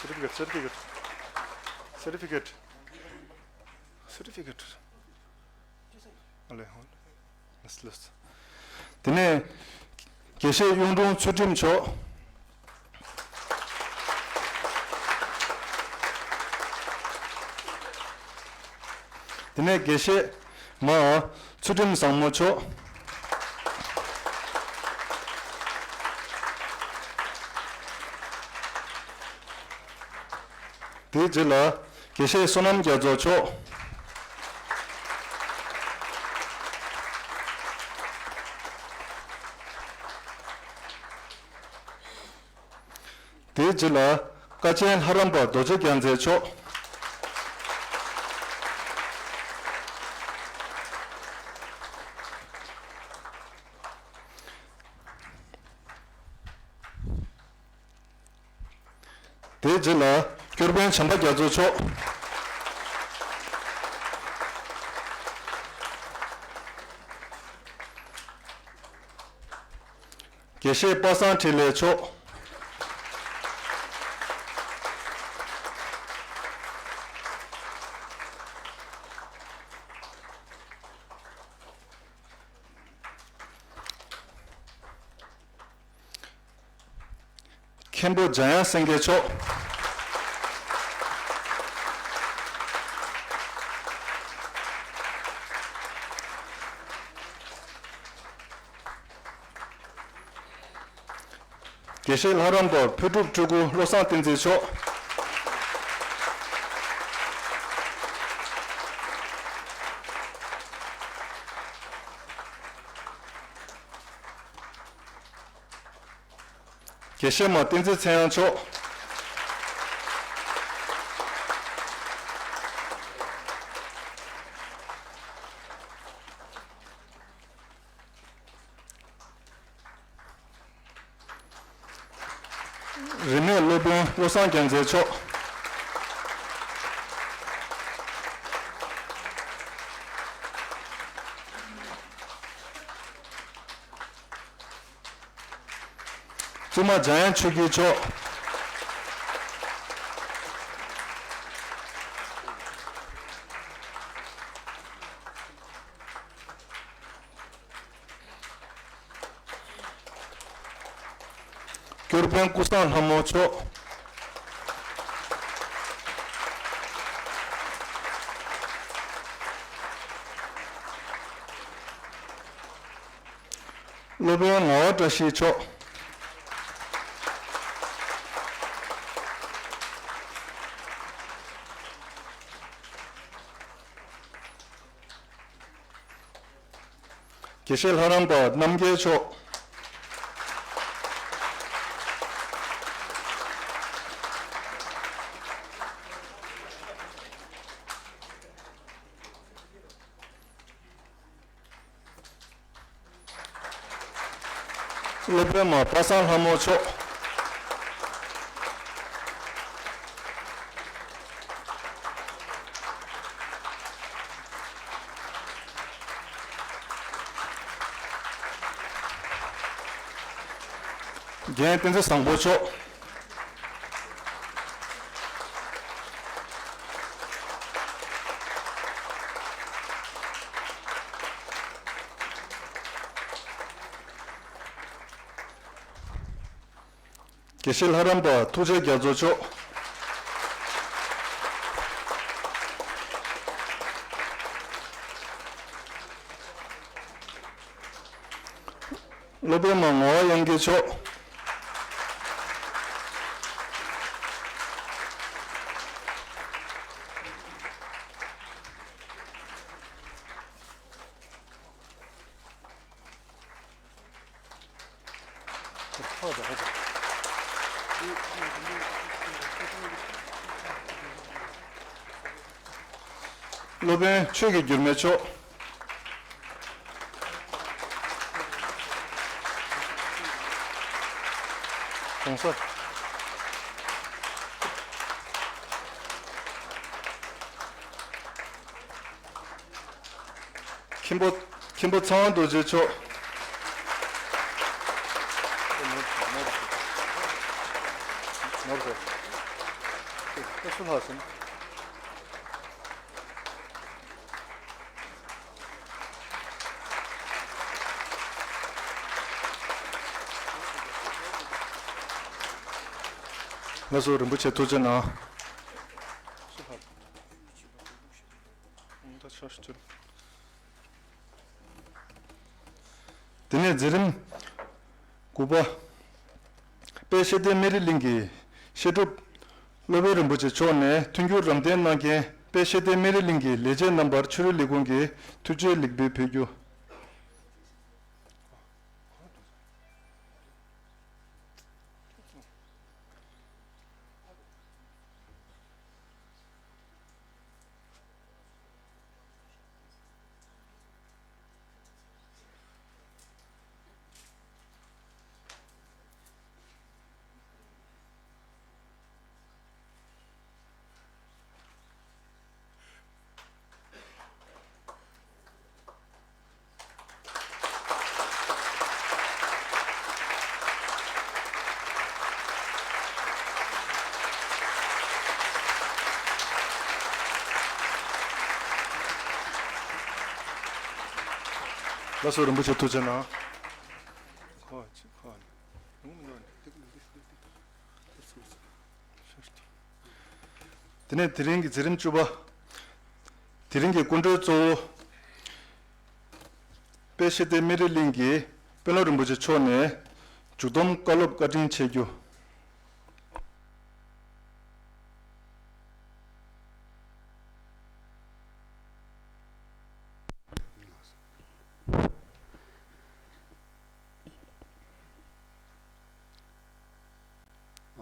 Certificate, certificate, certificate, certificate. ཨ་ལས། ལགས་ལགས། དེ་ནས་དགེ་བཤེས་གཡུང་དྲུང་ཚུལ་ཁྲིམས་མཆོག་དེ་ནས་དགེ་བཤེས་མ་ཚུལ་ཁྲིམས་བཟང་མོ་མཆོག་དེའི་རྗེས་ལ་དགེ་བཤེས་བསོད་ནམས་རྒྱ་མཚོ་མཆོག་དེའི་རྗེས་ལ་དཀའ་ཆེན་ལྷ་རམས་པ་རྡོ་རྗེ་རྒྱལ་མཚན་མཆོག་དེའི་རྗེས་ལ་སྐྱོར་དཔོན་བྱམས་པ་རྒྱ་མཚོ་མཆོག་དགེ་བཤེས་པ་སངས་འཕྲིན་ལས་མཆོག་མཁན་པོ་འཇམ་དབྱངས་སེང་གེ་མཆོག་དགེ་བཤེས་ལྷ་རམས་པ་ཕུར་སྒྲུབ་སྤྲུལ་སྐུ་བློ་བཟང་བསྟན་འཛིན་མཆོག་དགེ་བཤེས་མ་བསྟན་འཛིན་ཚེ་དབྱངས་མཆོག་རིས་མེད་སློབ་དཔོན་བློ་བཟང་རྒྱལ་མཚན་མཆོག་བཙུན་མ་འཇམ་དབྱངས་ཆོས་སྐྱིད་མཆོག་སྐྱོར་དཔོན་ཀུན་བཟང་ལྷ་མོ་མཆོག་སློབ་དཔོན་ངག་དབང་བཀྲ་ཤིས་མཆོག་དགེ་བཤེས་ལྷ་རམས་པ་རྣམ་རྒྱལ་མཆོག་སློབ་དཔོན་མ་པ་སངས་ལྷ་མོ་མཆོག་རྒན་བསྟན་འཛིན་བཟང་པོ་མཆོག་དགེ་བཤེས་ལྷ་རམས་པ་ཐུགས་རྗེ་རྒྱ་མཚོ་མཆོག་སློབ་དཔོན་མ་ངག་དབང་དབྱངས་སྐྱིད་མཆོག་སློབ་དཔོན་ཆོས་ཀྱི་འགྱུར་མེད་མཆོག་གོང་ས། མཁན་པོ། མཁན་པོ་ཚེ་དབང་རྡོ་རྗེ་མཆོག་ལགས་སོ། རིན་པོ་ཆེ་ཐུགས་རྗེ་གནང་། དེ་ནས་མཛད་རིམ་དགུ་པ། དཔལ་ཤེས་ལྡན་སྨན་རི་གླིང་གི་བཤད་སྒྲུབ་སློབ་དཔོན་རིན་པོ་ཆེ་མཆོག་ནས་མཐུན་འགྱུར་རམ་འདེགས་གནང་མཁན་དཔལ་ཤེས་ལྡན་སྨན་རི་གླིང་གི་ལས་བྱེད་རྣམ་པར་ཆོས་རིག་ལས་ཁུངས་ཀྱི་ཐུགས་རྗེ་ལེགས་འབུལ་ཕུལ་རྒྱུ། ལགས་སོ། རིན་པོ་ཆེ་ཐུགས་རྗེ་གནང་། ཁོ་ཁོ་ནི། དེ་ནས་དེ་རིང་གི་མཛད་རིམ་བཅུ་པ། དེ་རིང་གི་སྐུ་མགྲོན་གཙོ་བོ། དཔལ་ཤེས་ལྡན་སྨན་རི་གླིང་གི་དཔོན་སློབ་རིན་པོ་ཆེ་མཆོག་ནས་མཇུག་བསྡོམས་བཀའ་སློབ་བཀའ་དྲིན་ཆེ་རྒྱུ།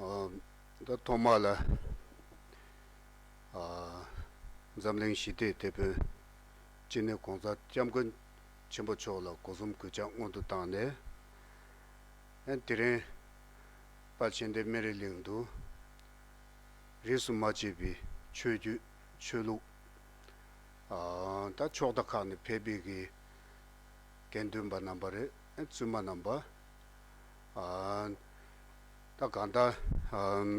ཨ། ད་ཐོག་མ་ལ། ཨ། འཛམ་གླིང་ཞི་བདེའི་དེད་དཔོན་སྤྱི་ནོར་༸གོང་ས་༸སྐྱབས་མགོན་ཆེན་པོ་མཆོག་ལ་སྒོ་གསུམ་གུས་ཕྱག་སྔོན་དུ་བཏང་ནས། ཨ། དེ་རིང་དཔལ་ཤེས་ལྡན་སྨན་རི་གླིང་དུ་རིས་སུ་མ་ཆད་པའི་ཆོས་བརྒྱུད་ཆོས་ལུགས། ཨ། ད་ཕྱོགས་མཐའ་ཁག་ནས་ཕེབས་པའི་གི་དགེ་འདུན་པ་རྣམ་པ་རེད། ཨ། བཙུན་མ་རྣམ་པ། ཨ། ད་གང་ལྟར། ཨ།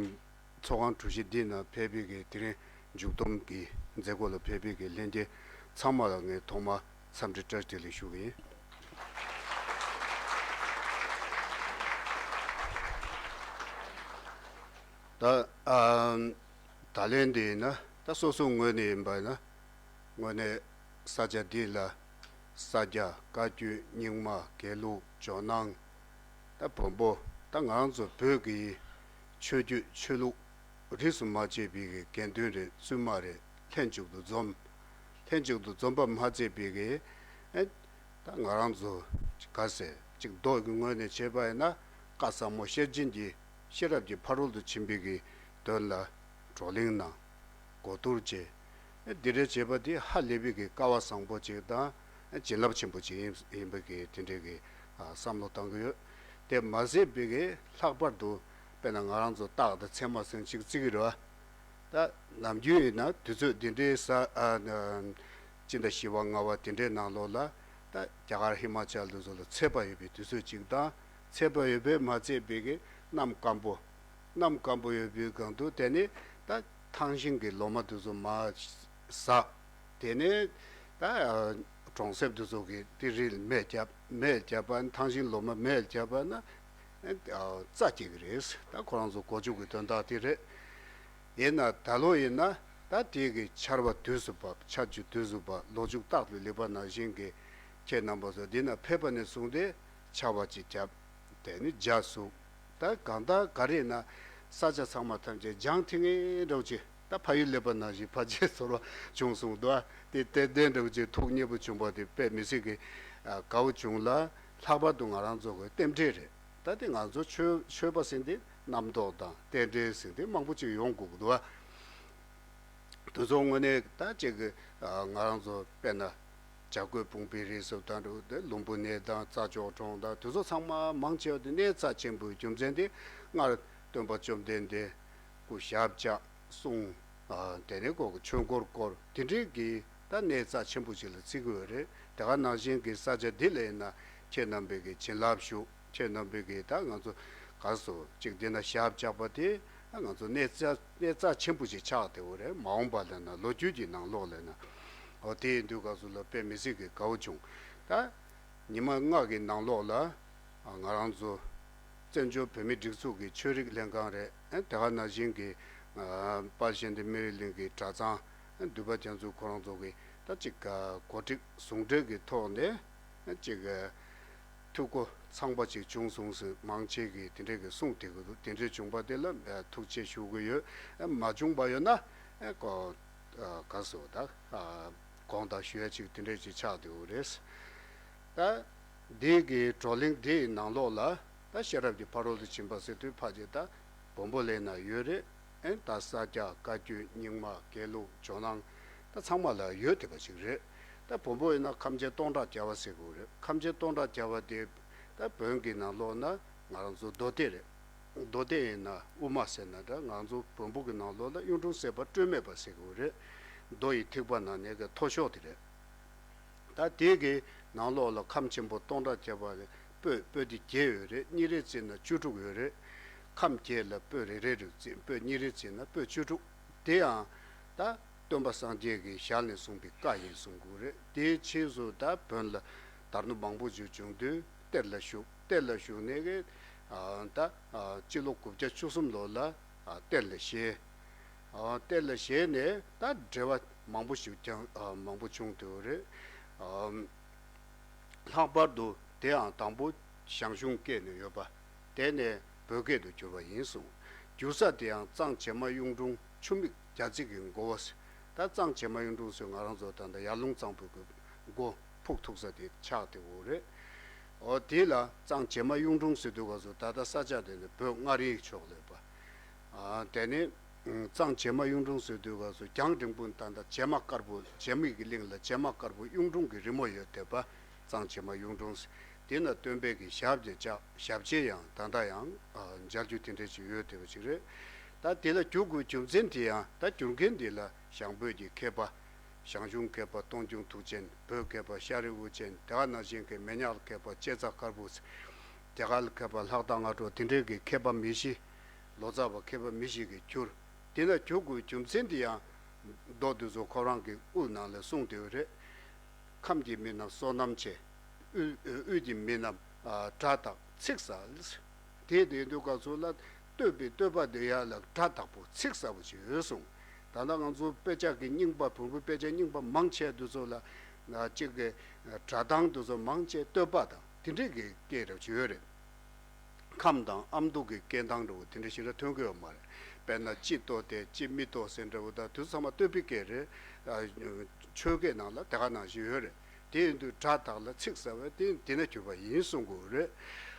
ཚོགས་ཁང་གྲུ་བཞི་འདི་ན་ཕེབས་པའི་གི་དེ་རིང་མཇུག་བསྡོམས་ཀྱི་མཛད་སྒོ་ལ་ཕེབས་པའི་གི་ལྷན་རྒྱས་ཚང་མ་ལ་ངས་ཐོག་མར་འཚམས་འདྲི་བཀྲ་ཤིས་བདེ་ལེགས་ཞུ་གི་ཡིན། ད། ཨ། ད་ལན་འདི་ཡིན་ན་ད་སོ་སོའི་ངོས་ནས་ཡིན་པ་ཡིན་ན། དངོས་གནས་ས་ཆ་འདི་ལ་ ས་སྐྱ་བཀའ་བརྒྱུད་རྙིང་མ་དགེ་ལུགས་ཇོ་ནང་། ད་བོན་པོ། ད་ང་རང་ཚོ་བོད་ཀྱི་ཆོས་བརྒྱུད་ཆོས་ལུགས་རིས་སུ་མ་ཆད་པའི་གི་དགེ་འདུན་རེད། བཙུན་མ་རེད། ལྷན་ཅིག་ཏུ་འཛོམས། ལྷན་ཅིག་ཏུ་འཛོམས་པ་མ་ཚད་པའི་གི་ཨེ། ད་ང་རང་ཚོ་ག་ཟེར་ཅིག་མདོ་གི་ངོས་ནས་བྱས་པ་ཡིན་ན། བཀའ་ཟབ་མོ་ཤེར་ཕྱིན་གྱི་ཤེས་རབ་ཀྱི་ཕ་རོལ་ཏུ་ཕྱིན་པའི་གི་དོན་ལ་བགྲོ་གླེང་གནང་། གོ་བསྡུར་བྱས། འདི་འདྲའི་བྱེད་པ་འདི་ཧ་ལས་པའི་གི་སྐལ་བ་བཟང་པོ་ཅིག་དང་བྱིན་རླབས་ཆེན་པོ་ཅིག་ཡིན་པའི་གི་དེ་འདྲའི་གི་བསམ་བློ་བཏང་གི་ཡོད། དེ་མ་ཟད་པའི་གི་ལྷག་པར་དུ་དཔེར་ན་ང་རང་ཚོ་སྟག་དང་ཚེར་མ་ཟེར་ཅིག་བརྩི་གི་རེད་བ། ད་ནམ་རྒྱུན་ཡིན་ན་དུས་ཚོད་འདི་འདྲའི་ས་ཨ་ན་སྤྱི་ཟླ་བཞི་པ་ལྔ་པ་དེ་འདྲའི་ནང་ལོགས་ལ། ད་རྒྱ་གར་ཧི་མ་ཅལ་དུ་ཚོ་ལ་ཚེས་པ་ཡོད་པའི་དུས་ཚོད་ཅིག་དང་། ཚེས་པ་ཡོད་པས་མ་ཚད་པའི་གི་གནམ་སྐམ་པོ། གནམ་སྐམ་པོ་ཡོད་པའི་སྒང་དུ་དེ་ནི་ད་ཐང་ཤིང་གི་ལོ་མ་དུ་ཚོ་མ་ཟག་དེ་ནས་ད་གྲོང་གསེབ་དུ་ཚོ་གི་དེ་རིལ་མེ་བརྒྱབ། མེ་བརྒྱབ་པ་ནི་ཐང་ཤིང་ལོ་མ་མེ་བརྒྱབ་པ་ན་རྩྭ་སྐྱེ་གི་རེད། ད་ཁོ་རང་ཚོ་སྒོ་ཕྱུགས་ཀྱི་དོན་དག་དེ་རེད། ཡིན་ན་ད་ལོ་ཡིན་ན་ད་དེ་གི་ཆར་པ་དུས་སུ་བབས། ཆར་ཆུ་དུས་སུ་བབས། ལོ་ཕྱུགས་རྟག་ཏུ་ལེགས་པ་ནང་བཞིན་གི་ཁྱེད་རྣམ་པ་ཚོ་འདི་ན་ཕེབས་པ་ནས་བཟུང་སྟེ་ཆར་པ་ཅིག་བརྒྱབ། དེ་ནི་ཇ་ཟུག་ད་གང་ལྟར་ག་རེ་ན་ས་ཆ་ཚང་མ་ཐམས་ཅད་ལྗང་ཐིང་ངེ་འདྲ་བོ་ཅིག་ད་ཕ་ཡུལ་སླེབས་པ་ནང་བཞིན་ཕལ་ཆེར་ཚོར་བ་བྱུང་སོང་འདུག་ཨ། དེ་ཏན་ཏན་འདྲ་བོ་ཅིག་ཐུགས་མཉེས་པོ་བྱུང་བ་དེ་དཔེ་མི་སྲིད་ཀྱི་དགའ་བོ་བྱུང་ལ། ལྷག་པར་དུ་ང་རང་ཚོ་གི་རྟེན་འབྲེལ་རེད། ད་དེ་ང་ཚོ་ཆོས་ཆོས་པ་ཟེར་དེ་རྣམ་རྟོག་དང་རྟེན་འབྲེལ་ཟེར་དེ་མང་པོ་ཅིག་ཡོང་དགོས་ཀྱི་འདུག་ཨ། དེ་ཚོ་དངོས་གནས་ད་ཅིག་གི་ང་རང་ཚོ་དཔེར་ན་བྱ་རྒོད་ཕུང་པོའི་རིགས་སུ་དང་འདྲ་བོ་དེ་ལུམ་བུ་གནས་དང་རྩྭ་མཆོག་གྲོང་དང་དེ་ཚོ་ཚང་མ་མང་ཆེ་བ་དེ་གནས་རྩ་ཆེན་པོའི་རྒྱུ་མཚན་དེ་སྔར་སྟོན་པ་བཅོམ་ལྡན་འདས་སྐུ་ཞབས་བཅགས་གསུང་། དེ་ནས་ཁོ་གི་ཆོས་འཁོར་བསྐོར། དེ་འདྲའི་གི་ད་གནས་རྩ་ཆེན་པོ་ཞིག་ལ་བརྩི་གི་ཡོད་རེད། དེ་ག་ནང་བཞིན་གི་ས་ཆ་འདི་ལ་ཡིན་ན་ཁྱེད་རྣམ་པས་གི་བྱིན་རླབས་ཞུགས། ཁྱེད་རྣམ་པས་གི་ད་ང་ཚོ་ག་སོ་ཅིག་འདི་ན་ཞབས་བཅགས་པ་དེ་ང་ཚོ་གནས་རྩ་གནས་རྩ་ཆེན་པོ་ཞིག་ཆགས་བསྡད་ཡོད་རེད། མ་འོངས་པ་ལ་ན་ལོ་རྒྱུས་ཀྱི་ནང་ལོགས་ལ་ན། འོ་དེ་ཡིན་དུས་ག་སོ་ལ་དཔེ་མི་སྲིད་གི་དགའ་བོ་བྱུང་། ད་ཉི་མ་ལྔ་གི་ནང་ལོགས་ལ་ང་རང་ཚོ་བཙན་བྱོལ་བོད་མིའི་སྒྲིག་འཛུགས་ཀྱི་ཆོས་རིག་ལྷན་ཁང་རེད། དེ་ག་ནང་བཞིན་གྱི་དཔལ་གཤེན་བསྟན་མི་རིགས་གླིང་གི་གྲྭ་ཚང་འདུས་པ་རྒྱ་མཚོ་ཁོ་རང་ཚོ་གི་ད་ཅིག་གོ་སྒྲིག་ཟུང་འབྲེལ་གྱི་ཐོག་ནས་ཅིག་འཐུས་སྒོ་ཚང་པ་ཅིག་བྱུང་སོང་ཟེར་མང་ཆེ་གིས་དེ་འདྲས་ཀྱི་གསུངས་བསྡད་ཀྱི་འདུག་དེ་འདྲས་བྱུང་པ་དེ་ལ་ཐུགས་རྗེ་ཞུ་གི་ཡོད། མ་བྱུང་པ་ཡོད་ན་ཨེ་ཀོ་ག་སོ་ད་དགོངས་དག་ཞུ་ཡ་ཅིག་དེ་འདྲས་ཅིག་ཆགས་བསྡད་ཡོད་རེད། ད་འདི་གི་བགྲོ་གླེང་འདིའི་ནང་ལོགས་ལ་ད་ཤེས་རབ་ཀྱི་ཕ་རོལ་ཏུ་ཕྱིན་པ་ཟེར་དུས་ཕལ་ཆེར་ད་བོན་པོ་ལ་ན་ཡོད་རེད། ཨེ་ད་ས་སྐྱ་བཀའ་བརྒྱུད་རྙིང་མ་དགེ་ལུགས་ཇོ་ནང་ད་ཚང་མ་ལ་ཡོད་བསྡད་པ་ཅིག་རེད། ད་བོན་པོ་ཡིན་ན་ཁམས་ཆེན་སྟོང་ཕྲག་བརྒྱ་པ་ཟེར་དགོས་རེད། ཁམས་ཆེན་སྟོང་ཕྲག་བརྒྱ་པ་དེ་ད་བོན་གྱི་ནང་ལོགས་ན་ང་རང་ཚོ་མདོ་སྡེ་རེད། མདོ་སྡེ་ཡིན་ན་དབུ་མ་ཟེར་ན་འདྲ། ང་ཚོ་བོན་པོ་གི་ནང་ལོགས་ལ་གཡུང་དྲུང་སེམས་དཔའ་སྤྲོས་མེད་པ་ཟེར་དགོས་རེད། མདོ་ཡི་ཐེག་པ་ནང་ནས་གི་མཐོ་ཤོས་དེ་རེད། ད་དེ་གི་ནང་ལོགས་ལ་ཁམས་ཆེན་པོ་སྟོང་ཕྲག་བརྒྱ་པ་རེད། པོད་པོད་དེ་བརྒྱད་ཡོད་རེད། གཉིས་རེ་བརྩིས་ན་བཅུ་དྲུག་ཡོད་རེད། ཁམས་བརྒྱད་ལ་པོད་རེ་རེ་རེ་བརྩིས། པོད་གཉིས་རེ་བརྩིས་ན་པོད་བཅུ་དྲུག་དེ་ཡང་ད་སྟོན་པ་སངས་རྒྱས་ཀྱི་ཞལ་ནས་གསུངས་པའི་བཀའ་ཡིན་གསུང་གི་རེད། དེའི་ཕྱིས་སུ་ད་བོན་ལ་དར་ནུབ་མང་པོ་ཞིག་བྱུང་དུས་གཏེར་ལ་བཞུགས། གཏེར་ལ་བཞུགས་ནས་གི་ད་སྤྱི་ལོ་དགུ་བརྒྱ་བཅུ་གསུམ་ལོ་ལ་གཏེར་ལ་བཞེས། གཏེར་ལ་བཞེས་ནས་ད་འགྲེལ་བ་མང་པོ་ཞིག་ཀྱང་མང་པོ་བྱུང་དུས་རེད། ལྷག་པར་དུ་དེའང་དང་པོ་ཞང་ཞུང་བཀལ་ནས་ཡོད་པ། དེ་ནས་བོད་སྐད་དུ་བསྒྱུར་བ་ཡིན་གསུངས། བསྒྱུར་ས་དེའང་གཙང་བྱེ་མ་གཡུང་དྲུང་ཆུ་མིག་རྒྱ་རྩེ་གི་མགོ་བོ། ད་གཙང་བྱེ་མ་གཡུང་དྲུང་ཟེར་ང་རང་ཚོ་ད་ལྟ་ཡར་ཀླུང་གཙང་པོ་གི་མགོ་ཕུག་ཐུག་ས་དེ་ཆགས་དེ་འོ་རེད། འོ་དེ་ལ་གཙང་བྱེ་མ་གཡུང་དྲུང་ཟེར་དུས་སྐབས་སུ་ད་ལྟ་ས་ཆ་དེ་ནི་བོད་མངའ་རིས་ཕྱོགས་ལ་ཡོད་པ། དེ་ནས་གཙང་བྱེ་མ་གཡུང་དྲུང་ཟེར་དུས་སྐབས་སུ་རྒྱང་རིང་པོ་ད་ལྟ་བྱེ་མ་དཀར་པོ་བྱེ་མའི་གི་གླིང་ལ་བྱེ་མ་དཀར་པོ་གཡུང་དྲུང་གི་རི་མོ་ཡོད་བསྡད་པ། གཙང་བྱེ་མ་གཡུང་དྲུང་ཟེར། དེ་ན་སྟོན་པའི་གི་ཞབས་ཀྱི་ལྕགས་ཞབས་རྗེས་ཡང་ད་ལྟ་ཡང་མཇལ་རྒྱུ་དེ་འདྲ་ཞིག་ཡོད་བསྡད་པ་ཞིག་རེད། ད་དེ་ལ་བསྒྱུར་དགོས་རྒྱུ་མཚན་དེ་ཡང་ད་བསྒྱུར་མཁན་དེ་ལ་ཞང་བོད་ཀྱི་མཁས་པ། ཞང་ཞུང་མཁས་པ་སྟོང་རྒྱུང་མཐུ་ཆེན། བོད་མཁས་པ་ཤ་རི་དབུ་ཅན། དེ་ག་ནང་བཞིན་གྱི་མེ་ཉག་མཁས་པ་ལྕེ་ཚ་དཀར་པོ། དེ་ག་ལ་མཁས་པ་ལྷག་རྟ་སྔ་དྲོ། དེ་འདྲའི་གི་མཁས་པ་མི་བཞི། ལོ་ཙཱ་བ་མཁས་པ་མི་བཞི་གིས་བསྒྱུར། དེ་ལ་བསྒྱུར་དགོས་རྒྱུ་མཚན་དེ་ཡང་མདོ་དེ་ཚོ་ཁོ་རང་གི་དབུ་ནང་ལ་གསུངས་བསྡད་ཡོད་རེད། ཁམས་ཀྱི་མི་རྣམས་བསོད་ནམས་ཆེ། དབུས་དབུས་ཀྱི་མི་རྣམས་དགྲ་དག་ཚིག་ཟ། དེ་དེ་འདུག་ག་ཚོ་ལ་བསྟོད་པའི་བསྟོད་པ་འདི་ཡ་ལ་དགྲ་དག་པོ་ཚིག་ཟ་བ་ཞིག་ཡོད་གསུངས། ད་ལྟ་ང་ཚོ་དཔེ་ཆ་གི་རྙིང་པ་བོན་པོའི་དཔེ་ཆ་རྙིང་པ་མང་ཆེ་འདི་ཚོ་ལ་ ན་གཅིག་གི་སྒྲ་གདངས་དེ་ཚོ་མང་ཆེ་བསྟོད་པ་དང་དེ་འདྲས་ཀྱི་སྐད་རེ་ཅིག་ཡོད་རེད། ཁམས་དང་ཨ་མདོ་གི་སྐད་གདངས་འདྲ་བོ་དེ་འདྲ་ཞིག་ལ་ཐོན་གི་ཡོད་མ་རེད། དཔེར་ན་ཅི་བསྟོད་དེ་ཅི་མི་བསྟོད་ཟེར་འདྲ་བོ་དང་དེ་ཚོ་ཚང་མ་བསྟོད་པའི་སྐད་རེད། ཨ། ཆོས་སྐད་ནང་ལ་དེ་ག་ནང་བཞིན་ཡོད་རེད། དེ་ཡིན་དུས་སྒྲ་དག་ལ་ཚིག་ཟེར་བ་དེ་དེ་ན་གྱུར་པ་ཡིན་གསུང་གི་ཡོད་རེད།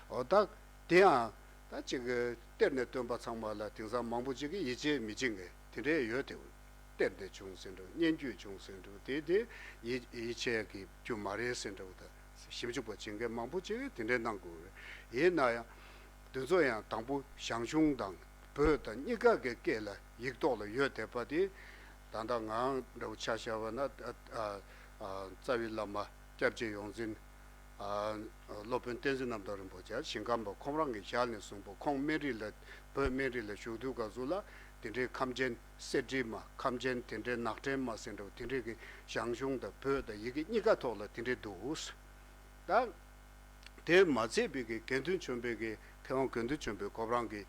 འོ་ད་དེ་ཡང་ད་ཅིག་གི་གཏེར་ནས་བཏོན་པ་ཚང་མ་ལ་དེང་སང་མང་པོ་ཅིག་གིས་ཡིད་ཆེས་མི་བྱེད་མཁན་དེ་འདྲས་ཡོད་དེ། གཏེར་ནས་བྱུང་ཟེར་འདྲ་བོ་སྙན་བརྒྱུད་བྱུང་ཟེར་འདྲ་བོ་དེ་དེ་ཡིད་ཡིད་ཆེས་ཀྱི་རྒྱུ་མ་རེད་ཟེར་འདྲ་བོ་དང་ཞིབ་འཇུག་པ་བྱེད་མཁན་མང་པོ་ཅིག་གིས་དེ་འདྲས་གནང་དགོས་རེད། ཡིན་ན་ཡང་དེ་ཚོ་ཡང་དང་པོ་ཞང་ཞུང་དང་བོད་དང་གཉིས་ཀ་གི་སྐད་ལ་ཡིག་ཐོག་ལ་ཡོད་བསྡད་པ་དེ། ད་ལྟ་ང་འདྲ་བོ་ཆ་བཞག་པ་ན་ཨ་ཨ་ཨ་རྩ་བའི་བླ་མ་སྐྱབས་རྗེ་ཡོངས་འཛིན་ཨ་སློབ་དཔོན་བསྟན་འཛིན་རྣམ་དག་རིན་པོ་ཆེ་ཞིང་ཁམས་པ་ཁོང་རང་གི་ཞལ་ནས་གསུངས་པ། ཁོང་སྨན་རི་ལ་བོད་སྨན་རི་ལ་བཞུགས་དུས་སྐབས་སུ་ལ་དེ་འདྲའི་ཁམས་ཆེན་གསེར་བྲིས་མ་ཁམས་ཆེན་དེ་འདྲའི་ནག་ཕྲན་མ་ཟེར་འདྲ་བོ་དེ་འདྲའི་གི་ཞང་ཞུང་དང་བོད་དང་ཡི་གེ་གཉིས་ཀ་ཐོག་ལ་དེ་འདྲའི་འདུག་ད། དེ་མ་ཚད་པའི་གི་དགེ་འདུན་ཆོས་འཕེལ་གི་མཁས་དབང་དགེ་འདུན་ཆོས་འཕེལ་ཁོ་རང་གི་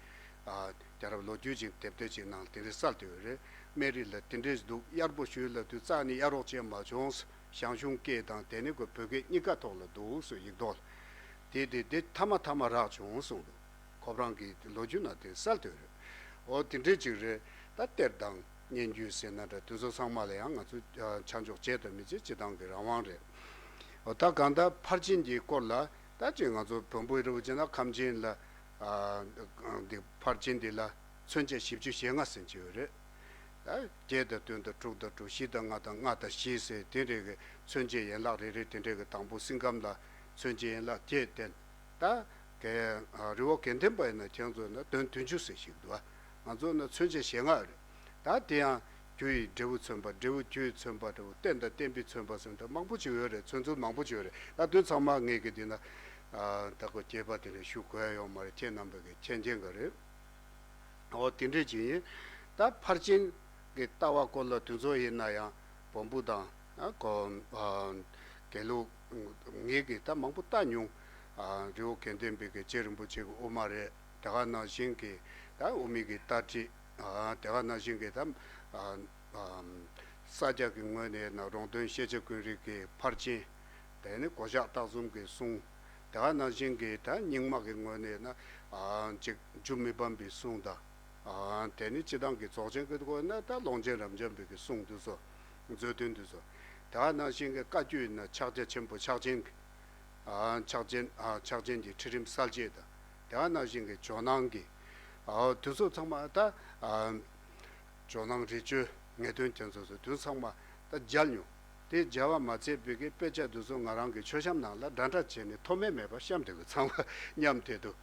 ཨ་རྒྱལ་རབས་ལོ་རྒྱུས་ཅིག་དེབ་ཐེར་ཅིག་ནང་དེ་འདྲའི་གསལ་དུ་ཡོད་རེད། སྨན་རི་ལ་དེ་འདྲའི་འདུག་གཡར་པོ་ཞུས་ལབ་དུས་རྩ་ནས་གཡར་རོགས་བྱས་མ་བྱུང་། ཞང་ཞུང་སྐད་དང་དེ་ནི་ཁོ་བོད་སྐད་གཉིས་ཀ་ཐོག་ལ་འདུག་སུ་ཡིག་ཐོག་ལ། དེ་དེ་དེ་མཐའ་མ་མཐའ་མ་རག་བྱུང་གསུངས་འདུག་ཁོ་རང་གི་ལོ་རྒྱུས་ནང་དེ་གསལ་དུ་ཡོད་རེད། འོ་དེ་འདྲའི་ཅིག་རེད། ད་གཏེར་དང་སྙན་བརྒྱུད་ཟེར་ན་འདྲ་དེ་ཚོ་ཚང་མ་ལ་ཡང་ང་ཚོ་ཆ་འཇོག་བྱེད་དང་མི་བྱེད་སྤྱི་བཏང་གི་རང་དབང་རེད། འོ་ད་གང་ལྟར་ཕར་ཕྱིན་གྱི་སྐོར་ལ་ད་ཅིག་ང་ཚོ་བོན་པོའི་རི་བོ་ཅན་ན་ཁམས་ཆེན་ལ་འདི་ཕར་ཕྱིན་འདི་ལ་མཚོན་བྱེད་བཞི་བཅུ་ཞེ་ལྔ་ཟིན་གྱི་ཡོད་རེད། ད་བརྒྱད་དང་བདུན་དང་དྲུག་དང་དྲུག་བཞི་དང་ལྔ་དང་ལྔ་དང་བཞི་ཟེར་དེ་འདྲའི་གི་མཚོན་བྱེད་ཡན་ལག་རེ་རེ་དེ་འདྲའི་གི་དང་པོ་སེང་སྐམ་ལ་མཚོན་བྱེད་ཡན་ལག་བརྒྱད་བསྟན། ད་ག་རི་བོ་དགེ་ལྡན་པ་ཡིན་ན་ཁྱེད་ཚོ་ན་དོན་བདུན་ཅུ་ཟེར་ཞིག་འདུག་ང་ཚོ་ན་མཚོན་བྱེད་ཞེ་ལྔ་རེད། ད་དེ་ཡང་རྒྱུ་ཡི་འབྲས་བུ་མཚོན་པ་འབྲས་བུ་རྒྱུ་ཡི་མཚོན་པ་འབྲས་བུ་རྟེན་དང་བརྟེན་པའི་མཚོན་པ་ཟེར་འདྲ་མང་པོ་ཅིག་ཡོད་རེད། མཚོན་ཚུལ་མང་པོ་ཅིག་ཡོད་རེད། ད་དོན་ཚང་མ་ངས་གི་དེ་ན་ད་གོ་རྒྱས་པ་དེ་འདྲ་ཞུ་དགོས་ཡ་ཡོད་མ་རེད། ཁྱེད་རྣམ་པ་གི་མཁྱེན་མཁྱེན་ག་རེད། འོ་དེ་འདྲས་ཅིག་ཡིན། ད་ཕར་ཕྱིན་གྱི་ལྟ་བ་སྐོར་ལ་དུས་ཚོད་ཡིན་ན་ཡང་བོན་པོ་དང་ཨ་གོ་ཨ་དགེ་ལུགས་ངེད་ཀྱིས་ད་མང་པོ་ལྟ་མྱོང་། ཨ་རི་བོ་དགེ་ལྡན་པའི་གི་རྗེ་རིན་པོ་ཆེ་གི་དབུ་མ་རེད། དེ་ག་ནང་བཞིན་གྱི་ད་དབུ་མའི་གི་ལྟ་ཁྲིད། ཨ་དེ་ག་ནང་བཞིན་གྱི་ད་ཨ་ཨ་ས་སྐྱ་གི་ངོས་ནས་ན་རོང་སྟོན་ཤེས་བྱ་ཀུན་རིག་གི་ཕར་ཕྱིན། དེ་ནི་གོ་ཆག་རྟགས་གསུམ་གྱི་གསུང་། དེ་ག་ནང་བཞིན་གྱི་ད་རྙིང་མ་གི་ངོས་ནས་ན་ཨ་ཅིག་འཇུ་མི་ཕམ་པའི་གསུང་དང་། ཨ་དེ་ནི་སྤྱི་བཏང་གི་རྫོགས་ཆེན་གྱི་སྐོར་ན་ད་ཀློང་ཆེན་རབ་འབྱམས་པའི་གི་གསུང་དེ་ཚོ། མཛོད་བདུན་དེ་ཚོ། དེ་ག་ནང་བཞིན་གྱི་བཀའ་བརྒྱུད་ན་ཕྱག་རྒྱ་ཆེན་པོ་ཕྱག་ཆེན་གྱི་ཨ་ཕྱག་ཆེན་ཨ་ཕྱག་ཆེན་གྱི་ཁྲིད་རིམ་གསལ་བྱེད་དང་། དེ་ག་ནང་བཞིན་གྱི་ཇོ་ནང་གི་ཨ་དེ་ཚོ་ཚང་མ་ད་ཨ། ཇོ་ནང་རི་ཆོས་ངེས་དོན་རྒྱ་མཚོ་སོགས་དུས་ཚང་མ་ད་མཇལ་མྱོང་། དེ་མཇལ་བ་མ་ཚད་པའི་གི་དཔེ་ཆ་དུས་ཚོད་ང་རང་གི་མཆོད་བཤམས་ནང་ལ་འདྲ་འདྲ་བྱས་ནས་མཐོ་དམན་མེད་པར་བཤམས་བསྡད་དགོས་ཚང་མ་མཉམ་དེ་དུ།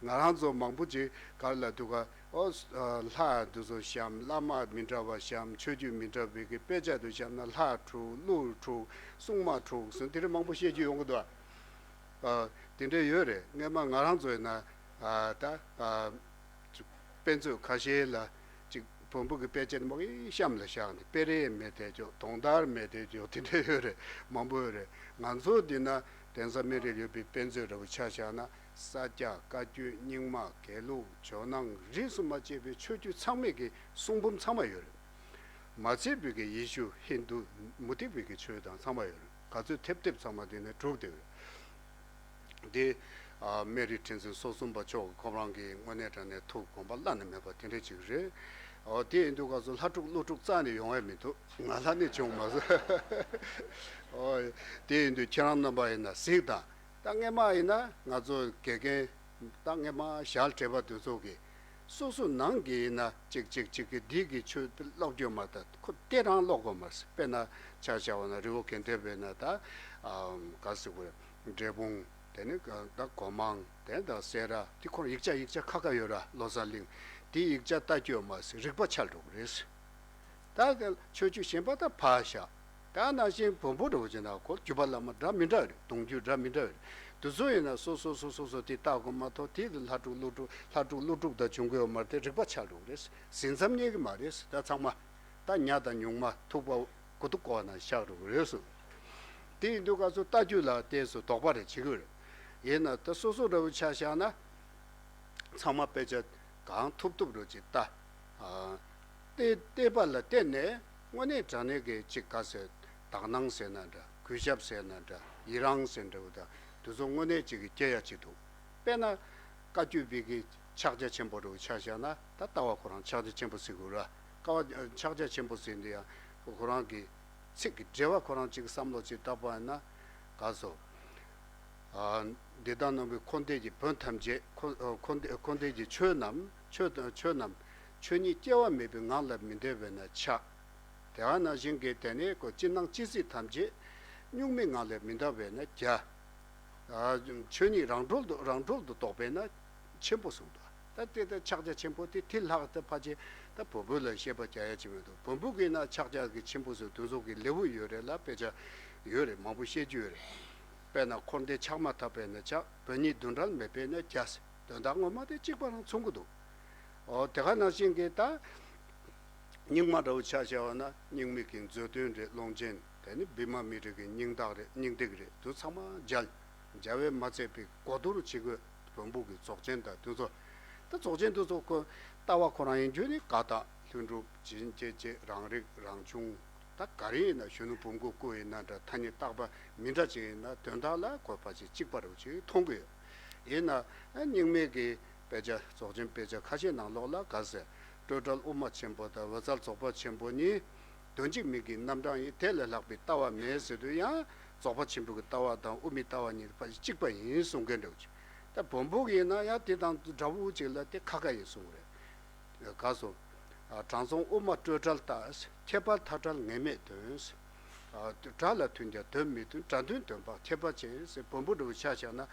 ང་རང་ཚོ་མང་པོ་ཅིག་གར་ལ་འདུག་ག་ཨོ་ལྷ་དུས་ཚོད་བཤམས་བླ་མ་མི་འདྲ་བ་བཤམས་ཆོས་བརྒྱུད་མི་འདྲ་བའི་གི་དཔེ་ཆ་དུ་བཤམས་ན་ལྷ་འཁྲུག་ཀླུ་འཁྲུག་སྲུང་མ་འཁྲུག་ཟེར་དེ་རིགས་མང་པོ་བཤད་རྒྱུ་ཡོང་གི་འདུག་ག་དེ་འདྲ་ཡོད་རེད། སྔས་མ་ང་རང་ཚོ་ཡིན་ན་ད། དཔེ་མཛོད་ཁ་ཤས་ལ་ཅིག་བོན་པོ་གི་དཔེ་ཆ་མོ་གི་གཤམ་ལ་བཞག་ནས་དཔེ་རས་མེད་དེ་ཅོག་གདོང་དར་མེད་དེ་ཅོག་དེ་འདྲ་ཡོད་རེད། མང་པོ་ཡོད་རེད། ང་ཚོ་འདི་ན་གདན་ས་སྨན་རིར་ཡོད་པའི་དཔེ་མཛོད་འདྲ་བོ་ཆ་བཞག་ན་ས་སྐྱ་བཀའ་བརྒྱུད་རྙིང་མ་དགེ་ལུགས་ཇོ་ནང་རིས་སུ་མ་ཆད་པའི་ཆོས་བརྒྱུད་ཚང་མས་ཀྱི་གསུང་འབུམ་ཚང་མ་ཡོད་རེད། མ་ཚད་པའི་གི་ཡེ་ཤུ་ཧིན་དུ་མུ་སྟེགས་པའི་གི་ཆོས་དང་ཚང་མ་ཡོད་རེད། ག་ཚོད་ཐེབས་ཐེབས་ཚང་མ་འདི་ནས་གྲུབ་བསྡད་ཡོད་རེད། དེ་ཨ་སྨན་རི་ཁྲི་འཛིན་སོ་གསུམ་པ་མཆོག་གི་ཁོང་རང་གི་དངོས་གནས་དྲང་གནས་ཐུགས་དགོངས་པ་བླ་ན་མེད་པ་དེ་འདྲ་ཅིག་རེད། ཨོ་དེ་ཡིན་དུས་སྐབས་སུ་ལྷ་ཕྲུག་ཀླུ་ཕྲུག་རྩ་ནས་ཡོང་ཡ་མི་འདུག་ང་ལྷ་ནས་བྱུང་མ་སོང་། ཨོ་དེ་ཡིན་དུས་ཁྱེད་རང་རྣམ་པ་ཡིན་ན་གཟིགས་དང་། ད་སྔས་མ་ཡིན་ན་ང་ཚོ་དགེ་རྒན་ད་སྔས་མ་ཞལ་བྲིས་པ་དེ་ཚོ་གི་སོ་སོ་ནང་གི་ཡིན་ན་གཅིག་གཅིག་གཅིག་གི་འདི་གི་ཆོས་ཀློག་རྒྱུ་མ་ད་ཁོ་དེ་རང་ཀློག་དགོས་མ་རེད། དཔེར་ན་ཆ་བཞག་པ་ན་རི་བོ་དགེ་ལྡན་པའི་ན་ད་ག་ཟེར་དགོས་རེད། འབྲས་སྤུངས་དེ་ནི་ད་སྒོ་མང་དེ་ད་སེ་ར་དེ་ཁོར་ཡིག་ཆ་ཡིག་ཆ་ཁ་ཁ་ཡོད་ར། བློ་བཟང་གླིང་དེ་ཡིག་ཆ་ལྟ་རྒྱུ་མ་ཟད་རིག་པ་འཆལ་འགྲོ་གི་རེད། ད་ཆོས་བརྒྱུད་གཞན་པ་ད་ཕར་བཞག་ད་ནང་བཞིན་བོན་པོ་འདྲ་བོ་ཅིག་ན་ཁོ་བརྒྱུད་པ་བླ་མ་འདྲ་མི་འདྲ་རེད། གདུང་རྒྱུད་འདྲ་མི་འདྲ་རེད། དེ་ཚོ་ཡིན་ན་སོ་སོ་སོ་སོ་སོ་དེ་ལྟ་དགོས་མ་གཏོགས་དེ་ལྷ་ཕྲུག་ཀླུ་ཕྲུག་ལྷ་ཕྲུག་ཀླུ་ཕྲུག་དང་བྱུང་དགོས་ཡོད་མ་རེད། དེ་རིག་པ་འཆལ་འགྲོ་གི་རེད། ཟིན་མཚམས་རྙེད་ཀྱི་མ་རེད། ད་ཚང་མ་ད་ཉ་དང་ཉུང་མ་ཐུག་པ་གོ་ཐུག་གོ་བ་ན་བཞག་འགྲོ་གི་རེད་སོ། དེ་ཡིན་དུས་སྐབས་སུ་ལྟ་རྒྱུ་ལ་ཏོག་ཙམ་དོགས་པ་རེ་བྱེད་ཀྱི་ཡོད་རེད། ཡིན་ན་ད་སོ་སོ་འདྲ་བོ་ཆ་བཞག་ན། ཚང་མ་དཔེ་ཆ་གང་ཐུབ་ཐུབ་རུ་ཅིག་ལྟ། ཨ། བལྟས་བལྟས་པ་ལ་བརྟེན་ནས་དངོས་གནས་དྲང་གནས་ཀྱི་ཅིག་ག་ཟེར་དག་སྣང་ཟེར་ན་འདྲ་ གུས་ཞབས་ཟེར་ན་འདྲ། ཡི་རང་ཟེར་འདྲ་བོ་དང་དེ་ཚོ་དངོས་གནས་ཅིག་གི་སྐྱེ་ཡ་ཅིག་འདུག་དཔེར་ན་བཀའ་བརྒྱུད་པའི་གི་ཕྱག་རྒྱ་ཆེན་པོ་འདྲ་བོ་ཆ་བཞག་ན། ད་ལྟ་བ་ཁོ་རང་ཕྱག་རྒྱ་ཆེན་པོ་ཟེར་དགོས་ར། ཀ་བ་ཕྱག་རྒྱ་ཆེན་པོ་ཟེར་འདི་ཡང་ཁོ་རང་གི་ཚིག་གི་འགྲེལ་བ་ཁོ་རང་ཅིག་བསམ་བློ་ཅིག་བཏང་པ་ཡིན་ན། ག་སོ། ཨ། འདི་དག་རྣམས་ཀྱི་འཁོར་འདས་ཀྱི་བོན་ཐམས་ཅད། འཁོར་འཁོར་འདས་འཁོར་འདས་ཀྱི་ཆོས་རྣམས་ཆོས་ཆོས་རྣམས་ཆོས་ཉིད་སྐྱེ་བ་མེད་པའི་ངང་ལ་མི་འདོད་པས་ན་ཆགས། དེ་ག་ནང་བཞིན་གྱི་དེ་ནས་ཁོ་ཅི་སྣང་ཅི་སྲིད་ཐམས་ཅད་གཉུག་མའི་ངང་ལ་མི་འདོད་པས་ན་རྒྱ། ཨ། ཆོས་ཉིད་རང་གྲོལ་དུ་རང་གྲོལ་དུ་རྟོགས་པས་ན་ཆེན་པོ་གསུངས་འདུག་ད་དེ་ལྟར་ཕྱག་རྒྱ་ཆེན་པོ་དེ་དེ་ལྷག་ཏུ་ཕལ་ཆེར་ད་བོན་པོ་ལ་བཤད་པ་རྒྱག་ཡ་ཅིག་མི་འདུག་བོན་པོ་གིས་ན་ཕྱག་རྒྱ་གི་ཆེན་པོ་ཟེར་དེ་ཚོ་གི་ལེའུ་ཡོད་རེད་ལ། དཔེ་ཆ་ཡོད་རེད། མང་པོ་བཤད་རྒྱུ་ཡོད་རེད། དཔེར་ན་འཁོར་འདས་ཆགས་མ་ཐག་པས་ན་ཆགས། བོན་ཉིད་བདུན་ཕྲག་མེད་པས་ན་རྒྱ། དོན་དག་ངོ་མ་དེ་གཅིག་པ་རང་མཚུངས་ཀྱི་འདུག་འོ་དེ་ག་ནང་བཞིན་གྱི་ད་རྙིང་མ་འདྲ་བོ་ཆ་བཞག་པ་ན་རྙིང་མའི་གི་མཛོད་བདུན་རེད། ཀློང་ཆེན། དེ་ནི་བི་མ་མི་ཏྲ་གི་སྙིང་ཐག་རེད། སྙིང་ཐིག་རེད། དེ་ཚང་མ་མཇལ། མཇལ་བས་མ་ཚད་པའི་གོ་བསྡུར་བྱེད་དགོས། བོན་པོ་གི་རྫོགས་ཆེན་དང་དེ་ཚོ། ད་རྫོགས་ཆེན་དེ་ཚོ་ཁོ་ལྟ་བ་ཁོ་རང་ཡིན་རྒྱུ་ནི་ཀ་དག་ལྷུན་གྲུབ་ཇི་བཞིན་སྐྱེ་མཆེད་རང་རིག་རང་བྱུང་། ད་ག་རེ་ཡིན་ན་གཞོན་ནུ་བུམ་སྐུ་སྐུ་ཡིན་ན་འདྲ། ཐ་སྙད་བཏགས་པ་མི་འདྲ་ཅིག་ཡིན་ན་དོན་དག་ལ་གོ་བ་ཅིག་གཅིག་པ་རུ་ཅིག་མཐོང་གི་ཡོད། ཡིན་ན་རྙིང་མའི་གི་དཔེ་ཆ་རྫོགས་ཆེན་དཔེ་ཆ་ཁ་ཤས་ནང་ལོགས་ལ་ག་ཟེར། སྤྲོས་བྲལ་དབུ་མ་ཆེན་པོ་དང་འོད་གསལ་རྫོགས་པ་ཆེན་པོ་གཉིས་དོན་གཅིག་མིང་གི་རྣམ་གྲངས་ཡིན། དེ་ལས་ལྷག་པའི་ལྟ་བ་མེད་ཟེར་དུས་ཡང་རྫོགས་པ་ཆེན་པོའི་ལྟ་བ་དང་དབུ་མའི་ལྟ་བ་གཉིས་གཅིག་པ་ཡིན་གསུང་མཁན་འདྲ་བོ་ཅིག་ད་བོན་པོ་ཡིན་ན་ཡང་དེ་དང་འདྲ་བོ་ཅིག་ལ་དེ་ཁ་ཁ་ཡིན་གསུང་གི་རེད། ག་སོ། ཨ། དྲང་སྲོང་དབུ་མ་སྤྲོས་བྲལ་ལྟ། ཁྱད་པར་མཐའ་བྲལ་ངེས་མེད་སྟོན། ཨ། སྒྲ་ལ་མཐུན་ཀྱང་དོན་མི་མཐུན། སྒྲ་མཐུན་དོན་སྤངས་ཁྱད་པར་ཅན་ཟེར། བོན་པོ་འདྲ་བོ་ཆ་བཞག་ན།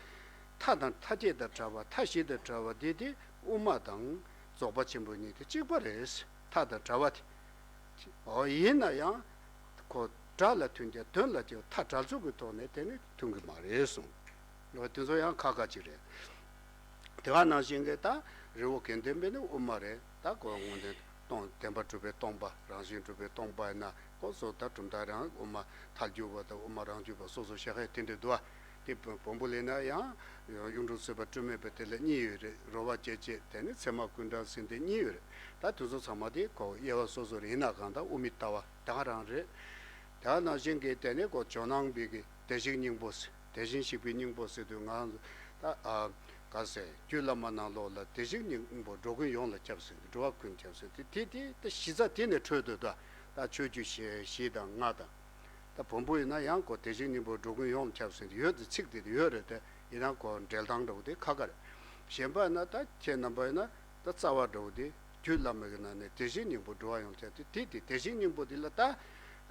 མཐའ་དང་མཐའ་བརྒྱད་དང་བྲལ་བ། མཐའ་བཞི་དང་བྲལ་བ་འདི་དེ་དབུ་མ་དང་རྫོགས་པ་ཆེན་པོ་གཉིས་དེ་གཅིག་པ་རེད། མཐའ་དང་བྲལ་བ་དེ། འོ་ཡིན་ན་ཡང་ཁོ་སྒྲ་ལ་མཐུན་ཀྱང་དོན་ལ་ཀྱང་མཐའ་བྲལ་ཚུལ་གྱི་ཐོག་ནས་དེ་ནི་མཐུན་གྱི་མ་རེད་གསུངས། འོ་དེ་ཚོ་ཡང་ཁ་ཁ་ཅིག་རེད། དེ་ག་ནང་བཞིན་གྱི་ད་རི་བོ་དགེ་ལྡན་པའི་ནི་དབུ་མ་རེད། ད་ཁོ་དངོས་བསྟན་སྟོང་བདེན་པར་གྲུབ་པའི་སྟོང་པ། རང་བཞིན་གྲུབ་པའི་སྟོང་པ་ཡིན་ན་ཁོ་སོ། ད་གྲུབ་མཐའ་རང་དབུ་མ་ཐལ་འགྱུར་བ་དང་དབུ་མ་རང་རྒྱུད་པ་སོ་སོ་བཤད་མཁན་དེ་འདྲ་འདུག་ཨ། དེ་བོན་པོ་ལས་ན་ཡང་གཡུང་དྲུང་བསིལ་བ་སྤྲོས་མེད་པ་དེ་ལ་གཉིས་ཡོད་རེད། རོལ་བ་སྐྱེ་མཆེད་དེ་ནི་ཚད་མ་ཀུན་བྲལ་ཟེར་དེ་གཉིས་ཡོད་རེད། ད་དེ་ཚོ་ཚང་མ་དེ་ཁོ་དབྱེ་བ་སོ་སོ་རེད། ཡིན་ན་གང་ལྟར་དབུ་མའི་ལྟ་བ་དེ་ག་རང་རེད། དེ་ག་ནང་བཞིན་གྱི་དེ་ནི་ཁོ་ཇོ་ནང་པའི་གི་དེ་བཞིན་སྙིང་པོ་ཟེར། དེ་བཞིན་གཤེགས་པའི་སྙིང་པོ་ཟེར་དུས་ང་རང་ཚོ་ད་ཨ་ག་ཟེར། རྒྱུད་བླ་མ་ནང་ལོགས་ལ་དེ་བཞིན་སྙིང་པོ་འགྲོ་ཀུན་ཡོངས་ལ་ཁྱབ་ཟེར། འགྲོ་བ་ཀུན་ཁྱབ་ཟེར་དེ་དེ་དེ་ད་གཞི་རྩ་དེ་ནས་འཕྲོས་འདུག་ད་ད་ཆོས་བརྒྱུད་བཞི་བཞི་དང་ལྔ་དང་། ད་བོན་པོ་ཡིན་ན་ཡང་ཁོ་དེ་བཞིན་སྙིང་པོ་འགྲོ་ཀུན་ཡོངས་ལ་ཁྱབ་ཟེར་ཡོད་དེ། ཚིག་དེ་ཡོད་རེད་དེ། ཡིན་ན་ཁོ་འགྲེལ་སྟངས་འདྲ་བོ་དེ་ཁ་ཁ་རེད། གཞན་པ་ཡིན་ན་ད་ཁྱེད་རྣམ་པ་ཡིན་ན་ད་རྩ་བ་འདྲ་བོ་དེ་རྒྱུད་བླ་མ་གི་ནང་ནས་དེ་བཞིན་སྙིང་པོ་འགྲོ་བ་ཡོངས་ལ་ཁྱབ་དེ་དེ་དེ་དེ་བཞིན་སྙིང་པོ་དེ་ལ་ད་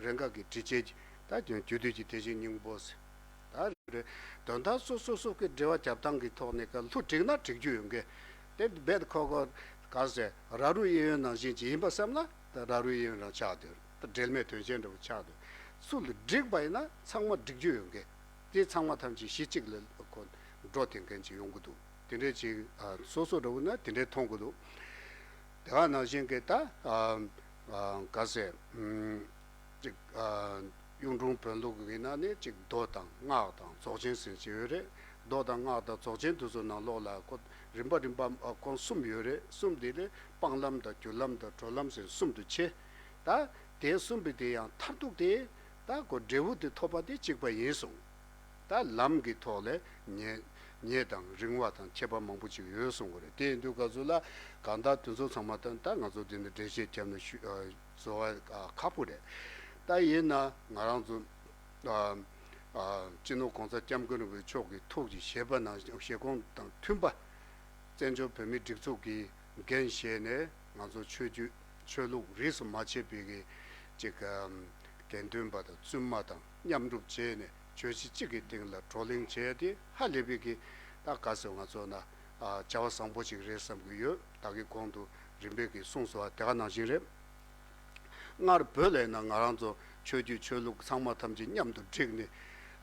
རེ་འགའ་གི་དྲི་བཅས་ཀྱི་ད་རྒྱུད་སྡུད་ཀྱི་དེ་བཞིན་སྙིང་པོ་ཟེར། ད་རེད། དོན་དག་སོ་སོ་སོ་གི་འགྲེལ་བ་རྒྱབ་སྟངས་ཀྱི་ཐོག་ནས་ཀ་ལྷུ་བྲིས་ན་འགྲིག་རྒྱུ་ཡོད་མཁན། དེ་རྦད་ཁོ་ཁོ་ག་ཟེར། ར་རུ་གཡས་གཡོན་ནང་བཞིན་ཅིག་ཡིན་པ་བསམ་ན་ད་ར་རུ་གཡས་གཡོན་རང་ཆགས་སྡོད། ད་འབྲེལ་མེད་དོན་གཞན་འདྲ་བོ་ཆགས་སྡོད། ཚུལ་འགྲིག་པ་ཡིན་ན་ཚང་མ་འགྲིག་རྒྱུ་ཡོད་མཁན། དེ་ཚང་མ་ཐམས་ཅད་གཞི་གཅིག་ལ་ཁོ་འགྲོ་དེ་མཁན་ཅིག་ཡོང་གི་འདུག་དེ་འདྲས་ཅིག་ཨ་སོ་སོ་འདྲ་བོ་ན་དེ་འདྲས་མཐོང་གི་འདུག་དེ་ག་ནང་བཞིན་གྱི་ད་ཨ་ཨ་ག་ཟེར། ཨུམ། ཅིག་ཨ་གཡུང་དྲུང་བོན་ལུགས་ཡིན་ན་ནི་ཅིག་མདོ་དང་སྔགས་དང་རྫོགས་ཆེན་ཟེར་གྱི་ཡོད་རེད། མདོ་དང་སྔགས་དང་རྫོགས་ཆེན་དེ་ཚོ་ནང་ལོགས་ལ་ཁོ་རིམ་པ་རིམ་པ་ཨ་ཁོང་གསུམ་ཡོད་རེད། གསུམ་དེ་ལས་སྤང་ལམ་དང་བརྒྱུད་ལམ་དང་གྲོལ་ལམ་ཟེར་གསུམ་དུ་ཕྱེ། ད་དེ་གསུམ་པོ་དེ་ཡང་མཐར་ཐུག་དེ་ད་ཁོ་འབྲས་བུ་དེ་ཐོབ་པ་དེ་གཅིག་པ་ཡིན་གསུངས། ད་ལམ་གྱི་ཐོག་ལས་ཉེ་ཉེ་དང་རིང་བ་དང་ཁྱད་པར་མང་པོ་ཅིག་ཡོད་གསུང་གི་རེད། དེ་ཡིན་དུས་ག་ཚོད་ལ་གང་ལྟར་དེ་ཚོ་ཚང་མ་ད་ད་ང་ཚོ་འདི་ནས་འགྲེལ་བཤད་བརྒྱབ་ན་ཞུ་ཨ་བཟོ་བ་ཨ་ཁག་པོ་རེད། ད་ཡིན་ན་ང་རང་ཚོ་ཨ་ཨ་སྤྱི་ནོར་གོང་ས་སྐྱབས་མགོན་རིན་པོ་ཆེ་མཆོག་གི་ཐུགས་ཀྱི་བཞེད་པ་ནང་བཞིན་བཞེད་དགོངས་དང་མཐུན་པ། བཙན་བྱོལ་བོད་མིའི་སྒྲིག་འཛུགས་ཀྱིས་འགན་བཞེས་ནས་ང་ཚོ་ཆོས་བརྒྱུད་ཆོས་ལུགས་རིས་སུ་མ་ཆད་པའི་གི་ཅིག་ཨམ་དགེ་འདུན་པ་དང་བཙུན་མ་དང་མཉམ་སྒྲུབ་བྱས་ནས་བརྗོད་གཞི་གཅིག་གི་སྟེང་ལ་བགྲོ་གླེང་བྱས་ཏེ་ཧ་ལས་པའི་གི་ད་ག་ཟེར་ང་ཚོ་ན་ཨ་བྱ་བ་བཟང་པོ་ཅིག་རེད་བསམ་གི་ཡོད། ད་གི་གོང་དུ་རིམ་པས་གི་གསུངས་སོང་བ་དེ་ག་ནང་བཞིན་རེད། སྔར་བོད་ལ་ཡིན་ན་ང་རང་ཚོ་ཆོས་བརྒྱུད་ཆོས་ལུགས་ཚང་མ་ཐམས་ཅད་མཉམ་དུ་བསྒྲིགས་ནས་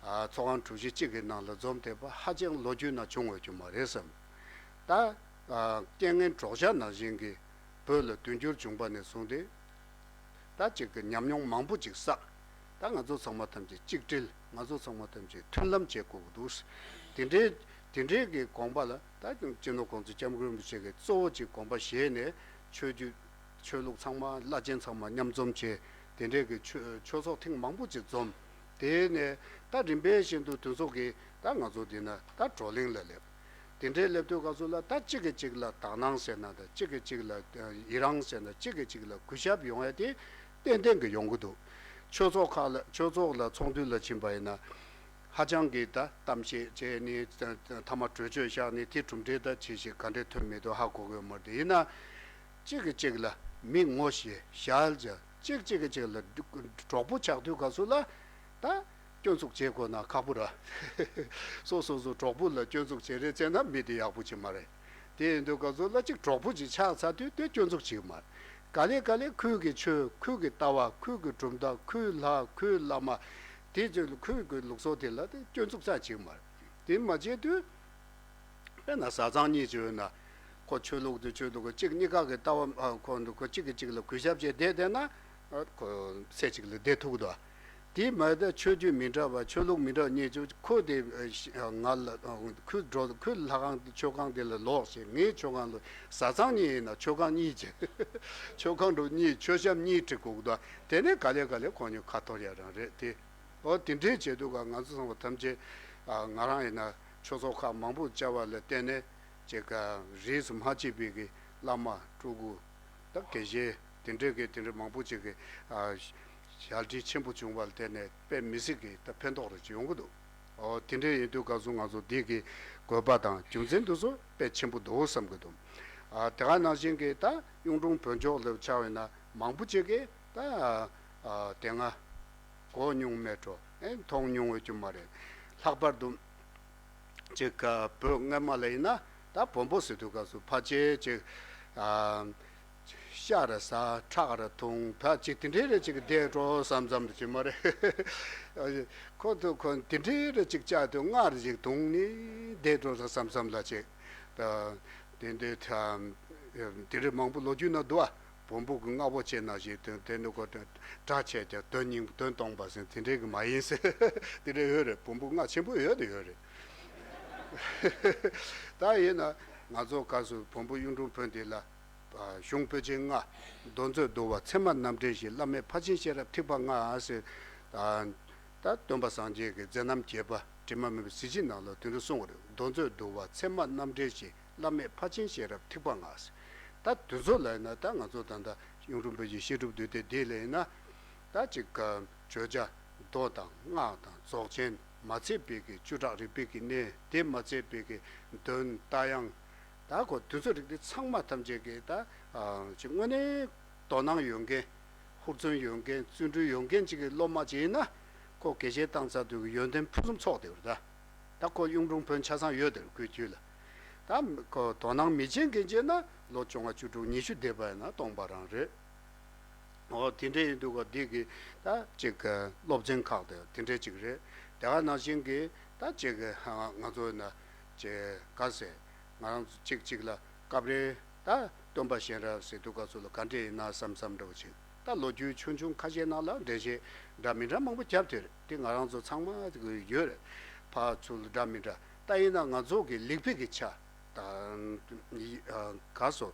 ཨ་ཚོགས་ཁང་གྲུ་བཞི་གཅིག་གི་ནང་ལ་འཛོམས་བསྡད་པ་ཧ་ཅང་ལོ་རྒྱུས་ནང་བྱུང་འོས་རྒྱུ་མ་རེད་བསམ། ད་ཨ་རྐྱེན་ངན་གྲོགས་ཤར་ནང་བཞིན་གྱི་བོད་ལ་དུས་འགྱུར་བྱུང་པ་ནས་བཟུང་སྟེ་ད་ཅིག་གི་ཉམས་མྱོང་མང་པོ་ཅིག་བསགས། ད་ང་ཚོ་ཚང་མ་ཐམས་ཅད་གཅིག་སྒྲིལ། ང་ཚོ་ཚང་མ་ཐམས་ཅད་མཐུན་ལམ་བྱེད་དགོས་ཀྱི་འདུག་དེ་འདྲའི་དེ་འདྲའི་གི་དགོངས་པ་ལ་ད་སྤྱི་ནོར་གོང་ས་སྐྱབས་མགོན་རིན་པོ་ཆེ་གིས་གཙོ་བོ་ཅིག་དགོངས་པ་བཞེས་ནས་ཆོས་བརྒྱུད་ཆོས་ལུགས་ཚང་མ་བླ་ཆེན་ཚང་མ་མཉམ་འཛོམས་བྱས། དེ་འདྲའི་གི་ཆོས་ཆོས་ཚོགས་ཐེངས་མང་པོ་ཅིག་འཛོམས། དེ་ནས་ད་རིམ་པས་བཞིན་དུ་དེ་ཚོ་གིས་ད་ང་ཚོ་འདི་ན་ད་བགྲོ་གླེང་ལ་སླེབས། དེ་འདྲའི་སླེབས་དུས་སྐབས་སུ་ལ་ད་གཅིག་གིས་གཅིག་ལ་དག་སྣང་ཟེར་ན་ད་གཅིག་གིས་གཅིག་ལ་ཡི་རང་ཟེར་ན་གཅིག་གིས་གཅིག་ལ་གུས་ཞབས་ཡོང་ཡ་དེ་ཏན་ཏན་གྱི་ཡོང་གི་འདུག་ཆོས་ཚོགས་ཁག་ལ་ཆོས་ཚོགས་ལ་ཚོགས་འདུ་ལ་ཕྱིན་པ་ཡིན་ན། ཧ་ཅང་གི་ད་གཏམ་བཤད་བྱས་ནས་ཐ་མ་གྲོས་ཆོད་བཞག་ནས་དེ་གྲུབ་འབྲས་ད་ཇི་ཞིག་ག་འདྲས་ཐོན་མེད་དོ་ཧ་གོ་གི་ཡོད་མ་རེད། དེ་ཡིན་ན་གཅིག་གིས་གཅིག་ལ་མི་ངོ་ཤེས་ཞལ་མཇལ་གཅིག་གཅིག་གིས་གཅིག་ལ་གྲོགས་པོ་ཆགས་དུས་སྐབས་སུ་ལ་ད་སྐྱོན་འཛུགས་བྱེད་དགོས་ན་ཁག་པོ་ར། སོ་སོ་སོ་གྲོགས་པོ་ལ་སྐྱོན་འཛུགས་བྱེད་རེས་བྱས་ན་མི་དེ་ཡག་པོ་ཅིག་མ་རེད། དེ་ཡིན་དུས་སྐབས་སུ་ལ་གཅིག་གྲོགས་པོ་ཅིག་ཆགས་ཚར་དུས་དེ་སྐྱོན་འཛུགས་བྱེད་ཀྱི་མ་རེད། ག་ལེ་ག་ལེ་ཁོའི་གི་ཆོས་ཁོའི་གི་ལྟ་བ་ཁོའི་གི་གྲུབ་མཐའ་ཁོའི་ལྷ་ཁོའི་བླ་མ་དེ་ཚོ་ཁོའི་གི་ལུགས་སྲོལ་དེ་ལ་དེ་སྐྱོན་འཛུགས་ཙམ་བྱེད་ཀྱི་མ་རེད། དེ་མ་བྱེད་དུས། དཔེར་ན་བཟའ་ཚང་གཉིས་ཀྱི་ཡོད་ན། ཁོ་ཆོས་ལུགས་དེ་ཆོས་ལུགས་གཅིག་གཉིས་ཀ་གི་ལྟ་བ་ཨ་ཁོ་འདུག་ཁོ་གཅིག་གིས་གཅིག་ལ་གུས་ཞབས་བྱས་བསྡད་བསྡད་ན། ཨ་ཁོ་ཚེ་གཅིག་ལ་བསྡད་ཐུབ་ཀྱི་འདུག་དེ་མ་ད་ཆོས་བརྒྱུད་མི་འདྲ་བ་ཆོས་ལུགས་མི་འདྲ་བ་གཉིས་ཀྱི་ཁོ་དེ་ཨ་ང་ལ་ཨ་ཁོའི་འགྲོ་ཁོའི་ལྷ་ཁང་ཆོས་ཁང་དེ་ལ་ལོག་ཞེས་ངའི་ཆོས་ཁང་ལ་བཟའ་ཚང་གཉིས་ཡིན་ན་ཆོས་ཁང་གཉིས་ཀྱི་ཆོས་ཁང་འགྲོ་གཉིས་ཆོས་ཞབས་གཉིས་ཁྲིད་དགོས་ཀྱི་འདུག་དེ་ནས་ག་ལེ་ག་ལེ་ཁོ་གཉིས་ཁ་འཐོར་ཡ་རང་རེད་དེ། འོ་དེ་འདྲའི་བྱེད་དུས་ཀ་ང་ཚོ་ཚང་མ་ཐམས་ཅད་ཨ་ང་རང་ཡིན་ན་ཆོས་ཚོགས་ཁག་མང་པོ་བཅར་བ་ལ་བརྟེན་ནས་ཅིག་ག་རིས་སུ་མ་ཆད་པའི་གི་བླ་མ་སྤྲུལ་སྐུ་ད་དགེ་བཤེས་དེ་འདྲའི་གི་དེ་འདྲའི་མང་པོ་ཅིག་གི་ཨ་ཞལ་འདྲིས་ཆེན་པོ་བྱུང་བ་ལ་བརྟེན་ནས་དཔེ་མི་སྲིད་ཀྱི་ད་ཕན་ཐོགས་རེ་ཅིག་ཡོང་གི་འདུག་འོ་དེ་འདྲའི་ཡིན་དུས་སྐབས་སུ་ང་ཚོ་འདི་གི་དགོས་པ་དང་རྒྱུ་མཚན་དེ་ཚོ་དཔེ་ཆེན་པོ་འདུག་བསམ་གི་འདུག་ཨ་དེ་ག་ནང་བཞིན་གི་ད་གཡུང་དྲུང་བོན་ཕྱོགས་ལ་ཆ་བས་ན་མང་པོ་ཅིག་གི་ད་ཨ་དེ་སྔ། གོ་མྱོང་མེད་འགྲོ། ཨེ་མཐོང་མྱོང་ཡོད་རྒྱུ་མ་རེད། ལྷག་པར་དུ་ཅིག་བོད་སྔ་མ་ལ་ཡིན་ན་ད་བོན་པོ་ཟེར་དུས་སྐབས་སུ་ཕལ་ཆེར་ཅིག་ཨ་ཤ་ར་ཟ་ཁྲག་ར་འཐུང་ཕལ་ཆེར་དེ་འདྲའི་རེ་ཅིག་བསྡད་འགྲོ་བསམ་བསམ་དུ་བྱེད་མ་རེད། ཁོ་ཚོ་ཁོ་དེ་འདྲའི་རེ་ཅིག་བཅག་དུས་སྔར་ཅིག་འཐུང་ནས་བསྡད་འགྲོ་བསམ་བསམ་ལ་ཅིག་ད་དེ་འདྲའི་ད་དེ་འདྲའི་མང་པོ་ལོ་རྒྱུས་ན་འདུག་ཨ། བོན་པོ་གི་སྔ་པོ་ཆེ་ན་ཞིག་དོན་དེ་ནི་ཁོ་དོན་སྒྲ་ཆེ་ཀྱང་དོན་སྙིང་དོན་སྟོང་པ་ཟེར་དེ་འདྲའི་གི་མ་ཡིན་ཟེར་དེ་འདྲའི་ཡོད་རེད། བོན་པོ་སྔ་ཆེན་པོ་ཡོད་དེ་ཡོད་རེད། ད་ཡིན་ན་ང་ཚོ་སྐབས་སུ་བོན་པོ་གཡུང་དྲུང་བོན་དེ་ལ་གཞུང་པོད་ཆེན་ལྔ། མདོ་མཛོད་འདུལ་བ་ཚད་མ་རྣམ་འགྲེལ་བཞི། བླ་མེད་ཕར་ཕྱིན་ཤེས་རབ་ཐེག་པ་ལྔ་ཟེར། ད་སྟོན་པ་སངས་རྒྱས་ཀྱི་མཛད་རྣམ་རྒྱས་པ་དྲི་མ་མེད་པའི་གཟི་བརྗིད་ནང་ལ་དེ་འདྲ་གསུངས་པ་རེད། མདོ་མཛོད་འདུལ་བ་ཚད་མ་རྣམ་འགྲེལ་བཞི། བླ་མེད་ཕར་ཕྱིན་ཤེས་རབ་ཐེག་པ་ལྔ། ད་དེ་ཚོ་ལ་ཡིན་ན་ད་ང་ཚོ་ད་ལྟ་གཡུང་དྲུང་བོན་གྱི་བཤད་སྒྲུབ་འདུས་སྡེ་འདི་ལ་ཡིན་ན། ད་ཅིག་ག་བརྗོད་བྱ་མདོ་དང་སྔགས་དང་རྫོགས་ཆེན་མ་ཚད་པའི་གི་བཅུ་ཕྲག་རིག་པའི་གི་གནས་དེ་མ་ཚད་པའི་གི་འདོན་རྟ་དབྱངས། ད་ཁོ་དེ་ཚོ་རིགས་དེ་ཚང་མ་ཐམས་ཅད་ཀྱི་ད་ཅིག་དངོས་གནས་དོ་སྣང་ཡོད་མཁན། ཧུར་བརྩོན་ཡོད་མཁན་བརྩོན་འགྲུས་ཡོད་མཁན་ཅིག་གི་སློབ་མ་ཅིག་ཡིན་ན། ཁོ་དགེ་བཤེས་བཏང་ཚར་དུས་ཀྱི་ཡོན་ཏན་ཕུན་སུམ་ཚོགས་བསྡད་ཡོད་རེད་ད། ད་ཁོ་གཡུང་དྲུང་བོན་ཆ་ཚང་ཡོད་དེ་རེད་ཁོའི་རྒྱུད་ལ། ད་ཁོ་དོ་སྣང་མི་བྱེད་མཁན་བྱས་ན་ལོ་བཅོ་ལྔ་བཅུ་དྲུག་ཉི་ཤུ་འདས་པ་ཡིན་ན་སྟོང་པ་རང་རེད། འོ་དེ་འདྲ་ཡིན་དུས་ཁོ་འདི་གི་ད་ཅིག་གི་སློབ་ཚན་ཁག་དེ་དེ་འདྲ་ཅིག་རེད། དེ་ག་ནང་བཞིན་གི་ད་ཅིག་གི་ང་ཚོ་ན་ཅིག་ག་ཟེར། ང་རང་ཚོ་གཅིག་གཅིག་ལ་སྐབས་རེ་ད་སྟོན་པ་གཤེན་རབ་ཟེར་དུས་སྐབས་སུ་ལ་ག་འདྲས་ཡིན་ན་བསམ་བསམ་འདྲ་བོ་ཅིག་ད་ལོ་རྒྱུས་ཆུང་ཆུང་ཁ་ཤས་ནང་ལ་འགྲེལ་བཤད་འདྲ་མི་འདྲ་མང་པོ་བརྒྱབ་དེ་རེད། དེ་ང་རང་ཚོ་ཚང་མ་ཡོད་རེད། ཕར་ཚུར་འདྲ་མི་འདྲ་ད་ཡིན་ན་ང་ཚོ་གི་ལེགས་སྤེལ་གྱི་ཆ་ད་ག་སོ་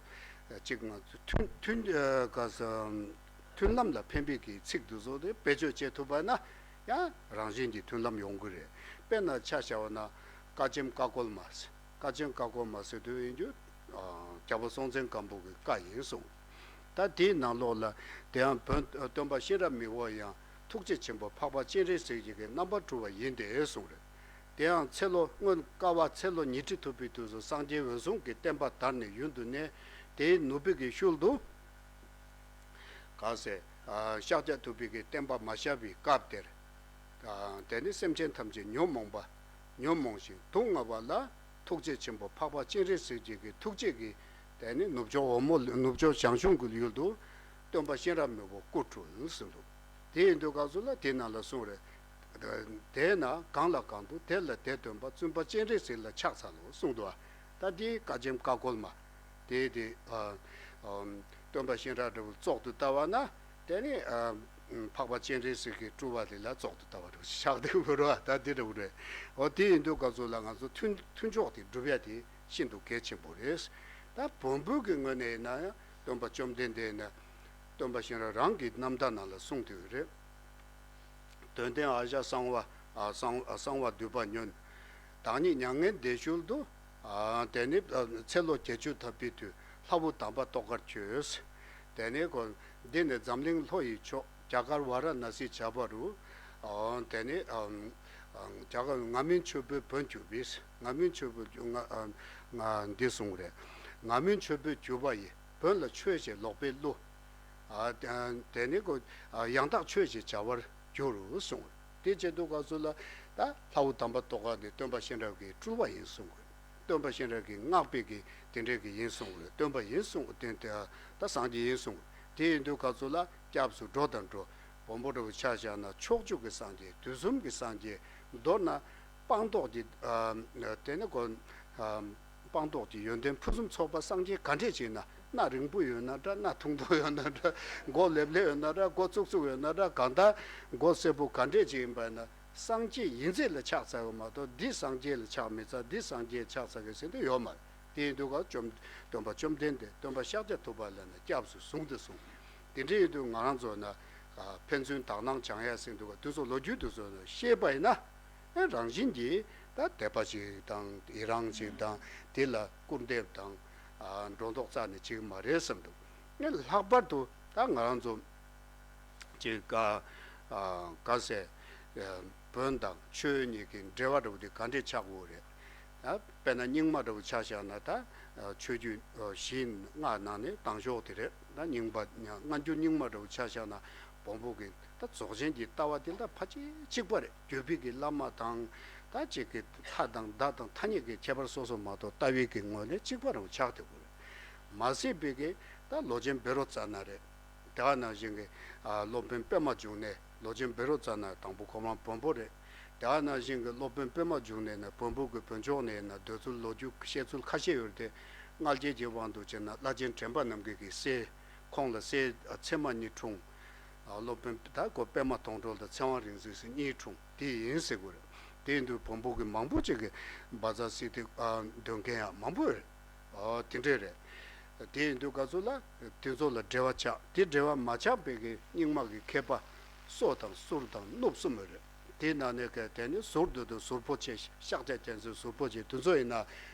གཅིག་ང་ཚོ་མཐུན་མཐུན་ག་སོ་མཐུན་ལམ་ལ་ཕན་པའི་གི་ཚིག་འདི་ཚོ་དེ་བེད་སྤྱོད་བྱེད་ཐུབ་པ་ན་ཡང་རང་བཞིན་གྱི་མཐུན་ལམ་ཡོང་གི་རེད། དཔེར་ན་ཆ་བཞག་པ་ན་བཀའ་ཆེམས་བཀའ་བཀོད་མ་ཟེར། བཀའ་ཆེམས་བཀའ་བཀོད་མ་ཟེར་དུས་ཡིན་རྒྱུ། རྒྱལ་པོ་སྲོང་བཙན་སྒམ་པོ་གི་བཀའ་ཡིན་གསུངས། ད་དེའི་ནང་ལོགས་ལ་དེ་ཡང་བོན་སྟོན་པ་གཤེན་རབ་མི་བོ་ཡང་ཐུགས་རྗེ་ཆེན་པོ་འཕགས་པ་སྤྱན་རས་གཟིགས་ཀྱི་རྣམ་པར་གྲོལ་བ་ཡིན་ཏེ་གསུངས་རེད། དེ་ཡང་ཚེ་ལོ་སྔོན་བསྐལ་པ་ཚེ་ལོ་ཉི་ཁྲི་ཐུབ་པའི་དུས་སུ་སངས་རྒྱས་འོད་སྲུང་གི་བསྟན་པ་དར་ནས་ཡུན་དུ་གནས། དེའི་ནུབ་པའི་གི་ཤུལ་དུ། ག་ཟེར། ཤཱཀྱ་ཐུབ་པའི་གི་བསྟན་པ་མ་ཤར་བའི་སྐབས་དེར། དེ་ནི་སེམས་ཅན་ཐམས་ཅད་ཉོན་མོངས་པ། ཉོན་མོངས་ཤིང་སྡུག་བསྔལ་བ་ལ། ཐུགས་རྗེ་ཆེན་པོ་འཕགས་པ་སྤྱན་རས་གཟིགས་ཀྱི་གི་ཐུགས་རྗེ་གི། དེ་ནི་ནུབ་ཕྱོགས་འོལ་མོ་ནུབ་ཕྱོགས་ཞང་ཞུང་གི་ཡུལ་དུ། སྟོན་པ་གཤེན་རབ་མི་བོ་སྐུ་འཁྲུངས་ཟེར་འདུག་དེ་ཡིན་དུས་སྐབས་སུ་ལ་དེ་ནང་ལ་གསུངས་རེད། དེས་ན་གང་ལ་གང་འདུལ་དེ་ལ་དེ་སྟོན་པ། བཙུན་པ་སྤྱན་རས་གཟིགས་ལ་ཕྱག་འཚལ་ལོ་གསུངས་འདུག་ད་དེའི་བཀའ་ཆེམས་བཀའ་བཀོད་མ། དེ་དེ། སྟོན་པ་གཤེན་རབ་འདྲ་བོ་བཙོག་ཏུ་ལྟ་བ་ན། དེ་ནི། འཕགས་པ་སྤྱན་རས་གཟིགས་ཀྱི་སྤྲུལ་པ་དེ་ལ་བཙོག་ཏུ་ལྟ་བ་འདྲ་བོ་ཆགས་འདུག་བོ་ར་ད་དེ་འདྲ་བོ་རེད། འོ་དེ་ཡིན་དུས་སྐབས་སུ་ལ་ང་ཚོ་མཐུན་མཐུན་ཕྱོགས་དེ་སྒྲུབ་ཡ་དེ་ཤིན་ཏུ་གལ་ཆེན་པོ་རེད། ད་བོན་པོའི་གི་ངོས་ནས་ཡིན་ན་ཡང་སྟོན་པ་བཅོམ་ལྡན་འདས་ནི། སྟོན་པ་གཤེན་རབ་རང་གི་རྣམ་ཐར་ནང་ལ་གསུངས་ཏེ་ཡོད་རེད། དོན་ལྡན་ཨ་ཞང་གསང་བ། ཨ་གསང་གསང་བ་འདུས་པ་ཉོན། བདག་ཉིད་མྱ་ངན་འདས་ཞུགས་དུས། ཨ་དེ་ནི་ཨ་ཚེ་ལོ་བརྒྱད་ཅུ་ཐམ་པའི་དུས་ལྷ་བུ་དམ་པ་ཏོག་དཀར་བྱོས། དེ་ནས་ཁོ། འདི་ནི་འཛམ་གླིང་ལྷོ་ཡི་ཕྱོགས། རྒྱ་གར་ཝཱ་ར་ཎཱ་སི་བྱ་བ་རུ། ཨ་དེ་ནས་ཨ་ཨ་རྒྱ་གར་ང་མིན་ཆོས་པའི་བོན་གྱུར་པས། ང་མིན་ཆོས་པའི་ང་ཨ་ང་འདི་གསུངས་རེད། ང་མིན་ཆོས་པའི་གྱུར་པ་ཡིས། བོན་ལ་ཆོས་ཞེས་ལོག་པའི་བློ། ཨ་དེ་ནི་ཁོ། ཨ་ཡང་དག་ཆོས་ཞེས་བྱ་བར་འགྱུར་གསུངས། དེ་བྱེད་དུས་སྐབས་སུ་ལ། ད་ལྷ་བུ་དམ་པ་ཏོག་དཀར་ནི་སྟོན་པ་གཤེན་རབ་ཀྱི་སྤྲུལ་པ་ཡིན་གསུངས། སྟོན་པ་གཤེན་རབ་ཀྱི་སྔགས་པའི་གི་དེ་འདྲའི་གི་ཡིན་གསུངས། སྟོན་པ་ཡིན་གསུངས། དེ་དེ་ད་སངས་རྒྱས་ཡིན་གསུངས། དེ་ཡིན་དུས་སྐབས་སུ་ལ་སྐྱབས་སུ་འགྲོ་དང་འགྲོ། བོན་པོ་འདྲ་བོ་ཆ་བཞག་ན་ཕྱོགས་བཅུ་གི་སངས་རྒྱས། དུས་གསུམ་གྱི་སངས་རྒྱས། མདོར་ན་སྤངས་རྟོགས་ཀྱི། ཨ་དེ་ནི་གོ། ཨ་སྤངས་རྟོགས་ཀྱི་ཡོན་ཏན་ཕུན་སུམ་ཚོགས་པ་སངས་རྒྱས་ག་འདྲས་ཅིག་ན། སྣ་རིང་པོ་ཡོད་ན་འདྲ། སྣ་ཐུང་ཐུང་ཡོད་ན་འདྲ། མགོ་ལེབ་ལེབ་ཡོད་ན་འདྲ། མགོ་བཙུགས་བཙུགས་ཡོད་ན་འདྲ། གང་ལྟར་མགོ་སེར་པོ་ག་འདྲས་ཅིག་ཡིན་པ་ན། སངས་རྒྱས་ཡིན་ཚད་ལ་ཕྱག་འཚལ་བ་མ་གཏོགས། འདི་སངས་རྒྱས་ལ་ཕྱག་མི་འཚལ། འདི་སངས་རྒྱས་ལ་ཕྱག་འཚལ་གི་ཟེར་དུས་ཡོད་མ་རེད། དེ་ཡིན་དུས་ཀ་བཅོམ། སྟོན་པ་བཅོམ་ལྡན་འདས། སྟོན་པ་ཤཱཀྱ་ཐུབ་པ་ལ་ནི་སྐྱབས་སུ་བཟུང་སྟེ་གསུངས། དེ་འདྲ་ཡིན་དུས་ང་རང་ཚོ་ན། ཨ་ཕན་ཚུན་དག་སྣང་སྦྱང་ཡ་ཟེར་དུས་ཀ་དུས་ཚོད་ལོ་རྒྱུས་དུས་ཚོད་ན་ཤེས་པ་ཡིན་ན། ཨེ་རང་བཞིན་གྱིས་ད་དད་པ་ཞིག་དང་ཡི་རང་ཞིག་དང་། དེ་ལ་སྐུར་འདེབས་དང་། ཨ་སྒྲོ་འདོགས་རྩ་ནས་བྱེད་ཀྱི་མ་རེད་བསམ་འདུག། ཨེ་ལྷག་པར་དུ་ད་ང་རང་ཚོ་ཅིག་ག་ཨ་ག་ཟེ། ཨ་བོན་དང་ཆོས་གཉིས་ཀྱི་འབྲེལ་བ་འདྲ་བོ་དེ་ག་འདྲས་ཆགས་དགོས་རེད། ད་དཔེར་ན་རྙིང་མ་འདྲ་བོ་ཆ་བཞག་ན། ད་ཨ་ཆོས་བརྒྱུད་ཨ་བཞིའི་སྔགས་ནང་ནས་དང་ཤོག་དེ་རེད། ད་རྙིང་པ་སྔ་འགྱུར་རྙིང་མ་འདྲ་བོ་ཆ་བཞག་ན། བོན་པོ་གི་ད་རྫོགས་ཆེན་གྱི་ལྟ་བ་དེ་ད་ཕལ་ཆེར་གཅིག་པ་རེད། བརྒྱུད་པའི་གི་བླ་མ་དང་། ད་ཅིག་གི་མཐའ་དང་ཟླ་དང་ཐ་སྙད་ཀྱི་ཁྱད་པར་སོ་སོ་མ་གཏོགས། ལྟ་བའི་གི་ངོས་ནས་གཅིག་པ་རང་ཆགས་བསྡད་དགོས་རེད། མ་ཟད་པའི་གི་ད་ལོ་ཆེན་བཻ་རོ་ཙ་ན་རེད། དེ་ག་ནང་བཞིན་གྱི་ཨ་སློབ་དཔོན་པདྨ་འབྱུང་གནས། ལོ་ཆེན་བཻ་རོ་ཙ་ན་དང་པོ་ཁོ་རང་བོན་པོ་རེད། དེ་ག་ནང་བཞིན་གྱི་སློབ་དཔོན་པདྨ་འབྱུང་གནས་ནི་བོན་པོ་གི་བོན་ཕྱོགས་ནས་ཡིན་ན་འདོད་ཚུལ་ལོ་རྒྱུས་བཤད་ཚུལ་ཁ་ཤས་ཡོད་དེ། མངལ་སྐྱེས་ཀྱི་དབང་དུ་བྱས་ན་བླ་ཆེན་དྲན་པ་རྣམ་རྒྱལ་གྱི་སྲས། ཁོང་ལ་སྲས་ཨ་མཚེ་མ་གཉིས་འཁྲུངས། ཨ་སློབ་དཔོན་ད་ཁོ་པདྨ་དོང་གྲོགས་དང་ཚེ་དབང་རིག་འཛིན་ཟེར་གཉིས་འཁྲུངས་དེ་ཡིན་ཟེར་དགོས་རེད། དེ་ཡིན་དུས་བོན་པོ་གི་མང་པོ་ཅིག་གི་བཛྲ་སིདྡྷི་ཨ་འདོན་མཁན་ཡང་མང་པོ་ཡོད་རེད། ཨོ་དེ་འདྲས་རེད། དེ་ཡིན་དུས་ག་ཚོད་ལ་དེ་ཚོ་ལ་འབྲེལ་བ་ཆགས། དེ་འབྲེལ་བ་མ་ཆགས་པའི་གི་རྙིང་མ་གི་མཁས་པ་སོ་དང་གསུར་དང་གནུབས་གསུམ་ཡོད་རེད། དེའི་ནང་ནས་གི་དེ་ནི་ཟུར་དུ་དུ་ཟུར་པོ་ཆེ། ཤཱཀྱ་རྒྱལ་མཚན་ཟུར་པོ་ཆེ་དེ་ཚོ་ཡིན་ན།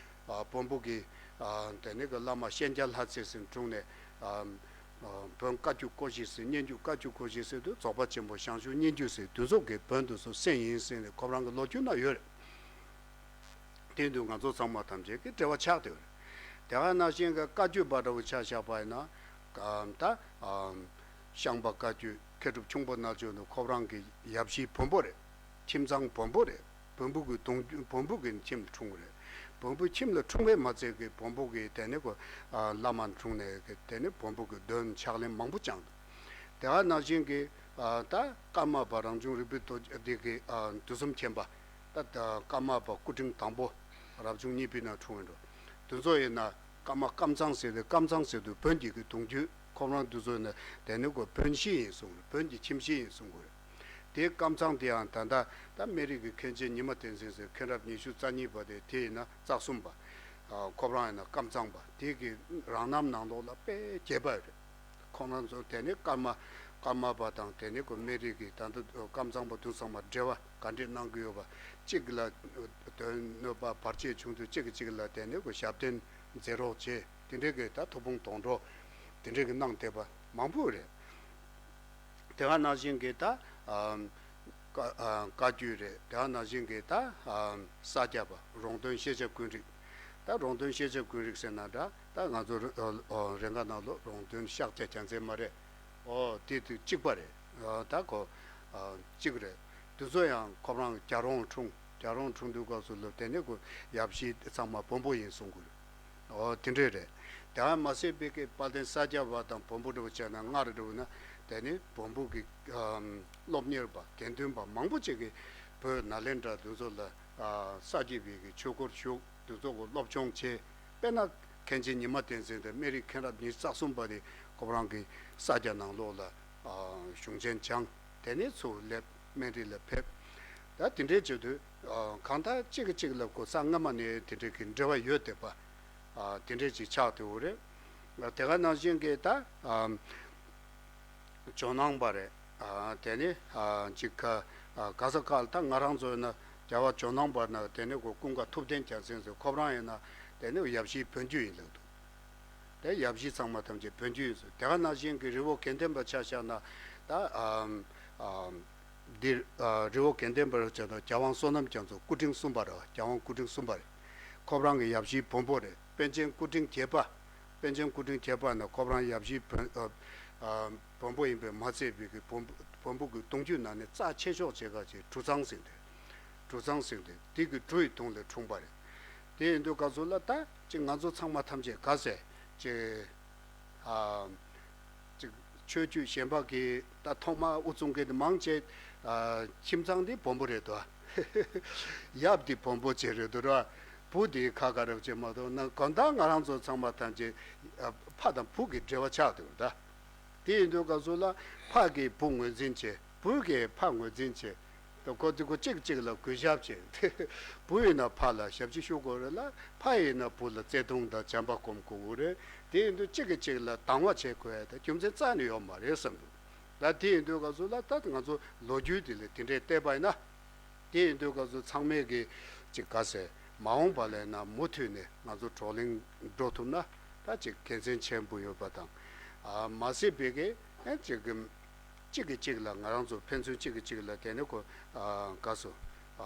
ཨ་བོན་པོ་གི་ཨ་དེ་ནི་གི་བླ་མ་གཤེན་རྒྱལ་ལྷ་རྩེ་ཟེར་དྲུང་ནས། ཨ་ཨ་བོན་བཀའ་བརྒྱུད་སྐོར་ཞིག་ཟེར། སྙན་བརྒྱུད་བཀའ་བརྒྱུད་སྐོར་ཞིག་ཟེར་དུས། རྫོགས་པ་ཆེན་པོ་ཞང་ཞུང་སྙན་བརྒྱུད་ཟེར། དེ་ཚོ་གི་བོན་དེ་ཚོ་གསན་ཡིན་ཟེར་ནས་ཁོ་རང་གི་ལོ་རྒྱུས་ན་ཡོད་རེད། དེ་དུས་ང་ཚོ་ཚང་མ་ཐམས་ཅད་ཀྱི་འབྲེལ་བ་ཆགས་བསྡད་ཡོད་རེད། དེ་ག་ནང་བཞིན་གྱི་བཀའ་བརྒྱུད་པ་འདྲ་བོ་ཆ་བཞག་པ་ཡིན་ན། ཨ་ད་ཨ་ཤངས་པ་བཀའ་བརྒྱུད་མཁས་གྲུབ་ཁྱུང་པོ་རྣལ་འབྱོར་ནི་ཁོ་རང་གི་ཡབ་གཞིས་བོན་པོ་རེད། ཁྱིམ་ཚང་བོན་པོ་རེད། བོན་པོ་གི་གདུང་རྒྱུད། བོན་པོ་གི་ཁྱིམ་ལ་འཁྲུངས་རེད། བོན་པོའི་ཁྱིམ་ལ་འཁྲུངས་པའི་མ་ཚད་ཀྱི་བོན་པོ་གི་དེ་ནི་གོ་ཨ་བླ་མ་འཁྲུངས་ནས་གི་དེ་ནི་བོན་པོ་གི་འདོན་ཕྱག་ལེན་མང་པོ་བསྐྱངས་འདུག། དེ་ག་ནང་བཞིན་གྱི་ཨ་ད་ཀརྨ་པ་རང་བྱུང་རིག་པའི་རྡོ་རྗེ་འདི་གི་ཨ་དུས་གསུམ་མཁྱེན་པ། ད་ད་ཀརྨ་པ་སྐུ་ཕྲེང་དང་པོ་རབ་བྱུང་གཉིས་པའི་ནང་འཁྲུངས་ཡོད་འགྲོ། དེ་ཚོ་ཡིན་ན་ཀརྨ་ཀམ་ཚང་ཟེར་ཏེ། ཀམ་ཚང་ཟེར་དུས་བོན་གྱི་གི་གདུང་རྒྱུད། ཁོ་རང་དེ་ཚོ་ཡིན་ན་དེ་ནི་གོ་བོན་གཞིས་ཡིན་གསུང་གི་རེད། བོན་གྱི་ཁྱིམ་གཞིས་ཡིན་གསུང་གི་རེད། དེ་ཀམ་ཚང་དེ་ཡང་ད་ལྟ་ད་སྨན་རི་གི་མཁན་ཆེན་ཉི་མ་བསྟན་འཛིན་ཟེར། མཁན་རབས་ཉི་ཤུ་རྩ་གཉིས་པ་དེ། དེ་ཡིན་ན་རྩ་གསུམ་པ། ཨ་ཁོ་རང་ཡིན་ན་ཀམ་ཚང་པ། དེ་གི་རང་རྣམ་ནང་ལོགས་ལ་དཔེ་རྒྱས་པ་ཡོད་རེད། ཁོང་རྣམ་ཚོ་དེ་ནི་ཀརྨ་ཀརྨ་པ་དང་། དེ་ནི་ཁོ་སྨན་རི་གི་ད་ལྟ་ཀམ་ཚང་པ་དུ་ཚང་མ་འབྲེལ་བ་ག་འདྲས་གནང་གི་ཡོད་པ། གཅིག་ལ་དོན་གནོད་པ་བར་ཆད་བྱུང་དུས་གཅིག་གིས་གཅིག་ལ་དེ་ནི་ཁོ་ཞབས་བརྟན་མཛད་རོགས་བྱས། དེ་འདྲས་ཀྱི་ད་ཐུགས་ཕན་གཏོང་རོགས་དེ་འདྲས་ཀྱི་གནང་བསྡད་པ་མང་པོ་རེད། དེ་ག་ནང་བཞིན་གྱི་ད་ཨམ་བཀའ་ཨ་བཀའ་བརྒྱུད་རེད། དེ་ག་ནང་བཞིན་གྱི་ད་ཨམ་ས་སྐྱ་པ་རོང་སྟོན་ཤེས་བྱ་ཀུན་རིག། ད་རོང་སྟོན་ཤེས་བྱ་ཀུན་རིག་ཟེར་ན་འདྲ། ད་ང་ཚོ་རེ་ཨ་ཨ་རེ་འགའ་ནང་ལོགས་རོང་སྟོན་ཤཱཀྱ་རྒྱལ་མཚན་མ་རེད། ཨོ་དེ་དུས་གཅིག་པ་རེད། ཨ་ད་ཁོ་ཨ་གཅིག་རེད། དེ་ཚོ་ཡང་ཁོ་རང་རྒྱལ་རོང་འཁྲུངས། རྒྱལ་རོང་འཁྲུངས་དུས་སྐབས་སུ་ལ་དེ་ནས་ཁོ་ཡབ་གཞིས་ཚང་མ་བོན་པོ་ཡིན་གསུང་གི་རེད། ཨོ་དེ་འདྲས་རེད། དེ་ཡང་མ་ཟད་པའི་གི་དཔལ་ལྡན་ས་སྐྱ་པ་དང་བོན་པོ་འདྲ་བོ་བྱས་ན། སྔར་འདྲ་བོ་ན་དེ་ནི་བོན་པོ་གི་ཨམ་སློབ་གཉེར་པ་དགེ་འདུན་པ་མང་པོ་ཅིག་གིས་བོད་ནཱ་ལེནྡྲ་དེ་ཚོ་ལ་ཨ་ས་སྐྱ་པའི་གི་ཆོས་སྒོར་ཞུགས། དེ་ཚོ་གི་སློབ་སྦྱོང་བྱས། དཔེར་ན་མཁན་ཆེན་ཉི་མ་བསྟན་འཛིན་དང་སྨན་རིའི་མཁན་རབས་ཉི་ཤུ་རྩ་གསུམ་པ་དེ་ཁོ་རང་གི་ས་སྐྱ་ནང་ལོགས་ལ་ཨ་གཞུང་ཆེན་སྦྱངས། དེ་ནས་ཚུར་སླེབས། སྨན་རི་ལ་ཕེབས། ད་དེ་འདྲས་བྱེད་དུས་ཨ་གང་ལྟར་གཅིག་གིས་གཅིག་ལ་གོ་ས་སྔ་མ་ནས་དེ་འདྲས་ཀྱི་འབྲེལ་བ་ཡོད་བསྡད་པ། ཨ་དེ་འདྲས་ཅིག་ཆགས་བསྡད་ཡོད་རེད། དེ་ག་ནང་བཞིན་གྱི་ད་ཨ་ཇོ་ནང་པ་རེད། ཨ་དེ་ནས་ཨ་ཅིག་ག་ ཨ་ག་ས་ག་ལ་ད་ང་རང་ཚོ་ཡིན་ན་རྒྱལ་བ་ཇོ་ནང་པ་ན་དེ་ནི་གོ་ཀུན་དགའ་ཐུབ་བསྟན་རྒྱལ་མཚན་ཟེར། ཁོ་རང་ཡིན་ན་དེ་ནི་ཡབ་གཞིས་བོན་རྒྱུད་ཡིན་ལབ་འདུག་དེ་ཡབ་གཞིས་ཚང་མ་ཐམས་ཅད་བོན་རྒྱུད་ཡིན་ཟེར། དེ་ག་ནང་བཞིན་གྱི་རི་བོ་དགེ་ལྡན་པ་ཆ་བཞག་ན་ད་ཨ་ཨ་འདིར་ཨ་རི་བོ་དགེ་ལྡན་པར་བྱས་ན་རྒྱལ་དབང་བསོད་ནམས་རྒྱ་མཚོ་སྐུ་ཕྲེང་གསུམ་པ་རེད། རྒྱལ་དབང་སྐུ་ཕྲེང་གསུམ་པ་རེད། ཁོ་རང་གི་ཡབ་གཞིས་བོན་པོ་རེད། པཎ་ཆེན་སྐུ་ཕྲེང་བརྒྱད་པ། པཎ་ཆེན་སྐུ་ཕྲེང་བརྒྱད་པ་ནི་ཁོ་རང་ཡབ་གཞིས་བོན་ཨ་ཨ་བོན་པོ་ཡིན་པས་མ་ཚད་པའི་གི་བོན་བོན་པོ་གི་གདུང་རྒྱུད་ནང་ནས་རྩ་ཆེ་ཤོས་བྱེད་ག་ཅིག་གྲུ་ཚང་ཟེར་དེ། གྲུ་ཚང་ཟེར་དེ་དེ་གི་གྲུ་ཡི་གདུང་ལས་འཁྲུངས་པ་རེད། དེ་ཡིན་དུས་སྐབས་སུ་ལ་ད་ཅིག་ང་ཚོ་ཚང་མ་ཐམས་ཅད་ག་ཟེ་ཅིག་ཨ་ཅིག་ཆོས་བརྒྱུད་གཞན་པ་གི་ད་ཐོག་མ་དབུ་བཙུགས་མཁན་དེ་མང་ཆེ་ཨ་ཁྱིམ་ཚང་དེ་བོན་པོ་རེད་དོ། ཡབ་དེ་བོན་པོ་ཅིག་རེད་དོ་ར། བུ་དེ་ཁ་ཁ་རབ་ཅིག་མ་གཏོགས་ན། གང་ལྟར་ང་རང་ཚོ་ཚང་མ་ཐམས་ཅད་ཨ་ཕ་དང་བུ་གི་འབྲེལ་བ་ཆགས་འདུག་ད། དེ་ཡིན་དུས་སྐབས་སུ་ལ་ཕ་གིས་བུ་ངོས་འཛིན་བྱེད། བུ་གིས་ཕ་ངོས་འཛིན་བྱེད། ད་ཁོ་ཚོ་ཁོ་གཅིག་གཅིག་ལ་གུས་ཞབས་བྱེད། བུ་ཡིན་ན་ཕ་ལ་ཞབས་ཕྱི་ཞུ་དགོས་རེད་ལ། ཕ་ཡིན་ན་བུ་ལ་བརྩེ་དུང་དང་བྱམས་པ་སྒོམ་དགོས་རེད། དེ་ཡིན་དུས་གཅིག་གིས་གཅིག་ལ་སྡང་བ་བྱེད་དགོས་ཡ་ད་རྒྱུ་མཚན་རྩ་ནས་ཡོད་མ་རེད་བསམ་འདུག་ད་དེ་ཡིན་དུས་སྐབས་སུ་ལ་ད་ང་ཚོ་ལོ་རྒྱུས་དེ་ལ་དེ་འདྲས་བལྟས་པ་ཡིན་ན། དེ་ཡིན་དུས་སྐབས་སུ་ཚང་མས་ཀྱི་ཅིག་ག་ཟེར་མ་འོངས་པ་ལས་ན་མུ་མཐུད་ནས་ང་ཚོ་བགྲོ་གླེང་འགྲོ་ཐུབ་ན་ད་ཅིག་དགེ་མཚན་ཆེན་པོ་ཡོད་པ་དང་། ཨ་མ་ཟད་པའི་གི་ཨེ་ཅིག་གི་གཅིག་གིས་གཅིག་ལ་ང་རང་ཚོ་ཕན་ཚུན་གཅིག་གིས་གཅིག་ལ་དེ་ནི་ཁོ་ཨ་ག་སོ་ཨ་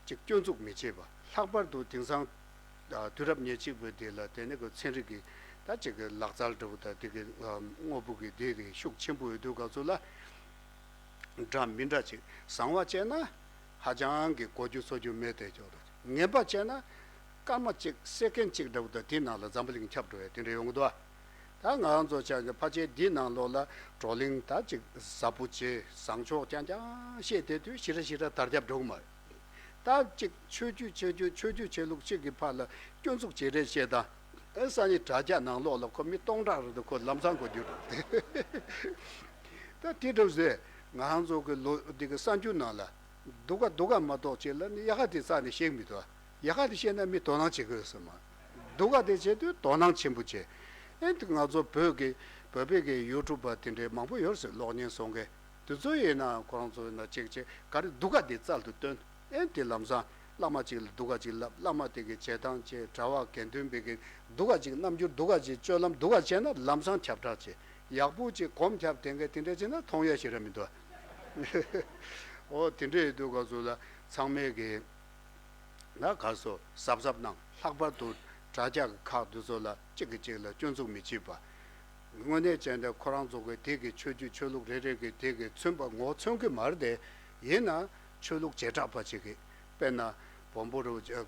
ཅིག་སྐྱོན་འཛུགས་མི་བྱེད་པ། ལྷག་པར་དུ་དེང་སང་ཨ་དུས་རབས་ཉེར་གཅིག་པའི་དེ་ལ་དེ་ནི་ཁོ་ཚན་རིག་གི་ད་ཅིག་གི་ལག་རྩལ་འདྲ་བོ་དང་དེ་གི་ཨ་དངོས་པོ་གི་དེ་གི་ཤུགས་ཆེན་པོ་ཡོད་དུས་སྐབས་སུ་ལ། འདྲ་མི་འདྲ་ཅིག་བཟང་བ་བྱས་ན་ཧ་ཅང་གི་གོ་རྒྱུ་ཚོར་རྒྱུ་མེད་དེ་ཅོག་རེད། ངན་པ་བྱས་ན་སྐར་མ་གཅིག་སེ་ཀན་གཅིག་འདྲ་བོ་དང་དེའི་ནང་ལ་འཛམ་བུ་གླིང་ཁྱབ་འགྲོ་བའི་དེ་འདྲ་ཡོང་གི་འདུག་ད་ང་རང་ཚོ་ཆ་ཕལ་ཆེར་འདིའི་ནང་ལོགས་ལ་བགྲོ་གླེང་ད་ཅིག་ཟབ་པོ་བྱས་བཟང་ཕྱོགས་རྐྱང་རྐྱང་བཤད་བསྡད་དུས་ཞེ་དྲག་ཞེ་དྲག་དར་ཁྱབ་འགྲོ་གི་མ་རེད། ད་ཅིག་ཆོས་བརྒྱུད་ཆོས་བརྒྱུད་ཆོས་བརྒྱུད་ཆོས་ལུགས་གཅིག་གི་བར་ལ་སྐྱོན་འཛུགས་བྱེད་རེས་བྱེད་དང་། ཨེ་སང་ཉིན་དྲ་རྒྱ་ནང་ལོགས་ལ་ཁོ་མི་སྟོང་ཕྲག་རེ་འདུག་ཁོ་ལམ་སང་གོ་རྒྱུ་འགྲོ། ད་དེ་འདྲ་ཟེར་ང་རང་ཚོ་གི་ལོ་འདི་གི་གསར་འགྱུར་ནང་ལ་སྡུག་ག་སྡུག་ག་མ་གཏོགས་བྱེད་ལ་ནི་ཡག་ག་དེ་རྩ་ནས་བཤད་མི་འདུག་ཡག་ག་དེ་བཤད་ན་མི་དོ་སྣང་བྱེད་གི་ཡོད་ས་མ། སྡུག་ག་དེ་བྱེད་དུས་དོ་སྣང་ཆེན་པོ་བྱེད། ཨེ་ང་ཚོ་བོད་ཀྱི་བོད་པའི་གི་ཡུ་ཊུབ་པ་དེ་འདྲའི་མང་པོ་ཡོད་ཟེར་གློག་བརྙན་བཟོ་མཁན། དེ་ཚོ་ཡིན་ན་ཁོ་རང་ཚོ་ཡིན་ན་གཅིག་བྱེད་ག་རེ་སྡུག་ག་དེ་རྩལ་དུ་བཏོན། ཨེ་དེ་ལམ་སང་བླ་མ་གཅིག་ལ་སྡུག་ག་གཅིག་ལབ། བླ་མ་དེ་གི་བྱེད་སྟངས་བྱེད། གྲྭ་བ་དགེ་འདུན་པའི་གི་སྡུག་ག་གཅིག་རྣམ་འགྱུར་སྡུག་ག་གཅིག་སྤྱོད་ལམ་སྡུག་ག་བྱས་ན་ལམ་སང་ཁྱབ་བསྒྲགས་བྱེད། ཡག་པོ་གཅིག་གོམ་ཁྱབ་དེ་འགའ་དེ་འདྲ་བྱས་ན་མཐོང་ཡ་ཞེ་དྲག་མི་འདུག་འོ་དེ་འདྲ་ཡོད་དུས་སྐབས་སུ་ལ་ཚང་མས་གི་ན་ག་སོ་གཟབ་གཟབ་གནང་། ལྷག་པར་དུ་དྲ་རྒྱ་གི་ཁག་འདི་ཚོ་ལ་གཅིག་གིས་གཅིག་ལ་སྐྱོན་འཛུགས་མི་བྱེད་པ། དངོས་གནས་བྱས་ན་ཁོ་རང་ཚོ་གི་དེ་གི་ཆོས་བརྒྱུད་ཆོས་ལུགས་རེ་རེ་གི་དེ་གི་མཚོན་པ་ངོ་མཚོན་གི་མ་རེད་དེ། ཡིན་ན་ཆོས་ལུགས་བྱེ་བྲག་པ་ཅིག་གི་དཔེར་ན་བོན་པོ་རུ་དྲ་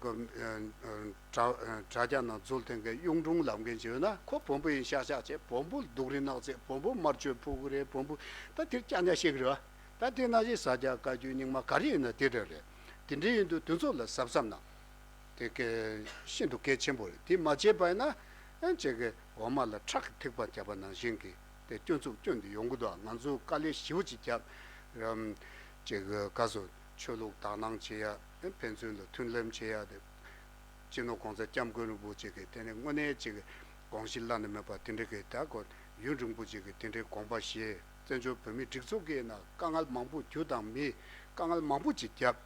དྲ་རྒྱ་ནང་འཛུལ་ཐེངས་གི་གཡུང་དྲུང་ལབ་མཁན་ཅིག་ཡོད་ན་ཁོ་བོན་པོ་ཡིན་ཤག་ཤག་བྱས། བོན་པོ་སྡུག་རི་ནག་རྫས། བོན་པོ་དམར་མཆོད་ཕུལ་གི་རེད། བོན་པོ་ད་དེར་ཀྱག་ཉག་བཤད་གི་རེད་བ། ད་དེ་ནང་བཞིན་ཟ་རྒྱ་དཀར་རྒྱུ་རྙིང་མ་ག་རེ་ཡིན་ན་དེ་འདྲ་རེད། དེ་འདྲ་ཡིན་དུས་དེ་ཚོ་ལ་གཟབ་གཟབ་གནང་། དེ་གལ་ཤིན་ཏུ་གལ་ཆེན་པོ་རེད། དེ་མ་བྱས་པ་ཡིན་ན་ཨེ་ཅིག་གི་འོ་མ་ལ་ཁྲག་གི་ཐིགས་པ་བརྒྱབ་པ་ནང་བཞིན་གྱི་དེ་སྐྱོན་འཛུགས་སྐྱོན་དེ་ཡོང་གི་འདུག་ང་ཚོས་དཀའ་ལས་ཞེ་པོ་ཅིག་བརྒྱབ། རམ་ཅིག་གི་ག་སོ་ཆོས་ལུགས་དག་སྣང་བྱེད་ཡ། ཨེ་ཕན་ཚུན་ལ་མཐུན་ལམ་བྱེད་ཡ་དེ། སྤྱི་ནོར་གོང་ས་སྐྱབས་མགོན་རིན་པོ་ཆེ་གིས་དེ་ནི་དངོས་གནས་ཅིག་དགོངས་གཞི་བླ་ན་མེད་པ་དེ་འདྲ་གི་ད་ཁོ་ཡུན་རིང་པོ་ཅིག་གི་དེ་འདྲའི་དགོངས་པ་བཞེས། བཙན་བྱོལ་བོད་མིའི་སྒྲིག་འཛུགས་ཀྱི་ནང་དཀའ་ངལ་མང་པོ་རྒྱུ་དང་མི་དཀའ་ངལ་མང་པོ་ཅིག་བརྒྱབ།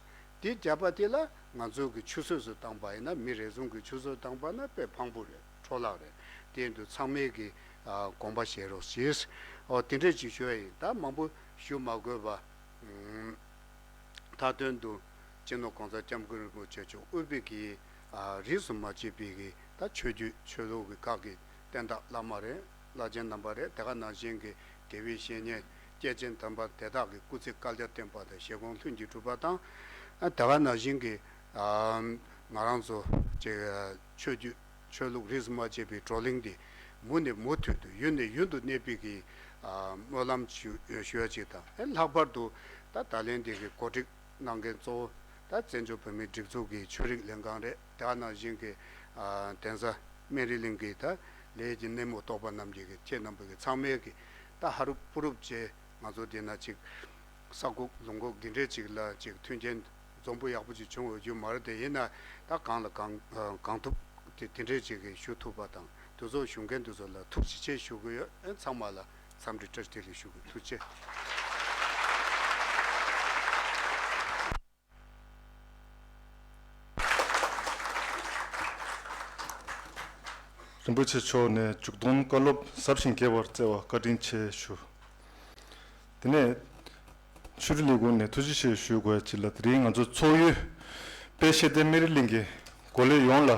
དེ་བརྒྱབ་པ་དེ་ལ་ང་ཚོ་གི་ཆུད་ཟོས་སུ་བཏང་པ་ཡིན་ན་མི་རེ་ཟུང་གི་ཆུད་ཟོས་བཏང་པ་ན་དཔེ་ཕངས་པོ་རེད། འཕྲོ་བརླག་རེད། དེ་ཡིན་དུས་ཚང་མས་གི་ཨ་དགོངས་པ་བཞེས་རོགས་ཞེས། ཨོ་དེ་འདྲས་ཅིག་ཞུ་ཡ་ཡིན། ད་མང་པོ་ཞུ་མ་དགོས་པ། ཨུམ། མཐའ་དོན་དུ་སྤྱི་ནོར་གོང་ས་སྐྱབས་མགོན་རིན་པོ་ཆེ་མཆོག་དབུས་པའི་གི་ཨ་རིས་སུ་མ་ཆད་པའི་གི་ད་ཆོས་བརྒྱུད་ཆོས་ལུགས་ཀྱི་ཁག་གི་བསྟན་བདག་བླ་མ་རེད། བླ་ཆེན་རྣམ་པ་རེད། དེ་ག་ནང་བཞིན་གྱི་དགེ་བའི་བཤེས་གཉེན་སྐྱེས་ཆེན་དམ་པ་དེ་དག་གི་སྐུ་ཚེ་བསྐལ་བརྒྱར་བརྟན་པ་དང་། བཞེད་དགོངས་ལྷུན་གྱིས་གྲུབ་པ་དང་། ཨ་དེ་ག་ནང་བཞིན་གྱི་ཨ་ང་རང་ཚོ་ཅིག་ཆོས་བརྒྱུད་ཆོས་ལུགས་རིས་སུ་མ་ཆད་པའི་བགྲོ་གླེང་འདི་མུ་ནས་མུ་མཐུད་དུ་ཡུན་ནས་ཡུན་དུ་གནས་པའི་གི་ཨ་སྨོན་ལམ་ཞུ་ཞུ་ཡ་ཅིག་དང་། ཨེ་ལྷག་པར་དུ་ད་ད་ལན་འདི་གི་གོ་སྒྲིག་གནང་མཁན་གཙོ་བོ་ད་བཙན་བྱོལ་བོད་མིའི་སྒྲིག་འཛུགས་ཀྱི་ཆོས་རིག་ལྷན་ཁང་རེད། དེ་ག་ནང་བཞིན་གྱི་ཨ་གདན་ས་སྨན་རི་གླིང་གི་ད་ལས་ཀྱི་སྣེ་མོ་གཏོགས་པ་རྣམས་ཀྱི་གི་ཁྱེད་རྣམ་པ་གི་ཚང་མས་གི་ད་ཧ་རུབ་ཕུ་རུབ་བྱས་ང་ཚོ་འདི་ན་ཅིག་ས་ཁུག་ལུང་ཁུག་འདི་འདྲས་ཅིག་ལ་ཅིག་མཐུན་རྐྱེན་འཛོམས་པོ་ཡག་པོ་ཅིག་བྱུང་ཡོད་རྒྱུ་མ་རེད་དེ། ཡིན་ན་ད་གང་ལ་གང་གང་ཐུབ་དེ་དེ་འདྲས་ཅིག་གི་ཞུ་ཐུབ་པ་དང་། དེ་ཚོ་ཞུ་མཁན་དེ་ཚོ་ལ་ཐུགས་རྗེ་ཆེ་ཞུ་གི་ཡོད། ཨེ་ཚང་མ་ལ་འཚམས་འདྲི་བཀྲ་ཤིས་བདེ་ལེགས་ཞུ་གི། ཐུགས་རྗེ་ཆེ། རིན་པོ་ཆེ་མཆོག་ནས་མཇུག་སྡོམ་བཀའ་སློབ་ཟབ་ཞིང་རྒྱས་པར་སྩལ་བར་བཀའ་དྲིན་ཆེ་ཞུ། དེ་ནས་ཆོས་རིག་ལས་ཁུངས་ནས་ཐུགས་རྗེ་ཆེ་ཞུ་དགོས་ཅིག་ལ། དེ་རིང་ང་ཚོ་ཚོགས་ཡུལ་དཔལ་ཤེས་ལྡན་སྨན་རི་གླིང་གི་འགོ་ལས་ཡོངས་ལ་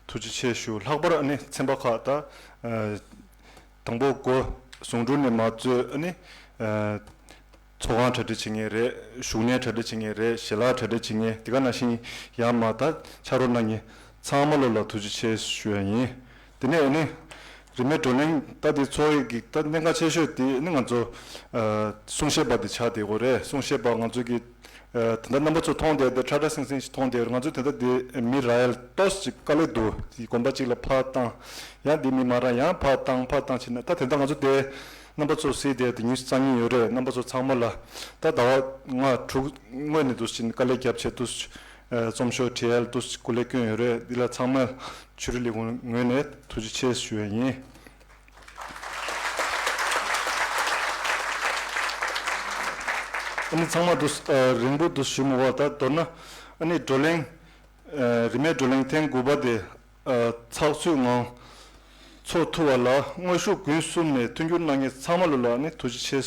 ཐུགས་རྗེ་ཆེ་ཞུ། ལྷག་པར་ཨ་ནི་ཚན་པ་ཁག་དང་། ཨ། དང་པོ་འགོ་ཟུང་དྲུང་ནས་མ་གཙོས་ཨ་ནི། ཨ། ཚོགས་ཁང་གྲ་སྒྲིག་བྱེད་མཁན་རེད། བཞུགས་གནས་གྲ་སྒྲིག་བྱེད་མཁན་རེད། ཞལ་ལག་གྲ་སྒྲིག་བྱེད་མཁན། དེ་ག་ནང་བཞིན་ཡར་མར་ད་ཕྱག་རོགས་གནང་མཁན་ཚང་མ་ལོ་ལ་ཐུགས་རྗེ་ཆེ་ཞུ་ཡ་ཡིན། དེ་ནས་ཨ་ནི་རིས་མེད་བགྲོ་གླེང་ད་དེ་ཚོགས་ཡིག་གི་ད་གནད་འགག་ཆེ་ཤོས་དེ་ནི་ང་ཚོ་ཨ་གསུང་བཤད་པ་དེ་ཆགས་བསྡད་ཡོད་རེད། གསུང་བཤད་པ་ང་ཚོ་གི་ཨ་ད་ལྟ་རྣམ་པ་ཚོ་མཐོང་བསྡད་དེ་ཁྲ་ཁྲ་སིང་སིང་ཞིག་མཐོང་བསྡད་ཡོད་རེད། ང་ཚོ་དེ་ལྟ་དེ་མི་རག་ཡ་ཏོག་ཙམ་ཅིག་དཀའ་ལས་འདུག་དེ་གོམ་པ་གཅིག་ལ་ཕར་བཏང་། ཡང་དེ་མི་མ་རག་ཡང་ཕར་བཏང་། ཕར་བཏང་བྱས་ན་ད་དེ་ལྟ་ང་ཚོ་དེ་རྣམ་པ་ཚོ་གཟིགས་བསྡད་དེ་ཉུང་ཤས་རྩ་གཉིས་ཡོད་རེད། རྣམ་པ་ཚོ་ཚང་མ་ལ་ད་ཟླ་བ་ལྔ་དྲུག་སྔོན་ནས་འདུག་ཕྱིན་དཀའ་ལས་བརྒྱབ་བྱས་འདུག་ཨ་རྩོམ་ཤོག་བྲིས་ཡ་ལ་འདུག་སྐུ་ལས་བསྐྱོན་ཡོད་རེད། འདི་ལ་ཚང་མ་ཆོས་རིག་ལས་ཁུངས་ངོས་ནས་ཐུགས་རྗེ་ཆེ་ཞུ་ཡ་ཡིན། ཨ་ནི་ཚང་མ་འདུག་ཨ་རིང་པོ་འདུག་ཞུ་མི་དགོས། ད་མདོར་ན་ཨ་ནི་བགྲོ་གླེང་། ཨ་རིས་མེད་བགྲོ་གླེང་ཐེངས་དགུ་པ་དེ་ཨ་ཚགས་ཚུད་ངང་ཚོགས་ཐུབ་པ་ལ་དངོས་ཤུགས་ཀུན་གསུམ་ནས་མཐུན་འགྱུར་གནང་མཁན་ཚང་མ་ལོ་ལ་ཨ་ནི་ཐུགས་རྗེ་ཆེ་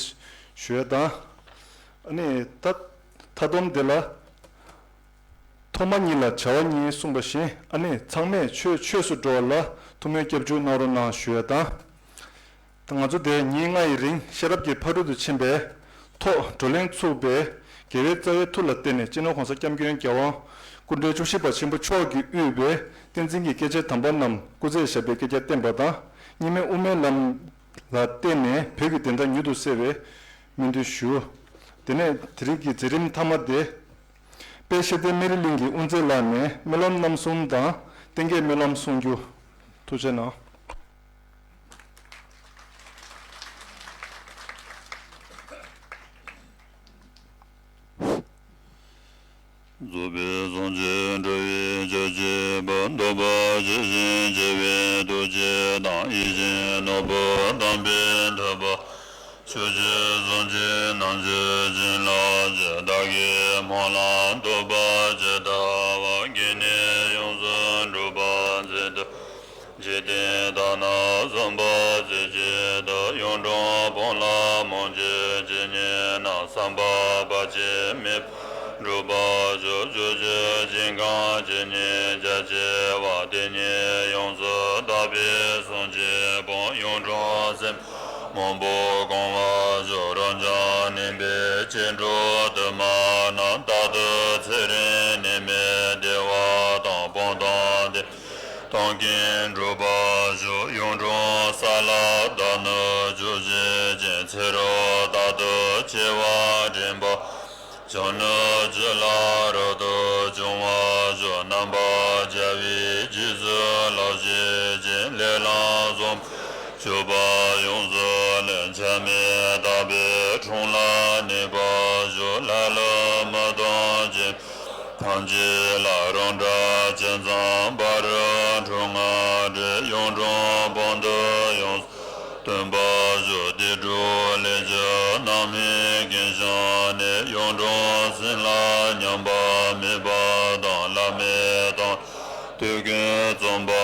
ཞུ་ཡ་དང་། ཨ་ནི་ད་མཐའ་སྡོམ་དེ་ལ། ཐོག་མ་ཉིད་ལ་བྱ་བ་གཉིས་གསུངས་པ་བཞིན། ཨ་ནི་ཚང་མས་ཆོས་ཆོས་སུ་འགྲོ་བ་ལ་ཐུགས་སྨོན་སྐྱབས་འཇུག་གནང་རོགས་གནང་ཞུ་ཡ་དང་། ད་ང་ཚོ་དེ་ཉིན་ལྔ་ཡི་རིང་ཤེས་རབ་ཀྱི་ཕ་རོལ་ཏུ་ཕྱིན་པའི་ཐོག་བགྲོ་གླེང་ཚུགས་པའི་དགེ་བའི་རྩ་བའི་མཐུ་ལ་བརྟེན་ནས་སྤྱི་ནོར་༸གོང་ས་༸སྐྱབས་མགོན་རྒྱལ་དབང་སྐུ་ཕྲེང་བཅུ་བཞི་པ་ཆེན་པོ་མཆོག་གིས་དབུས་པའི་བསྟན་འཛིན་གྱི་སྐྱེས་ཆེན་དམ་པ་རྣམས་སྐུ་ཚེ་ཞབས་པད་བསྐལ་བརྒྱར་བརྟན་པ་དང་། གཉིས་སྨན་དབུ་མའི་ལམ་ལ་བརྟེན་ནས་བོད་ཀྱི་བདེན་མཐའ་མྱུར་དུ་གསལ་བའི་སྨོན་འདུན་ཞུ། དེ་ནས་དེ་རིང་གི་མཛད་རིམ་མཐའ་མ་དེ། དཔལ་ཤེས་ལྡན་སྨན་རི་གླིང་གི་དབུ་མཛད་ལགས་ནས་སྨོན་ལམ་རྣམ་གསུམ་དང་། བསྟན་རྒྱས་སྨོན་ལམ་གསུང་རྒྱུ། ཐུགས་རྗེ་གནང་། རྫོགས་པའི་སངས་རྒྱས་འགྲོ་བའི་བྱ་བྱེད་པ། འདོད་པ་ཇི་བཞིན་བྱེད་པའི་ཐུགས་བསྐྱེད་དང་། ཡིད་བཞིན་ནོར་བུ་དམ་པའི་ཐོད་པ། ཆོས་ཀྱི་སངས་རྒྱས་རྣམས་ཀྱི་བྱིན་རླབས་ཀྱིས། བདག་གི་སྨོན་ལམ་ཐོབ་པར་ཇི་ལྟ་བ། བགེགས་ནི་ཡོངས་སུ་འགྲུབ་པར་མཛད་དུ། འཇིག་རྟེན་དག་ན་བསམ་པ་ཚེ་གཅིག་ཏུ། གཡུང་དྲུང་བོན་ལ་མང་འགྱུར་ཇི་སྙེད་ན། བསམ་པ་བར་ཆད་མེད་པར་འགྲུབ་པར་ཤོག། ཕྱོགས་བཅུའི་ཞིང་ཁམས་ཇི་སྙེད་རྒྱ་ཆེ་བ། དེ་སྙེད་ཡོངས་སུ་དག་པའི་སངས་རྒྱས་དཔལ། གཡུང་དྲུང་སེམས་དཔའ་མང་པོ་གང་བར་ཤོག། རབ་འབྱམས་གླིང་པའི་སྐྱེ་འགྲོ་དུ་མ་རྣམས། རྟག་ཏུ་ཚེ་རིང་ནད་མེད་བདེ་བ་དང་། ཕོ་དང་དེ་མཐུན་སྐྱེ་འགྲོ་བར་ཤོག། གཡུང་དྲུང་ས་ལ་བདག་ནི་བཞུགས་བྱེད་ཅིང་། ཚེ་རབས་རྟག་ཏུ་ཆེ་བ་འདྲེན་པ། བྱམས་ནི་ཆོས་ལ་རབ་ཏུ་བྱུང་བར་ཤོག། རྣམ་པར་རྒྱལ་བའི་རྗེས་སུ་བསླབ་བྱེད་ཅིང་། ལས་ལམ་བཟང་པོའི་སྤྱོད་པ་ཡོངས་སུ་ལེན། ཆགས་མེད་དག་པའི་འཁྲུངས་ལ་གནས་པར་ཤོག། ལྷ་ཀླུ་མི་གཏོང་ཅན། ཐམས་ཅད་ལ་རང་གྲོལ་ཅན། ཚངས་པ་རི་ཁྲོད་ལྔ་སྒྲོན། གཡུང་དྲུང་བོན་དུ་ཡོངས་སུ་སྟོན་པར་ཤོག། སྡིག་སྒྲིབ་ལས་ཀྱི་རྣམ་སྨིན་ཀུན་བྱང་ནས། གཡུང་དྲུང་སེམས་ལ་ཉམས་པ་མེད་པ་དང་། བླ་མེད་དང་ཐུགས་ཀུན་བརྩམ་པར་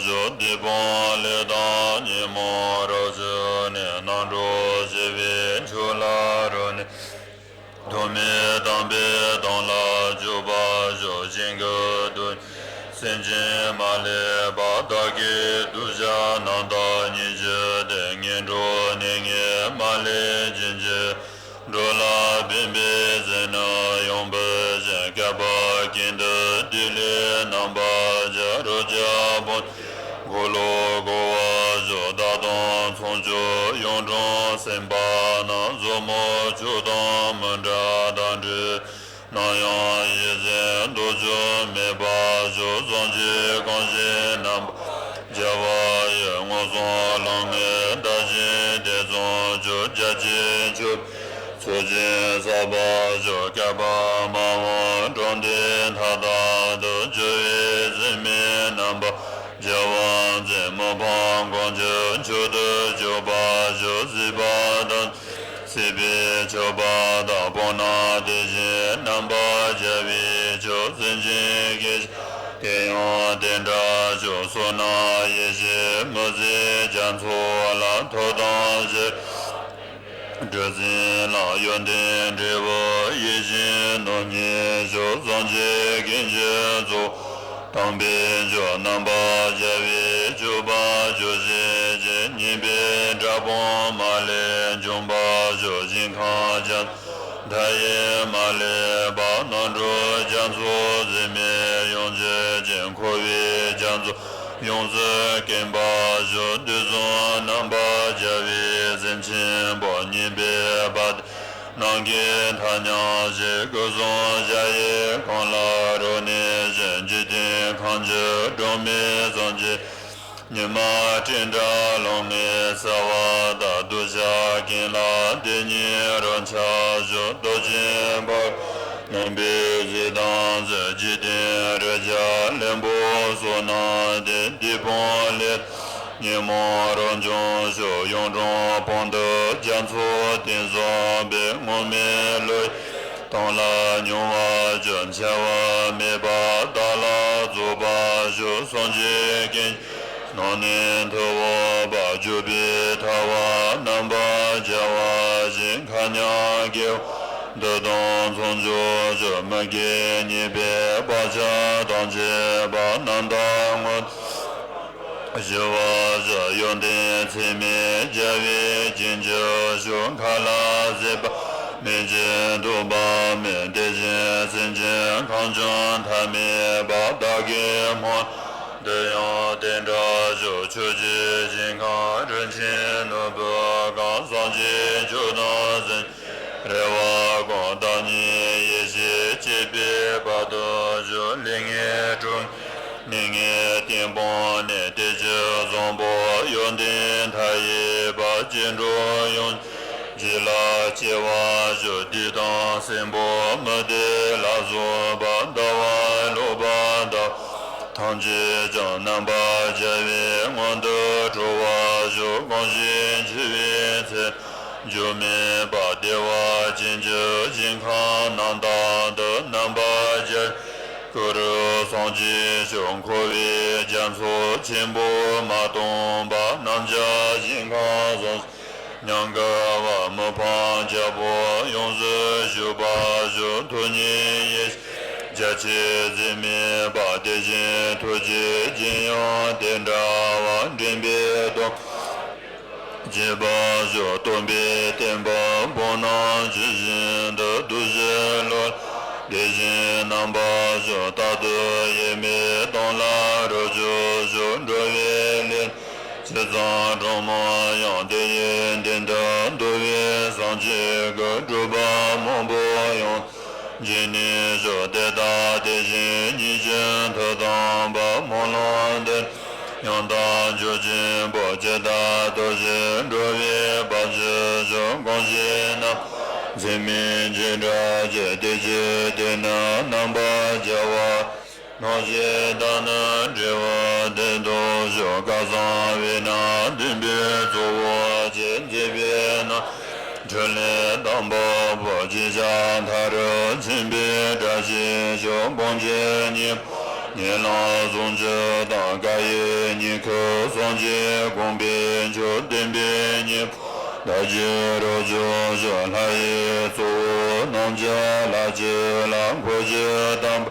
ཤོག། སྡིག་སྤོང་ལས་དང་ཉོན་མོངས་རབ་ཞི་ནས། རྣམ་གྲོལ་ཞི་བའི་ཆོས་ལ་རོལ་ནས། ཐོགས་མེད་དམ་པའི་དོན་ལ་འཇུག་པར་ཤོག། གཞན་གྱི་སྡུག་བསྔལ་སེམས་ཅན་མ་ལུས་པ། བདག་གི་གདུལ་བྱ་རྣམས་དང་ཉིད་བརྗོད་དེ། ངན་འགྲོའི་ནད་ངན་མ་ལུས་ཅན་གྱི། འགྲོ་ལ་ཕན་པའི་ཟས་ནི་ཡོང་བའི་ཕྱིར། བསྐལ་པ་ཀུན་ཏུ་བདེ་ལེགས་རྣམ་པར་རྒྱལ། རབ་འབྱམས་བོན་འཁོར་ལོ་བསྐོར་བར་ཤོག། བདག་དང་མཚུངས་ཕྱོགས་གཡུང་དྲུང་སེམས་དཔའ་རྣམས། ཟབ་མོ་ཆོས་དང་མི་འབྲལ་དང་འདྲེས། ནམ་ཡང་ཡིད་བཞིན་འདོར་ཕྱིར་མི་ཕོད་ཤོག། སངས་རྒྱས་གང་ཞིག་རྣམ་པར་རྒྱལ་བ་ཡི། མངོན་སུམ་ལམ་ལྔའི་བདག་ཉིད་ཐེ་ཚོམ་གཅོད། རྒྱ་ཆེན་མཆོད་པའི་ཚོགས་ཀྱིས་གསོལ་བར་ཤོག། བསྐལ་པ་མ་འོངས་འགྲོ་འདི་མཐའ་དག་ཏུ། འགྱུར་བའི་སྲེད་མེད་རྣམ་པར་རྒྱལ་བ་མཛད། མི་ཕམ་གང་ཞིག་མཆོག་ཏུ་གྱུར་པར་ཤོག། སྲིད་པ་དང་སྲིད་པའི་ཆགས་པ་དག། སྤོང་ལམ་དེ་བཞིན་རྣམ་པར་རྒྱལ་བའི་མཆོག། སེམས་ཅན་སྐྱེ་ཤི་དེ་ཡང་དེ་འདྲ་ཤོག། བསོད་ནམས་ཡེ་ཤེས་ མི་ཟད་རྒྱ་མཚོ་ལ། ཐུགས་དམ་བཞི་གྲུ་འཛིན་ལ། ཡོན་ཏན་འབྲས་བུ་ཡིད་བཞིན་ནོར། ཉེར་བཞི་སངས་རྒྱས་ཀུན་གྱི་གཙོ། དམ་པའི་ཆོས་རྣམ་པར་རྒྱལ་བའི་སྤྱོད་པ་སྤྱོད་བྱེད་ཅིང་། མཉན་པའི་དགྲ་དཔུང་མ་ལུས་འཇོམས་པར་ཤོག་ཞིང་ཁམས་རྒྱ་མཚོ་མཐའ་ཡས་མ་ལུས་པ། རྣམ་གྲོལ་རྒྱ་མཚོ་འཛིན་མའི་ཡང་གཅིག་ཅན། འཁོར་བའི་རྒྱ་མཚོ་ཡོངས་སུ་སྐེམ་པར་ཤོག་དུས་གསུམ་རྣམ་པར་རྒྱལ་བའི་སེམས་ཆེན་པོ། མཉན་པའི་བ་དན་ནམ་མཁའི་མཐའ་མཉམ་བཞིན། སྐུ་གསུམ་གཞལ་ཡས་ཁང་ལ་རོལ་ནས་བཞུགས། འཇིག་རྟེན་ཁམས་ཀྱི་སྒྲོན་མེ་བཟང་ཅན། ཉི་མ་སྤྲིན་བྲལ་ལམ་ལྔའི་ཟླ་བ་ལྟར། གདུལ་བྱ་ཀུན་ལ་དེ་ཉིད་རོལ་ཆ་བྱོས། རྡོ་རྗེ་འབར་བའི་རྣམ་པའི་གཟི་མདངས་གཟིགས། འཇིག་རྟེན་རིགས་བརྒྱ་བློན་པོ་བསོད་ནམས་ལྡན། དེད་དཔོན་ལས་ཉོན་མོངས་རང་བྱུང་ཤོག་གཡུང་དྲུང་བོན་དུ་རྒྱ་མཚོ་གཏིང་ཟབ་པའི། སྔོན་མེད་བློ་ཡི་གཏིང་ལ་མྱོང་བར་གྱུར། འཆལ་བ་མེད་པར་བདག་ལ་རྫོགས་པར་ཤོག་སངས་རྒྱས་ཀུན་ནང་ནས་ཐུབ་པ་སྤྱོད་པའི་ཐབས་རྣམ་པར་རྒྱལ་བ་ཞིང་། མཁའ་མཉམ་དགེ་བ་འདི་དང་མཚུངས་འཇོག་ཤོག་མི་དགེ་ཉེས་པའི་བག་ཆགས་དང་བཅས་པ་རྣམ་དག་སྔོན་དུ་ཞི་བར་བྱ། ཡོན་ཏན་ཚད་མེད་རྒྱལ་བའི་རྒྱན་གྱིས་ཤོག་མཁའ་ལ་གཟིགས་པ་མེད་ཅིང་ཐོས་པ་མེད། དེ་བཞིན་སེམས་ཅན་ཁམས་བྱུང་ཐ་མལ་པ། བདག་གིས་སྨོན་འདི་ཡང་དེ་འདྲ་ཤོག་ཆོས་ཀྱི་ཞིང་ཁམས་རིན་ཆེན་ནོར་བུ་གང་། སངས་རྒྱས་ཆོས་དང་སེམས་རེ་བ་ཀུན། བདག་ཉིད་ཡེ་ཤེས་སྐྱེས་པའི་བར་དུ་བཞུགས། ལས་ངན་སྤྲོ་ངན་གནས་ངན་གཏི་སྤོང་ནས། དེ་ཕྱིར་བཟང་པོ་ཡོན་ཏན་མཐའ་ཡས་པ། སྐྱེ་འགྲོ་ཡོངས་ཀྱི་རྒྱུད་ལ་སྐྱེ་བར་ཤོག་བདུད་དང་སྲིན་པོ་མུ་སྟེགས་ལ་སོགས་པ། ལྟ་བ་ལོག་པ་དང་ཐམས་ཅད་ཀྱང་། རྣམ་པར་རྒྱལ་བའི་མངོན་དུ་གྲོལ་བར་ཤོག་གང་ཞིག་འཆི་བའི་ཚེ་འགྱུར་མེད་པ། བདེ་བ་ཅན་གྱི་ཞིང་ཁམས་རྣམ་དག་ཏུ། རྣམ་པར་རྒྱལ་བའི་གུ་རུ་སངས་རྒྱས་ཤོག་འཁོར་བའི་རྒྱ་མཚོ་ཆེན་པོ་མ་སྟོངས་པ། རྣམ་རྒྱལ་ཞིང་ཁམས་སངས་རྒྱས་ཉམས་དགའ་བ། མི་ཕམ་རྒྱལ་པོ་ཡོངས་སུ་བཞུགས་པར་ཤོག་ཐུགས་ཉིད་ཡེ་ཤེས་རྒྱ་ཆེར་འཛིན་མེད་པ། དེ་བཞིན་ཐུགས་རྗེའི་སྤྱན་ཡང་དེ་འདྲ་བ། འདྲེན་པའི་སྟོབས་བསྐྱེད་པར་ཤོག་སྟོན་པའི་བསྟན་པ་བོད་ནང་ཇི་བཞིན་དུ། གདུལ་བྱའི་བློ་ལ་དེ་བཞིན་རྣམ་པར་ཤོག་རྟག་ཏུ་གཡེང་མེད་གཏོང་ལ་རོལ་ཆོག་ཤོག་འགྲོ་བའི་ལས་ཇི་ཙམ་དྲག་མོ་ཡང་། དེ་ཡི་མདུན་དུ་འདུ་བའི་སངས་རྒྱས་ཀུན། སྒྲུབ་པ་མང་པོ་ཡང་བགྱིས་ནས་ཤོག་དེ་དག་དེ་བཞིན་ཉིད་ཀྱི་མཐུ་དམ་པ། སྨོན་ལམ་འདི་ཡང་དག་རྒྱུ་ཆེན་པོ། ཇི་ལྟར་བསྟོད་ཅིང་འགྲོ་བའི་བར་གྱིས་ཤོག་གང་ཞིག་རྣམ་འཛིན་མིན་གྱི་དགྲ་བཅོམ། དེ་ཕྱིར་དེ་ནི་རྣམ་པར་རྒྱལ་བ། སྣང་ཞིང་དག་ནི་འབྲས་བུ་དེར་ཐོབ་ཤོག་བསྐལ་བཟང་བའི་ནང་བདུན་པའི་གཙོ་བོ་ཆེ། མཛེས་པའི་ནང་འཕྲིན་ལས་དམ་པ་པོ། ཅི་བྱ་མཐའ་རུ་ཕྱིན་པའི་བཀྲ་ཤིས་ཤོག་སྤང་བྱའི་སྙིང་པོ་ཉེ་ལམ་ཟུང་འཇུག་དང་། བཀའ་ཡི་དངོས་ཁུར་སངས་རྒྱས་དགོངས་པའི་མཆོག་བསྟན་པའི་སྙིང་པོ་དར་རྒྱས་རབ་འཇུག་ཤོག་ལྷ་ཡི་གཙོ་བོ་རྣམས་ཀྱི་ལྷ་བཅས་ལ། འཁོར་གྱི་དམ་པ་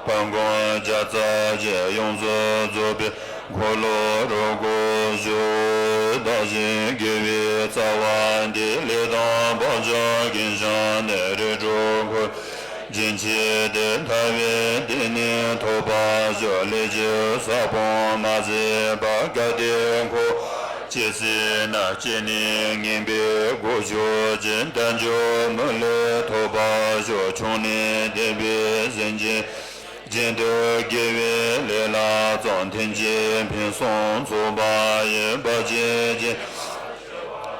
དཔལ་མགོན་བརྒྱ་རྩ་བརྒྱད། ཡོངས་སུ་རྫོགས་པའི་འཁོར་ལོ་རབ་བསྐོར་ཤོག་བདག་གཞན་དགེ་བའི་རྩ་བ་འདི། ལས་དང་བག་ཆགས་ཀུན་བྱང་ནས། རིགས་དྲུག་འཁོར་བའི་རྒྱུན་ཆད་དེ། ཐར་པའི་གཏེར་ནི་ཐོབ་པར་ཤོག་ལས་ཀྱི་ས་བོན་མ་ཟད་པ། གལ་ཏེ་འཁོར་བར་སྐྱེ་སྲིད་ན། སྐྱེས་ནས་ངེས་པའི་སྒོ་ཕྱོགས་ཀྱི། དལ་འབྱོར་མི་ལུས་ཐོབ་པར་ཤོག་ཆུང་ནས་དད་པས་སེམས་ཅན། རྒྱུན་དུ་དགེ་བའི་ལས་ལ་བརྩོན། ཐེངས་གཅིག་ཕུན་སུམ་ཚོགས་པ་ཡི། བར་ཆད་ཀུན་ཞི་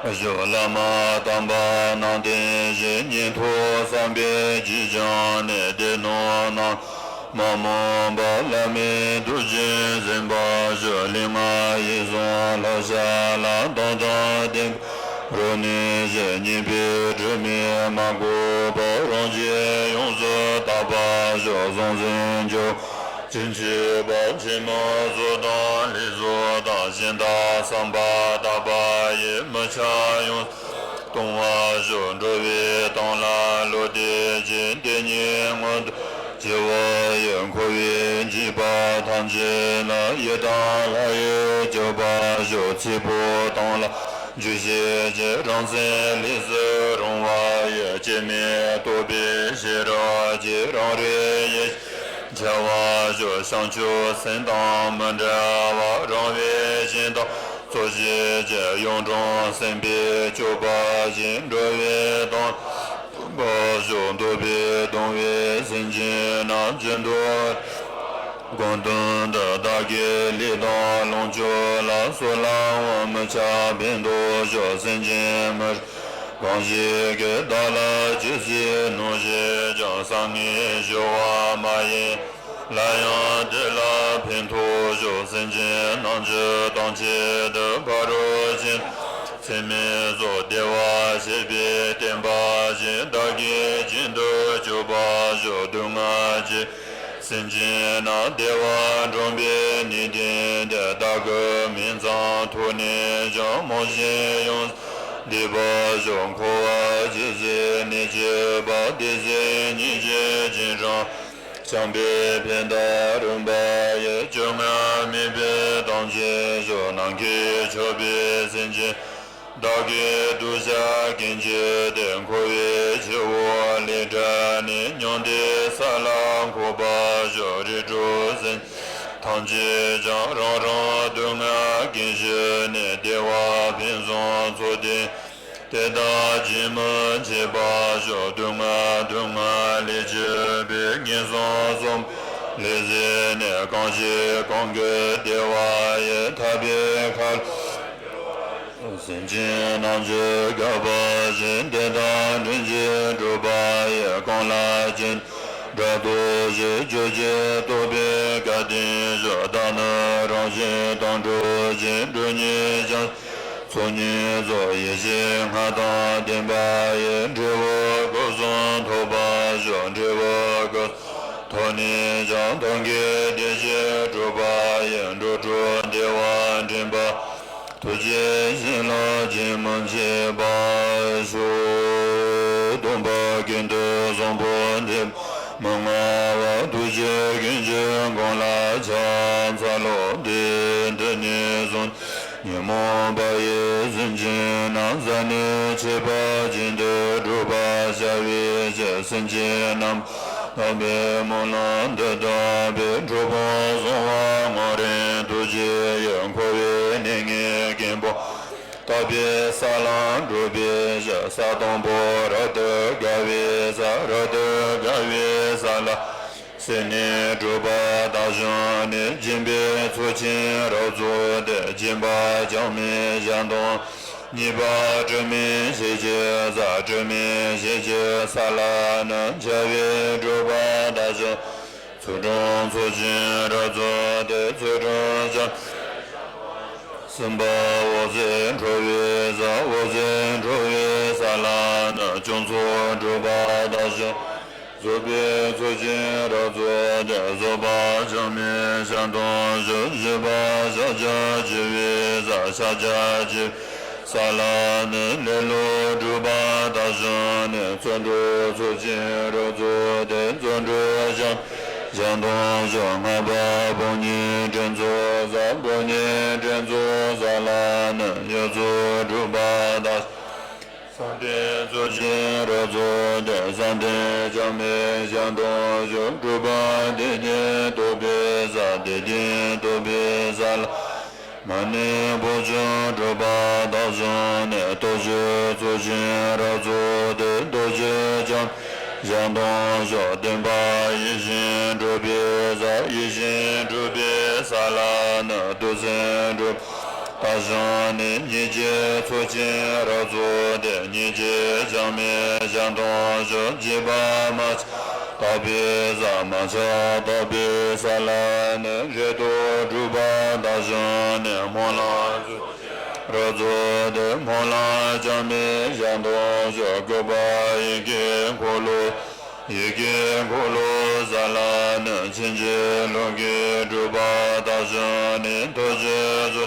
བར་ཤོག་བླ་མ་དམ་པ་རྣམས་བསྟེན་ཞིང་། ཉན་ཐོས་བསམ་པས་རྒྱུད་སྦྱངས་ནས། སྡེ་སྣོད་རྣམས་མ་རྨོངས་པར། བླ་མའི་ཐུགས་རྗེས་ཟིན་པར་ཤོག་ལུས་ངག་ཡིད་གསུམ་བསླབ་བྱ་ལ། དམ་དང་བརྟན་པར་རོལ་ནས་བཞུགས། ཉེས་པའི་དྲི་མས་མ་གོས་པར། རང་རྒྱུད་ཡོངས་སུ་དག་པར་ཤོག་གཟུང་འཛིན་འགྱུར་བ་ དྲིན་ཆེན་པ་ཆེན་མོ་བཟོ་དང་ལས་བཟོ་དང་གཞན་དག་བསམ་པ་དག་པ་ཡི་མི་ཆག་ཡོངས་སུ་གཏོང་བར་ཤོག་འགྲོ་བའི་དོན་ལ་བློ་གཏད་ཅིང་དེ་ཉིད་མངོན་དུ་བྱེད་པ་ཡི་འཁོར་བའི་འཇིགས་པ་ཐམས་ཅད་ལས་ཡི་དྭགས་ལྷ་ཡིས་སྐྱོབ་པར་ཤོག་ཚེ་འཕོས་དོན་ལ་འཇུག་ཤེས་ཀྱི་རང་སེམས་ལས་སུ་རུང་བ་ཡི་སྐྱེ་མེད་རྟོགས་པའི་ཤེས་རབ་ཀྱིས་རང་རིག་ཡེ་ཤེས་འཆར་བར་ཤོག་བྱང་ཆུབ་སེམས་དང་མི་འབྲལ་བར་རང་བས་གཞན་དག་གཙོ་བྱས་ཀྱི་གཡུང་དྲུང་སེམས་དཔའི་སྤྱོད་པ་བཞིན་འགྲོ་བའི་དོན་ལ་འདུན་པར་ཤོག་འདོད་པས་གདུང་བའི་སེམས་ཅན་རྣམས་ཇི་འདོད་གང་དོན་དུ་བདག་གི་ལུས་དང་ལོངས་སྤྱོད་ལ་གསོལ་བའམ་མི་ཆག་ཕན་འདོགས་ཤོག་སེམས་ཅན་མི་གང་ཞིག་གིས་བདག་ལ་ཅི་ཟེར་གནང་བཞེད་ཀྱང་། བསམ་ངན་ཞུ་བ་མ་ཡིན་ལ་ཡང་། དེ་ལ་ཕན་ཐོགས་ཤོག་སེམས་ཅན་རྣམས་ཀྱི་དོན་ཆེད་དུ་ཕ་རོལ་ཕྱིན་ཚད་མེད་སོགས་བདེ་བར་གཤེགས་པའི་བསྟན་པ་བཞིན་བདག་གིས་རྒྱུན་དུ་སྤྱོད་པར་ཤོག་སྡུག་བསྔལ་གྱི་སེམས་ཅན་རྣམས་བདེ་བ་འབྱུང་བའི་ནུས་ལྡན་ཏེ། བདག་གི་སྨིན་མཚམས་ཐོགས་ནས་ཀྱང་། རྨོངས་ཤིང་ཡོངས་སུ་འདས་པར་ཤོག་འཁོར་བ་ཇི་སྲིད་གནས་བཅས་པ། དེ་སྲིད་ཉིད་ཀྱི་རྗེས་འབྲང་བྱམས་པའི་ཕན་བཏགས་རིམ་པ་ཡི། སྤྱོད་ངན་སྨད་པའི་དམ་ཆོས་ཤོག་ནམ་མཁའི་མཆོད་པའི་སེམས་ཅན་བདག་གི་གདུལ་བྱ་ཀུན་གྱི་སྟེང་། འཁོར་བའི་ཕྱི་བོ་ལས་བསྒྲལ་ནས། མྱང་འདས་ས་ལ་འཁོད་པར་ཤོག་རིགས་དྲུག་སེམས་ཅན་ཐམས་ཅད་ཀྱང་། རང་རང་སྡུག་བསྔལ་ཀུན་ཞི་ནས། བདེ་བ་ཕུན་སུམ་ཚོགས་ཏེ། དེ་དག་རྒྱུན་མི་འཆད་པར་ཤོག་སྡུག་བསྔལ་སྡུག་བསྔལ་ལས་གྱུར་པའི། ངན་སོང་གསུམ་ལས་ཟིན་ནས། གང་ཞིག་གང་གིས་བདེ་བ་ཡི། ཐར་པའི་ཁ་ལོ་སེམས་ཅན་རྣམས་ཀྱིས་དགའ་བ་བཞིན། དེ་དག་དྲིན་ཅན་སྒྲུབ་པ་ཡི། གང་ལ་ཅི་འདྲ་ཐོབ་ཅིང་སྤྱོད་ཕྱིར་བསྟོད་པའི་བཀའ་བསྟན་ཤོག་བདག་ནི་རང་བཞིན་དང་འཕྲོད་ཅིང་། གྲོལ་ཉིད་བྱང་ཆུབ་ཚོགས་གཉིས་སོགས། ཡེ་ཤེས་ལྔ་དང་ལྡན་པ་ཡི། འབྲས་བུ་སྐུ་གསུམ་ཐོབ་པར་ཤོག་འབྲས་བུ་སྐུ་གསུམ་ཐོབ་ནས་ཀྱང་། ཐབས་མཁས་བདེ་ཆེན་སྒྲུབ་པ་ཡི། འགྲོ་དྲུག་བདེ་བ་འདྲེན་པ། ཐུགས་རྗེ་བཞིན་ལ་རྗེས་མི་འཆད་པར་ཤོག་སྟོན་པ་ཀུན་ཏུ་བཟང་པོ་འདི་མི་མངའ་བ། ཐུགས་རྗེ་ཀུན་གྱི་མགོན་ལ་ཕྱག་འཚལ་ལོ། དེ་འདི་ནས་བཟུང་ཉོན་མོངས་པ་ཡི་སེམས་ཅན་རྣམས། བཟའ་ནས་མཆོད་པ་བྱིན་དུ་སྒྲུབ་པར་བྱ་བའི་ཕྱིར། སེམས་ཅན་རྣམས་དག་པའི་སྨོན་ལམ་འདི་དག་པས། གྲུབ་པ་བཟང་བ་ངོ་རིས་ཐུགས་རྗེ་ཡིས། འཁོར་བའི་གནས་ངན་ཀུན་སྤངས་དག་པའི་ས་ལ་འགོད་པའི་ཕྱིར། ས་དང་པོ་རབ་ཏུ་དགའ་བའི་ས། རབ་ཏུ་དགའ་བའི་ས་ལ་སེར་སྣའི་གྲུབ་པ་དག་བྱུང་ནས། སྦྱིན་པའི་ཚོགས་ཆེན་རབ་རྫོགས་ཏེ། སྦྱིན་པ་གྲངས་མེད་གཞན་དང་། གཉིས་པ་དྲི་མེད་ཞལ་གྱི་ས། དྲི་མེད་ཞལ་གྱི་ས་ལ་ནི། བྱ་བའི་གྲུབ་པ་དག་བྱུང་། ཚུལ་ཁྲིམས་ཚོགས་ཆེན་རབ་རྫོགས་ཏེ། ཚུལ་ཁྲིམས་བྱམས་སེམས་དཔའ་འོད་ཟེར་འཕྲོ་བའི་ས། འོད་ཟེར་འཕྲོ་བའི་ས་ལ་ནི། སྐྱོང་ཚུལ་གྲུབ་པ་དག་བྱུང་། རྫོགས་པའི་ཚོགས་ཆེན་རབ་རྫོགས་ཏེ། རྫོགས་པ་གྲངས་མེད་གཞན་དང་བཞི། བཞི་པ་ཕྱག་རྒྱ་ཆེ་བའི་ས། ཕྱག་རྒྱ་ཆེ་བའི་ས་ལ་ནི། ལེ་ལོ་གྲུབ་པ་དག་བྱུང་ནས། བརྩོན་འགྲུས་ཚོགས་ཆེན་རབ་རྫོགས་ཏེ། བརྩོན་འགྲུས་གྲངས་མེད་གཞན་དང་བཞི། ལྔ་པ་ཕོ་ཉའི་ཕྲིན་ཚོགས་ས། ཕོ་ཉའི་ཕྲིན་ཚོགས་ས་ལ་ནི། ཡིད་གཙོ་གྲུབ་པ་དག་བྱུང་། བསམ་གཏན་ཚོགས་ཆེན་རབ་རྫོགས་ཏེ། བསམ་གཏན་གྲངས་མེད་གཞན་དང་བཞི། གྲུབ་པ་བདེ་ཆེན་རྟོགས་པའི་ས། བདེ་ཆེན་རྟོགས་པའི་ས་ལ། མ་ཎི་བོགས་འབྱོན་གྲུབ་པ་དག་བྱུང་ནས། སྟོབས་བཅུ་ཚོགས་ཆེན་རབ་རྫོགས་ཏེ། སྟོབས་བཅུ་གྲངས་མེད་གཞན་དང་བཞི། བདེན་པ་ཡིད་བཞིན་གྲུབ་པའི་ས། ཡིད་བཞིན་གྲུབ་པའི་ས་ལ་ནི། ཏུ་སེམས་གྲུབ་པ་དག་བྱུང་ནས། སྙིང་རྗེ་ཚོགས་ཆེན་རབ་རྫོགས་ཏེ། སྙིང་རྗེ་གྲངས་མེད་གཞན་དང་བཞི། བརྗེད་པ་མ་ཆགས་དག་པའི་ས། མ་ཆགས་དག་པའི་ས་ལ་ནི། རེ་དོགས་གྲུབ་པ་དག་བྱུང་ནས། སྨོན་ལམ་ཚོགས་ཆེན་རབ་རྫོགས་ཏེ། སྨོན་ལམ་གྲངས་མེད་གཞན་དང་བཞི། བཀོད་པ་ཡིད་ཀྱི་འཁོར་ལོ། ཡི་གེ་འཁོར་ལོ་ས་ལ་ནི། ཕྱིན་ཅི་ལོག་གི་སྒྲུབ་པ་དག་བྱུང་ནས། ཐུགས་རྗེ་ཆེ།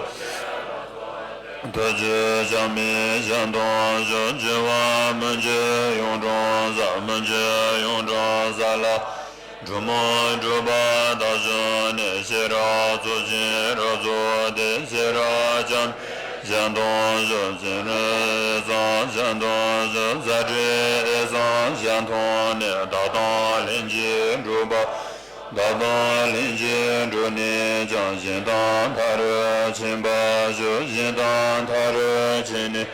ཐུགས་རྗེ་ཆེ། མི་གཞན་དོན་ཞུ། བྱེ་བ་མི་འགྱུར་གཡུང་དྲུང་ས། མི་འགྱུར་གཡུང་དྲུང་ས་ལ། གྲུབ་མོ་སྒྲུབ་པ་དག་བྱུང་ནས། ཤེས་རབ་མཚོ་ཆེན་རབ་རྫོགས་ཏེ། ཤེས་རབ་འཆང་གཞན་དོན་ཞུ། ཤེས་རབ་འཆང་གཞན་དོན་ཞུ། ས་སྒྲོས་འོད་གསལ་གཞན་མཐོང་ནས། བདག་དང་ལྷན་ཅིག་འགྲུབ་པ། བདག་དང་ལྷན་ཅིག་འགྲུབ་ནས་ཀྱང་། གཞན་དང་ཐར་བར་ཕྱིན་པར་ཞུ། གཞན་དང་ཐར་བར་ཕྱིན་ནས།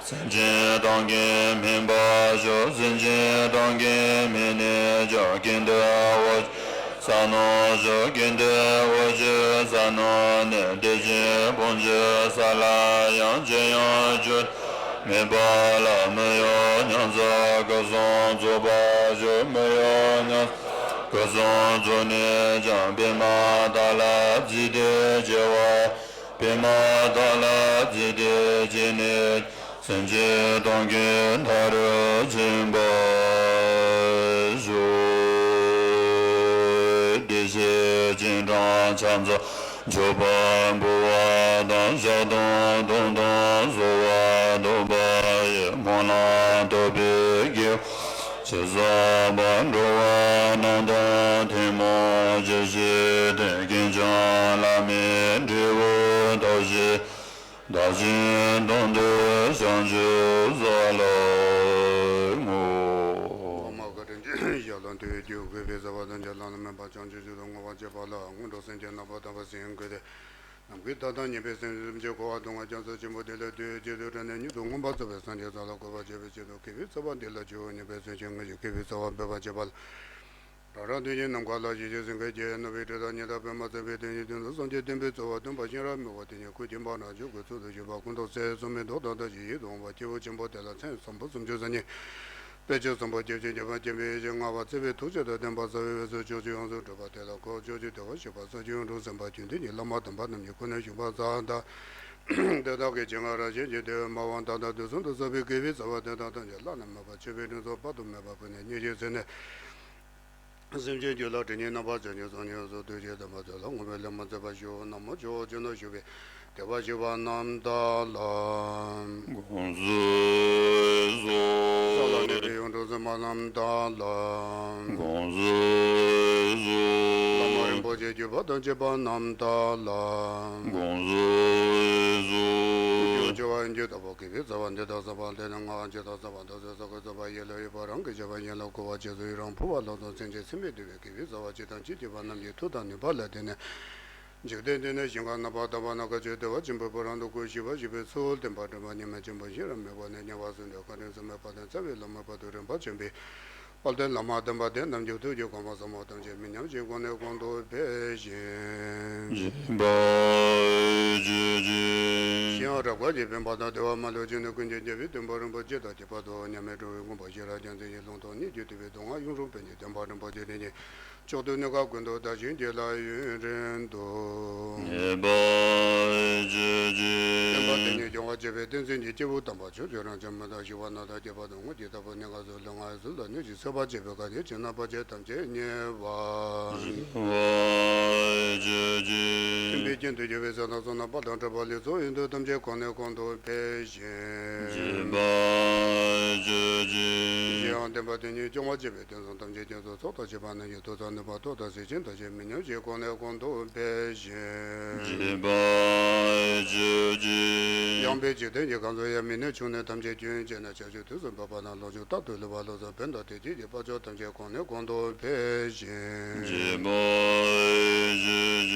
སེམས་ཅན་དོན་ཀུན་སྨིན་པར་ཞུ། སེམས་ཅན་དོན་ཀུན་སྨིན་ནས་ཀྱང་། ཀུན་ཏུ་འོད་གསལ་རྣམས་ཞུ། ཀུན་ཏུ་འོད་ཆོས་གསལ་རྣམས་ནི། བདེ་ཆེན་སྤོང་བྱེད་ས་ལ་ཡང་། ཅི་ཡང་བཅོས་མེད་པ་ལ། མི་གཡོ་ཉམས་སུ་སྐུ་གསུམ་རྫོགས་པར་ཞུ། མི་གཡོ་ཉམས་སུ་སྐུ་གསུམ་རྫོགས་ནས་ཀྱང་། པདྨ་དག་ལ་བརྩེ་གདུང་ཆེ་བ། པདྨ་དག་ལ་བརྩེ་གདུང་ཆེ་ནས། སེམས་ཅན་དོན་ཀུན་མཐར་ཕྱིན་པར་ཤོག། བདེ་གཤེགས་སྤྱན་དྲངས་ཕྱག་འཚལ་མཆོད་པར་འབུལ་བ་དང་། ཞག་དང་དུང་དང་གསོལ་བ་འདེབས་པ་ཡི། སྨོན་ལམ་བཏབ་པའི་དགེ་བ་ཇི་བསགས་པ། འགྲོ་བ་རྣམས་དང་ཐུན་མོང་བརྒྱུད་བྱས་ཏེ། ཀུན་ཀྱང་བླ་མེད་འབྲས་བུ་ཐོབ་ཕྱིར། བདག་གཞན་དོན་དུ་བྱང་ཆུབ་སྩོལ་ལོ། ངོ་མ་བཀའ་དྲིན་ཅན་ཞབས་ལ་འདུད་རྒྱུ། གུས་པས་བསྩལ་བ་དང་། བླ་ན་མེད་པ་བྱང་ཆུབ་མཆོག་ཏུ་བསྔོ་བ་བྱེད་པ་ལ། སྔོན་འགྲོ་སེམས་བསྐྱེད་རྣམ་པར་དག་པ་ཟེར་དགོས་ཏེ། ནམ་མཁའི་མཐའ་དང་མཉམ་པའི་སེམས་ཅན་ཐམས་ཅད་འཁོར་བ་སྡུག་བསྔལ་རྒྱ་མཚོ་ཆེན་པོ་འདི་ལས་སྒྲོལ་བའི་ཆེད་དུ། འབྲལ་ནས་མྱུར་དུ་མངོན་པར་རྫོགས་པའི་སངས་རྒྱས་ས་ལ་འགོད་པར་བྱེད་པའི་ཆེད་དུ། གུས་པས་བསྩལ་བ་འདི་ལ་མཆོད་པའི་སྙན་པའི་ཚིག་ཅན། སྔར་བཞིན་གུས་པས་བསྩལ་བ་འབུལ་བར་བྱེད་པ་ལ། རང་རང་དོན་གྱི་ནམ་མཁའ་ལ། ཞིང་གཤེགས་སེང་གེ་བརྒྱད། ནུབ་པའི་ཁྲི་དང་ཉི་ཟླ་པདྨ་བརྩེགས་པའི་སྟེང་གི་མདུན་དུ། སངས་རྒྱས་བསྟན་པའི་རྩ་བ་སྟོན་པ་གཤེན་རབ་མི་བོ་དེ་ཉིད་སྐུ་མཁྱེན་པ་རྣམས་ཀྱི་གོ་ཚུལ་དུ་བཞུགས་པ། སྐུ་མདོག་གསལ་སྲུང་མའི་མདོག་དང་ལྡན་ཞིང་ཡིད་དུ་འོང་བ། སྐྱེས་བུ་ཆེན་པོ་དེ་ལ་མཚན་བཟང་པོ་སུམ་ཅུ་སོ་གཉིས། དཔེ་བྱད་བཟང་པོ་བརྒྱད་ཅུས་བརྒྱན་པ། བརྒྱན་པའི་ཡེ་ཤེས་མངའ་བ། བརྩེ་བའི་ཐུགས་རྗེ་དང་ལྡན་པ། རྩ་བའི་འོད་ཟེར་ཕྱོགས་བཅུ་ཡོངས་སུ་གྲུབ་པ་དེ་ལ་གུས་པས། ཕྱོགས་བཅུའི་བདེ་བར་གཤེགས་པ་སངས་རྒྱས་གཡུང་དྲུང་སེམས་དཔའ་དགེ་འདུན་གྱི་བླ་མ་དམ་པ་རྣམས་ཀྱི་སྐུ་ནི་བཞུགས་པ་ཙམ་དང་། དེ་དག་གི་སྤྱན་སྔར་རང་བཞིན་གྱིས་བདེ་བའི་སྨྲ་བ་མདའ་དང་མདུང་གསུམ་དུ་གསོལ་བའི་གུས་པས་བསྩལ་བ་དེ་དག་ཐམས་ཅད་བླ་ན་མེད་པ་མཆོད་པའི་སྤྲིན་ཚོགས་དཔག་ཏུ་མེད་པ་ཕུལ་ནས་མཉེས་བྱས་ཟིན་ནས། སེམས་ཅན་རྒྱུད་ལ་དྲི་ཉིད་རྣམ་པར་བྱང་ཞིང་། སངས་རྒྱས་སོགས་ཐུགས་རྗེའི་བསྟན་པ་ཚུལ་ལ་མངོན་པའི་ལམ་མཛད་པར་ཞུ། ན་མོ། ཕྱོགས་བཅུ་ན་བཞུགས་པའི་བདེ་བར་གཤེགས་པ་རྣམས་དག་ལ། དགོངས་སུ་གསོལ། ས་ལ་གནས་པའི་གཡུང་དྲུང་སེམས་དཔའ་རྣམས་དག་ལ། དགོངས་སུ་གསོལ། བླ་མ་རིན་པོ་ཆེའི་བརྒྱུད་པ་དང་བཅས་པ་རྣམས་དག་ལ། དགོངས་སུ་གསོལ། རྒྱུ་ཆེ་བ་ཡིན་རྒྱུ་ལྟ་བུ། གུས་པས་བསྩལ་བ་འདི་དག་བསམ་པ་ལྷན་ཅིག་ཏུ་སངས་རྒྱས་ས་བོན་དུ་གསལ་བ་ཡིན་ལ། ཡོད་པ་རང་གི་ཆེ་བ་ཡིན་ལ། གོ་བ་ཆེ་ཚུལ་ཡི་རང་ཕུལ་བ་ལྷག་བསམ་སེམས་ཅན་ཚད་མེད་འདུལ་བའི། གུས་པས་བསྩལ་བ་ཇི་ལྟར་མཆིས་བགྱིས་པ་རྣམས་ཀྱི་མཐུ་དང་ནུས་པ་ལ་བརྟེན་ནས། འཇིག་རྟེན་འདི་ནས་ཞིང་ཁམས་རྣམ་པར་དག་པ་ན་བཀའ་བརྒྱུད་བདེ་བ་ཆེན་པོའི་ཕོ་བྲང་དུ་སྐུ་ཞི་བར་གཤེགས་པའི་ཚུལ་བསྟན་པ་སྒྲོན་པ་ཉི་མ་ཆེན་པོ་གཤེན་རབ་མི་བོ་ནས་ཉེ་བར་གསོལ་འདེབས། བཀའ་དྲིན་གསུམ་པའི་དཔལ་ལྡན་རྩ་བའི་བླ་མ་བར་དུ་རིམ་པར་བྱོན་པའི་དཔལ་ལྡན་བླ་མ་དམ་པ་དེ་རྣམས་ཀྱི་ཐུགས་ཀྱི་དགོངས་པ་ཟབ་མོ་ཐམས་ཅད་མི་ཉམས་ཤིང་གོང་ནས་གོང་དུ་འཕེལ་ཞིང་། བྱིན་པར་བྱེད་ཅིག། གཞན་ཡང་རབ་དཀར་གྱི་བེམ་པོ་དང་བདེ་བ་མ་ལུས་ཅན་ནི་ཀུན་གྱི་རྒྱལ་པོའི་བསྟན་པ་རིན་པོ་ཆེ་དང་ཁྱད་པར་དུ་མཉམ་མེད་འགྲོ་བའི་མགོན་པོ་ཤེས་རབ་རྒྱལ་མཚན་གྱི་ལུང་དང་སྙན་བརྒྱུད་བསྟོད་པའི་མདོ་སྔགས་གཡུང་དྲུང་བོན་གྱི་བསྟན་པ་རིན་པོ་ཆེ་དེ་ཉིད། མཆོག་ཏུ་གནས་སྐབས་ཀུན་ཏུ་བདག་གཞན་གྱི་ལ་ཡུན་རིང་དུ། གནས་པར་བྱེད་ཅིག། བསྟན་པ་དེ་ཉིད་སྐྱོང་བར་བྱེད་པའི་བསྟན་འཛིན་གྱི་སྐྱེས་བུ་དམ་པ་ཕྱོགས་བཅུའི་རང་བྱུང་མི་དང་ཞི་བ་ལྷ་དང་སྐྱེས་པ་དང་དངོས་ཀྱི་བདག་པོ་གནས་སྐབས་སུ་ལུས་ངག་ཡིད་གསུམ་ལ་གནོད་ཅིང་གསོད་པར་བྱེད་པའི་གང་ཞིག་ཅན་རྣམས་ཕལ་ཆེར་ཐམས་ཅད་མཉེས་པར། བྱེད་ཅིག། སྲིད་པའི་རྐྱེན་དུ་གྱུར་པའི་ས་དང་ས་རྣམས་པ་དང་འཁྲུགས་པ་ལས་ཚུར་ཡོང་དུས་ཐམས་ཅད་གོང་ནས་གོང་དུ་འཕེལ་ཞིང་། བྱིན་པར་བྱེད་ཅིག། གཞན་ཡང་བསྟན་པ་དེ་ཉིད་སྐྱོང་བར་བྱེད་པའི། བསྟན་སྲུང་ཐམས་ཅད་ཀྱང་སྲོག་དང་བཅས་པ་རྣམས་ཀྱི་མཐུ་དང་ནུས་པ་སྟོབས་དང་ཟིལ་ཆེན་དང་བཅས་མི་ཉམས་ཤིང་གོང་ནས་གོང་དུ་འཕེལ་ཞིང་། བྱིན་པར་བྱེད་ཅིག། ཡངས་པའི་འཇིག་རྟེན་གྱི་ཁམས་སུ་ཡང་མི་ནུས་ཕྱུགས་ནད་ཐམས་ཅད་རྒྱུན་ཆད་ནས་ཆར་ཆུ་དུས་སུ་འབབ་པ་དང་ལོ་ཕྱུགས་རྟག་ཏུ་ལུས་པ་ལ་སོགས་བོན་དང་དུས་བྱེད་ཀྱི་དཔལ་འབྱོར་ཐམས་ཅད་གོང་ནས་གོང་དུ་འཕེལ་ཞིང་། བྱིན་པར་བྱེད་ཅིག།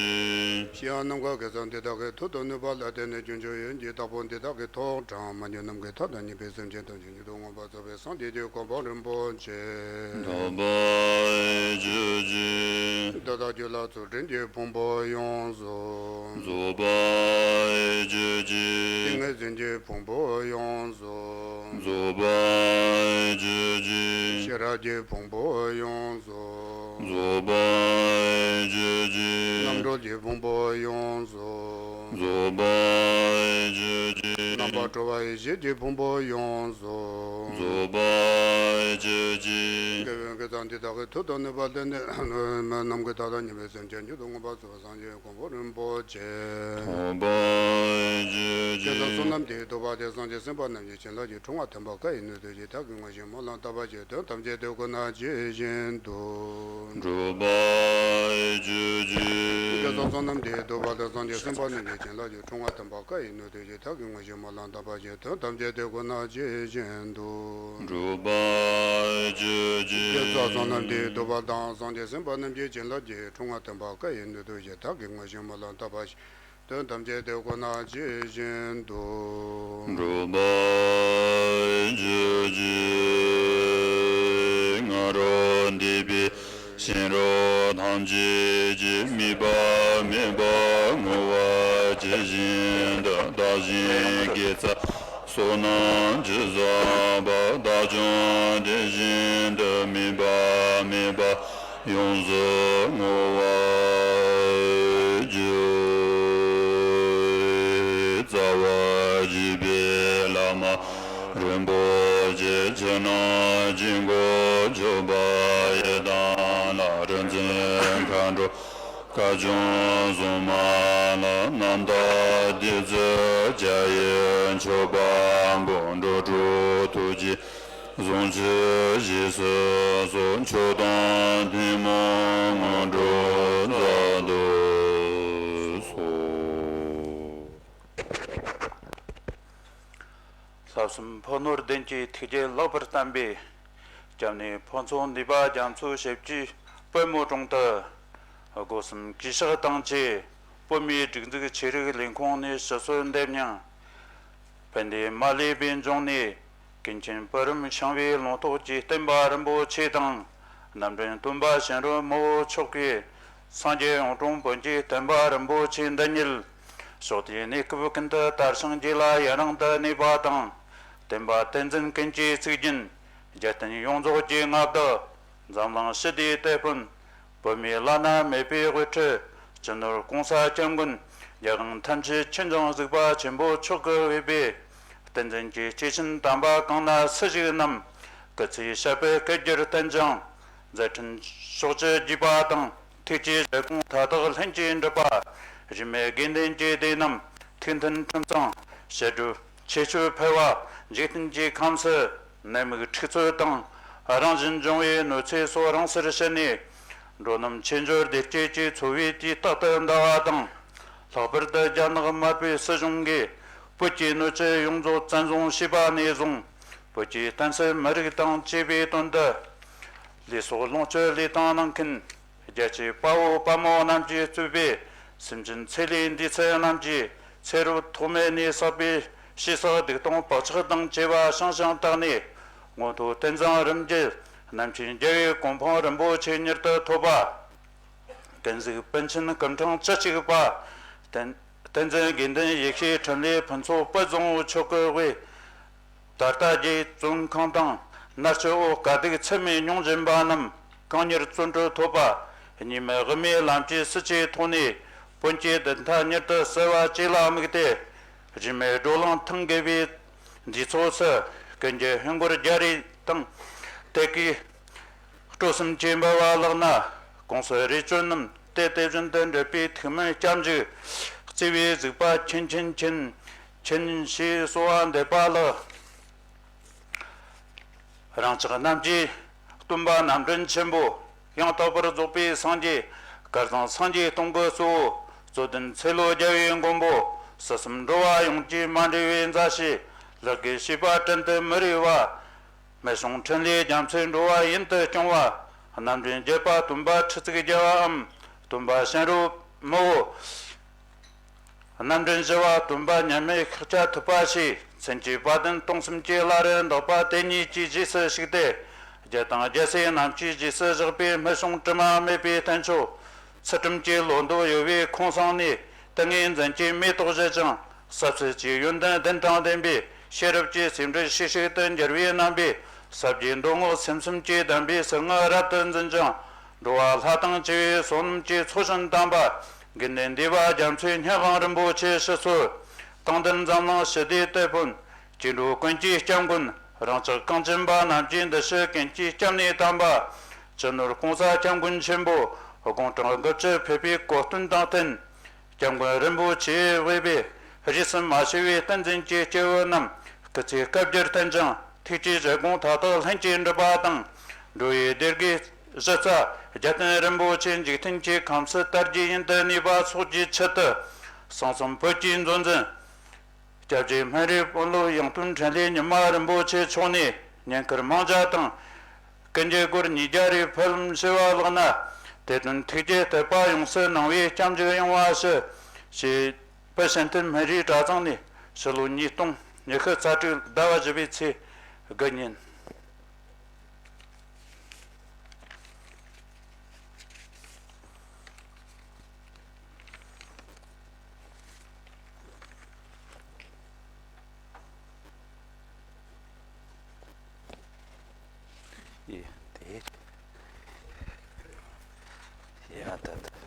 གཞན་ཡང་ནམ་མཁའ་གེ་སར་འདི་དག་གི་མཐུ་དང་ནུས་པ་ལ་བརྟེན་ནས་སྐྱོང་བྱེད་ཡོན་གྱི་བདག་པོ་འདི་དག་གི་ཐོག་དྲངས། མ་གྱུར་ནམ་མཁའི་མཐའ་དང་མཉམ་པའི་སེམས་ཅན་ཐམས་ཅད་ཉིད་དུ་མངོན་པར་རྫོགས་པའི་སངས་རྒྱས་ཀྱི་གོ་འཕང་རིན་པོ་ཆེ། ཐོབ་པར་བྱེད་ཅིག། འདི་དག་རྒྱུད་ལ་ཚུལ་ཁྲིམས་ཀྱི་ཕུང་པོ་ཡོངས་སུ་རྫོགས་པར་བྱེད་ཅིག། ཏིང་ངེ་འཛིན་གྱི་ཕུང་པོ་ཡོངས་སུ་རྫོགས་པར་བྱེད་ཅིག། ཤེས་རབ་ཀྱི་ཕུང་པོ་ཡོངས་སུ་རྫོགས་པར་བྱེད་ཅིག། རྣམ་གྲོལ་གྱི་ཕུང་པོ་ཡོངས་སུ་རྫོགས་པར་བྱེད་ཅིག། རྣམ་ འགྲོ་བ་ཡི་ཞལ་གྱི་ཕུང་པོ་ཡོངས་སུ་རྫོགས་པར་གྱུར་ཅིག་དགེ་བའི་དགེ་རྩ་འདི་དག་གི་མཐུ་དང་ནུས་པ་ལྡན་ནས། ནམ་མཁའི་མཐའ་དང་མཉམ་པའི་སེམས་ཅན་མྱུར་དུ་མངོན་པར་བསལ་བའི་སངས་རྒྱས་གོ་འཕང་རིན་པོ་ཆེ་ཐོབ་པར་གྱུར་ཅིག་དགེ་རྩ་བསོད་ནམས་འདིས་ཐོབ་པ་དེས་སངས་རྒྱས་སེམས་དཔའ་རྣམས་ཀྱི་བྱིན་རླབས་ཀྱི་འཁྲུངས་པ་ཐེམ་པ་ཀ་ཡི་སྣོད་དུ་བྱས། བདག་གིས་དངོས་གཞི་སྨོན་ལམ་བཏབ་པ་བཞིན་དོན་ཐམས་ཅད་དེ་ཀུན་ནས་ཇི་བཞིན་དུ་འགྲུབ་པར་གྱུར་ཅིག་དགེ་རྩ་བསོད་ནམས་འདིས་ཐོབ་པ་དེས་སངས་རྒྱས་སེམས་དཔའ་རྣམས་ཀྱི་བྱིན་རླབས་ཀྱི་འཁྲུངས་པ་ཐེམ་པ་ཀ་ཡི་སྣོད་དུ་བྱས། བདག་གིས་དངོས་གཞི་སྨོན་ལམ་བཏབ་པ་བཞིན་དོན་ཐམས་ཅད་དེ་ཀུན་ནས་ཇི་བཞིན་དུ་འགྲུབ་པར་གྱུར་ཅིག་དགེ་རྩ་བསོད་ནམས་འདིས་ཐོབ་པ་དང་སངས་རྒྱས་སེམས་དཔའ་རྣམས་ཀྱི་བྱིན་རླབས་ཀྱི་འཁྲུངས་པ་ཐེམ་པ་ཀ་ཡི་སྣོད་དུ་བྱས། བདག་གིས་དངོས་གཞི་སྨོན་ལམ་བཏབ་པ་བཞིན་དོན་ཐམས་ཅད་དེ་ཀུན་ནས་ཇི་བཞིན་དུ་འགྲུབ་པར་གྱུར་ཅིག་ང་རོ་འདུས་པའི་ཤིང་རོ་ཐམས་ཅད་ཀྱི་དམིགས་པ་མེད་པར་བསྔོ་བ་ཇི་བཞིན་དུ་བདག་གཞན་དགེ་རྩ་བསོད་ནམས་ཀྱི་བསགས་པ་དག་ཀྱང་དེ་བཞིན་དུ་དམིགས་པ་མེད་པར་ཡོངས་སུ་བསྔོ་བར་བགྱི། རྩ་བ་རྒྱས་པའི་བླ་མ་རིན་པོ་ཆེ་ཕྱི་ནང་གི་འགོ་མཆོད་པ་ཡི་དམ་ལ། རིག་འཛིན་མཁའ་འགྲོ་བཀའ་བརྒྱུད་སྲུང་མ་ལ། རྣམ་དག་ཏུ་བརྩེ་བའི་ཡིད་མཆོད་པ་པོ། འགྲོ་དྲུག་ཐུགས་རྗེས་བཟུང་ཞིང་རྗེས་སུ་གསོལ། མཆོག་དང་ཐུན་མོང་དངོས་གྲུབ་མཛད་དུ་གསོལ། ལྷག་བསམ་ཕུ་ནུ་ལྡན་གྱི་ཐུགས་རྗེ་ལེགས་པར་བརྟན་པས། སྐྱབས་གནས་ཕུན་ཚོགས་ནུས་པ་རྒྱ་མཚོ་ཞབས་ཀྱི་པད་མོ་དྲུང་དུ། སྒོ་གསུམ་གུས་ཕྱག་དང་བཅས་བོད་མིའི་སྒྲིག་འཛུགས་ཆོས་རིག་ལས་ཁུངས་ནས་ཞུ་གསོལ་འདེབས་སྙིང་། ཕན་བདེ་མ་ལུས་པའི་འབྱུང་གནས་ཀུན་མཁྱེན་བུ་རམ་ཤིང་བུའི་ལུང་རྟོགས་ཀྱི་བསྟན་པ་རིན་པོ་ཆེ་དང་། རྣམ་འདྲེན་སྟོན་པ་གཤེན་རབ་མི་བོ་མཆོག་གིས་སངས་རྒྱས་གཡུང་དྲུང་བོན་གྱི་བསྟན་པ་རིན་པོ་ཆེ་འདི་ཉིད་ཕྱོགས་དུས་གནས་སྐབས་ཀུན་ཏུ་དར་ཞིང་རྒྱས་ལ་ཡུན་རིང་དུ་གནས་པ་དང་། བསྟན་པ་བསྟན་འཛིན་ཀུན་གྱི་གཙུག་རྒྱན་རྒྱལ་བསྟན་ཡོངས་རྫོགས་ཀྱི་མངའ་བདག་འཛམ་གླིང་ཞི་བདེའི་དེད་དཔོན། བོད་མིའི་བླ་ན་མེད་པའི་དབུ་ཁྲིད་སྤྱི་ནོར་གོང་ས་སྐྱབས་མགོན་རྒྱལ་དབང་ཐམས་ཅད་མཁྱེན་ཅིང་གཟིགས་པ་ཆེན་པོ་མཆོག་གིས་དབུས་པའི་བསྟན་འཛིན་གྱི་སྐྱེས་ཆེན་དམ་པ་གང་ན་སུ་ཞིག་བསྣམས། སྐུ་ཚེའི་ཞབས་པད་བསྐལ་བརྒྱར་བརྟན་ཅིང་མཛད་འཕྲིན་ཕྱོགས་བཅུར་རྒྱས་པ་དང་། ཐུགས་ཀྱི་བཞེད་དགོངས་མཐའ་དག་ལྷུན་གྱིས་འགྲུབ་པ། རིས་མེད་དགེ་འདུན་གྱི་སྡེ་རྣམས་ཐུགས་མཐུན་ཁྲིམས་གཙང་བཤད་སྒྲུབ་ཆོས་སྤྱོད་འཕེལ་བ། འཇིག་རྟེན་གྱི་ཁམས་སུ་ནད་མུག་འཁྲུག་རྩོད་དང་རང་བཞིན་འབྱུང་བའི་གནོད་འཚེ་སོགས་རིང་སར་ཞི་ནས། འགྲོ་རྣམས་ཆོས་འབྱོར་བདེ་སྐྱིད་ཀྱི་འཚོ་བའི་དུས་རྟག་ཏུ་འདའ་བ་དང་། ལྷག་པར་དུ་རྒྱ་ནག་དམར་པོའི་སྲིད་གཞུང་གིས་བོད་ཀྱི་སྣོད་བཅུད་ཡོངས་རྫོགས་བཙན་བཟུང་བྱས་པ་ནས་བཟུང་། བོད་ཀྱི་བསྟན་སྲིད་མི་རིགས་དང་བཅས་པའི་དོན་དུ་ལུས་སྲོག་ལོངས་སྤྱོད་ལུས་དང་གནང་མཁན་རྒྱལ་གཅེས་དཔའ་བོ་དཔའ་མོ་རྣམས་ཀྱིས་གཙོས་པའི་སེམས་ཅན་ཚེ་ལས་འདས་ཚད་རྣམས་ཀྱི་ཚེ་རབས་ཐོག་མེད་ནས་བསགས་པའི་ཕྱི་བསགས་སྡིག་ལྟུང་བག་ཆགས་དང་བཅས་པ་ཤིང་ཤིང་དག་ནས། མངོན་མཐོ་ཏིང་འཛིན་རིམ་གྱིས་རྣམ་མཁྱེན་རྒྱལ་བའི་གོ་འཕང་རིན་པོ་ཆེ་མྱུར་དུ་ཐོབ་པ། ཀུན་གཟིགས་པཎ་ཆེན་སྐུ་ཕྲེང་བཅུ་གཅིག་པ། བསྟན་བསྟན་འཛིན་དགེ་འདུན་ཡེ་ཤེས་འཕྲིན་ལས་ཕུན་ཚོགས་དཔལ་བཟང་པོ་མཆོག་གི་དབུས། ད་ལྟ་རྒྱའི་བཙོན་ཁང་དང་མནར་གཅོད་འོག་དཀའ་སྡུག་ཚད་མེད་མྱོང་བཞིན་པ་རྣམས་གང་མྱུར་བཙོན་གྲོལ་ཐོབ་པ། གཉིས་མེད་དབུ་མའི་ལམ་གྱི་སྲིད་ཇུས་ཐོག་ནས་བོན་གྱི་གདན་མཐའ་མྱུར་དུ་གསལ་བར་བཅས་ལ་དམིགས་ཏེ། རིས་མེད་བགྲོ་གླེང་ཐེངས་དགུ་པའི་དུས་ཚོགས་སུ་ཀུན་གྱི་ཧིན་སྒོར་རྒྱ་རིགས་དང་དེ་གའི་སྤྲོ་སེམས་ཀྱི་འབུལ་བ་ལག་ན་ཀུང་སི་རས་བཅོས་རྣམས་དེ་དེ་བཞིན་དུ་འབྲེལ་པའི་ཐུགས་སྨོན་སྐྱབས་འཇུག་བརྩེ་བའི་གཟིགས་པ་ཆེན་ཆེན་ཆེན་ཆེན་ཞེས་གསོལ་བ་འདེབས་པ་ལགས། རང་ཅག་རྣམས་ཀྱི་སྟོན་པ་རྣམ་འདྲེན་ཆེན་པོ་ཡང་དག་པར་རྫོགས་པའི་སངས་རྒྱས་སྐལ་བཟང་སངས་རྒྱས་སྟོང་གི་གཙོ་བོ་རྩོད་ལྡན་ཚེ་ལོ་བརྒྱ་པའི་མགོན་པོ་སྲིད་གསུམ་འགྲོ་བ་ཡོངས་ཀྱི་མ་འདྲིས་པའི་མཛའ་བཤེས་ལགས་ཀྱི་བྱིས་པ་བྲན་དུ་མི་རིགས་པ། སྨན་གཞུང་འཕྲིན་ལས་རྒྱ་མཚོའི་འགྲོ་བ་ཡུན་དུ་སྐྱོང་བ། རྣམ་འདྲེན་བརྒྱད་པ་སྟོན་པ་ཁྲི་གཙུག་རྒྱལ་བའམ་སྟོན་པ་གཤེན་རབ་མི་བོ། རྣམ་འདྲེན་བཞི་པ་སྟོན་པ་མཉམ་མེད་ཤཱཀྱ་ཐུབ་པ་ཞེས་མཚན་གྱི་བ་དན་སྟོང་གསུམ་གྱི་བླ་རུ་འདག་པ་དེ་ཉིད་ཀྱི་རྗེས་སུ་ཞུགས་ཏེ། རྒྱལ་དང་རྒྱལ་སྲས་རྣམས་ཀྱི་རྗེས་སུ་བཞག་པའི་སྨན་གཞུང་དྲི་མ་མེད་པའི་བསྟན་མཆོག་ཚུལ་ཁྲིམས་ཀྱི་ལོ་འདབ་གཡོ་བའི་ཁང་བཟང་ནས། ཏིང་ངེ་འཛིན་གྱི་མེ་ཏོག་བཞད་ཅིང་། ཟབ་གསལ་གྱི་ཡོན་ཏན་ལྡན་དང་ལྡན་པའི་ཤེས་རབ་ཀྱི་ཟེའུ་འབྲུ་ཤིག་ཤིག་ཏུ་འགྱུར་བའི་རྣམ་པས། ཟབ་རྒྱས་མདོ་སྔགས་སེམས་གསུམ་གྱི་གདམས་པའི་ཟུར་ངོས་རབ་ཏུ་འཛིན་ཅིང་། འགྲོ་བ་ལྷ་དང་བཅས་པའི་བསོད་ནམས་ཀྱི་ཚོགས་བཞིན་དམ་པ་དགེ་འདུན་འདུས་པ་རྒྱ་མཚོའི་སྙན་དབང་རིན་པོ་ཆེ་ཞུ་གསོལ། དང་ལྡན་འཛམ་གླིང་ཞི་བདེའི་དེད་དཔོན། སྐྱེ་འགྲོ་ཀུན་གྱི་སྐྱབས་མགོན། རང་ཅག་གངས་ཅན་པ་རྣམས་ཀྱི་འདི་ཕྱི་ཀུན་གྱི་སྐྱབས་གནས་དམ་པ། སྤྱི་ནོར་༸གོང་ས་༸སྐྱབས་མགོན་ཆེན་པོ། དགུང་གྲངས་དགུ་བཅུ་ཕེབས་པའི་གོ་སྟོན་དང་བསྟུན། སྐྱབས་མགོན་རིན་པོ་ཆེས་དབུས་པའི་རིས་སུ་མ་ཆད་པའི་བསྟན་འཛིན་གྱི་སྐྱེས་བུ་རྣམས་སྐུ་ཚེ་བསྐལ་བརྒྱར་བརྟན་ཅིང་ཐུགས་ཀྱི་བཞེད་དགོངས་མཐའ་དག་ལྷུན་གྱིས་འགྲུབ་པ་དང་། འགྲོ་བའི་བདེ་དགེ་གཞི་རྩ་རྒྱལ་བསྟན་རིན་པོ་ཆེ་འཇིག་རྟེན་གྱི་ཁམས་སུ་དར་རྒྱས་ཡུན་དུ་གནས་པ་སོགས་ཀྱི་ཆེད་དུ། གསང་གསུམ་བོད་ཀྱི་མཛོད་འཛིན། སྐྱབས་རྗེ་སྨན་རིའི་དཔོན་སློབ་ཡང་སྟོན་འཕྲིན་ལས་ཉི་མ་རིན་པོ་ཆེ་མཆོག་ནས་བསྙེན་བཀུར་མང་ཇ་དང་། ཀུན་གྱི་སྒོར་ཉིས་བརྒྱ་རེ་ཕུལ་ལམ་ཞུ་བ་ལགས་ན། དེ་དོན་ཐུགས་རྗེ་དད་པ་ཡོངས་སུ་གནང་བའི་སྐྱབས་འཇུག་ཡོང་བ་ཞུ། ཞེས་བོད་བྱམས་མཐུན་སྨན་རིའི་གྲྭ་ཚང་ནས་ཕྱི་ལོ་ཉིས་སྟོང་ཉི་ཤུ་རྩ་དྲུག་ཟླ་བ་བཞི་པའི་ཚེས་དགུ་ཉིན། ཡེ་དེ། ཡ་ད་ད།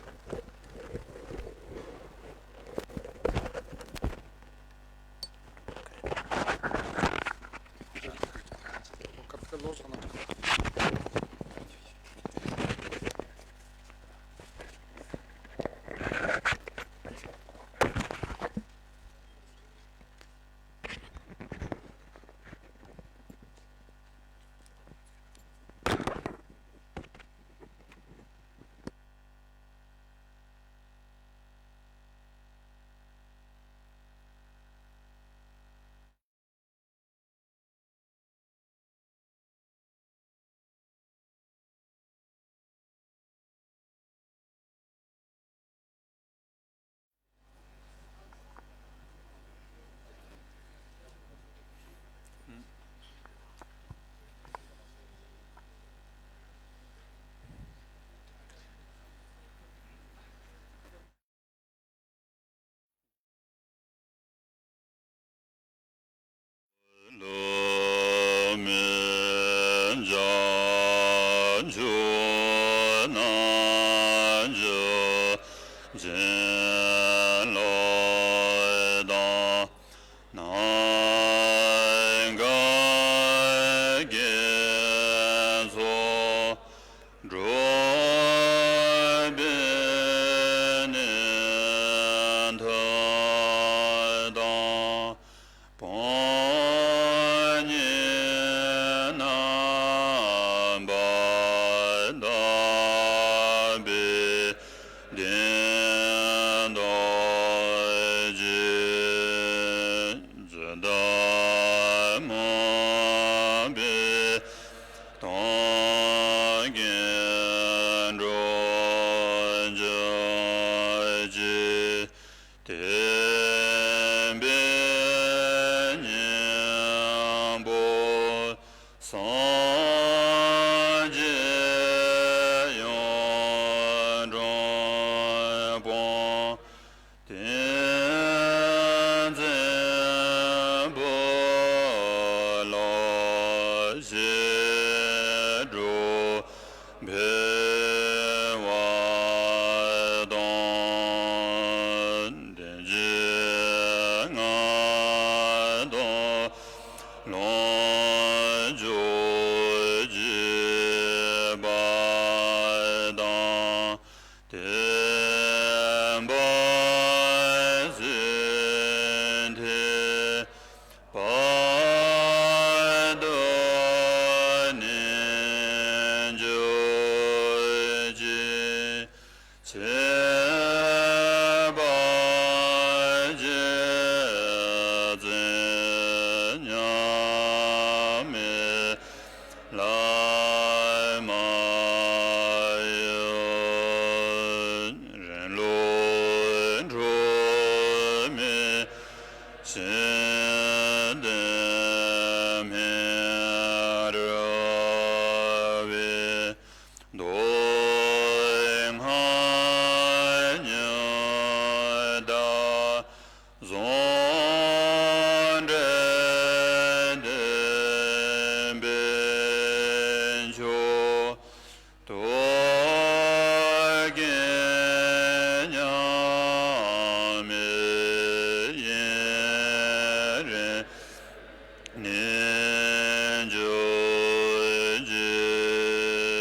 ནས་འཇུག་ཅིང་།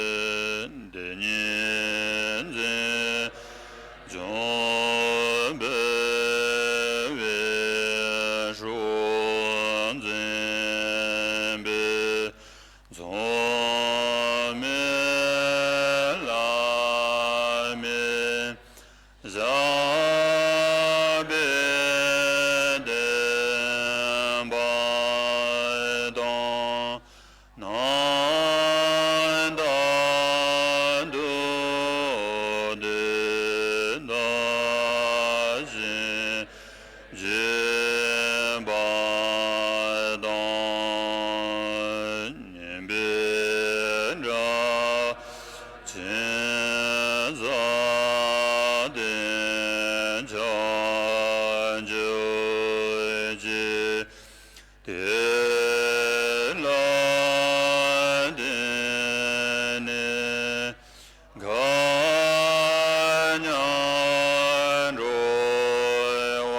དེ་ཉིད་འཛིན་སྐྱོང་འབད་བའི་སྲོག་འཛིན་པའི། མཚམས་མེད་བླ་མེད་ཞགས་པའི་བདེན་པ་དང་། རྣམ་དག་ཏུ་དེ་དག་བཞིན་བརྗོད་པ་དང་། སྙན་པའི་སྒྲ་ཆེན་ཟབ་དོན་ཁྱབ་འཇུག་ཅིང་། དེ་ལ་བརྟེན་ནས་མཁའ་མཉམ་འགྲོ་བ་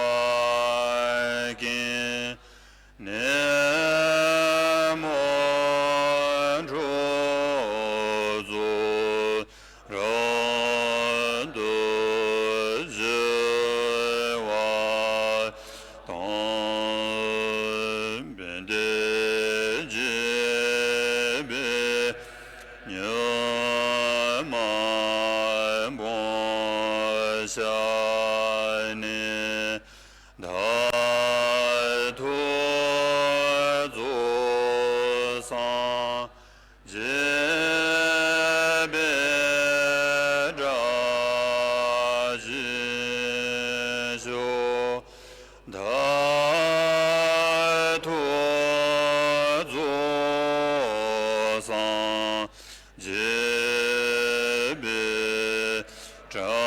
ཀུན། ནད་མུག་འཁྲུགས་ཚུལ་རབ་ཏུ་ཞི་བ་དང་། ཕན་བདེ་སྐྱིད་པའི་ཉི་མ་སྤངས་བཞག་ནས། མཐར་ཐུག་རྫོགས་སངས་རྒྱས་པའི་བཀྲ་ཤིས་ཤོག། མཐར་ཐུག་རྫོགས་སངས་རྒྱས་པའི་བཀྲ་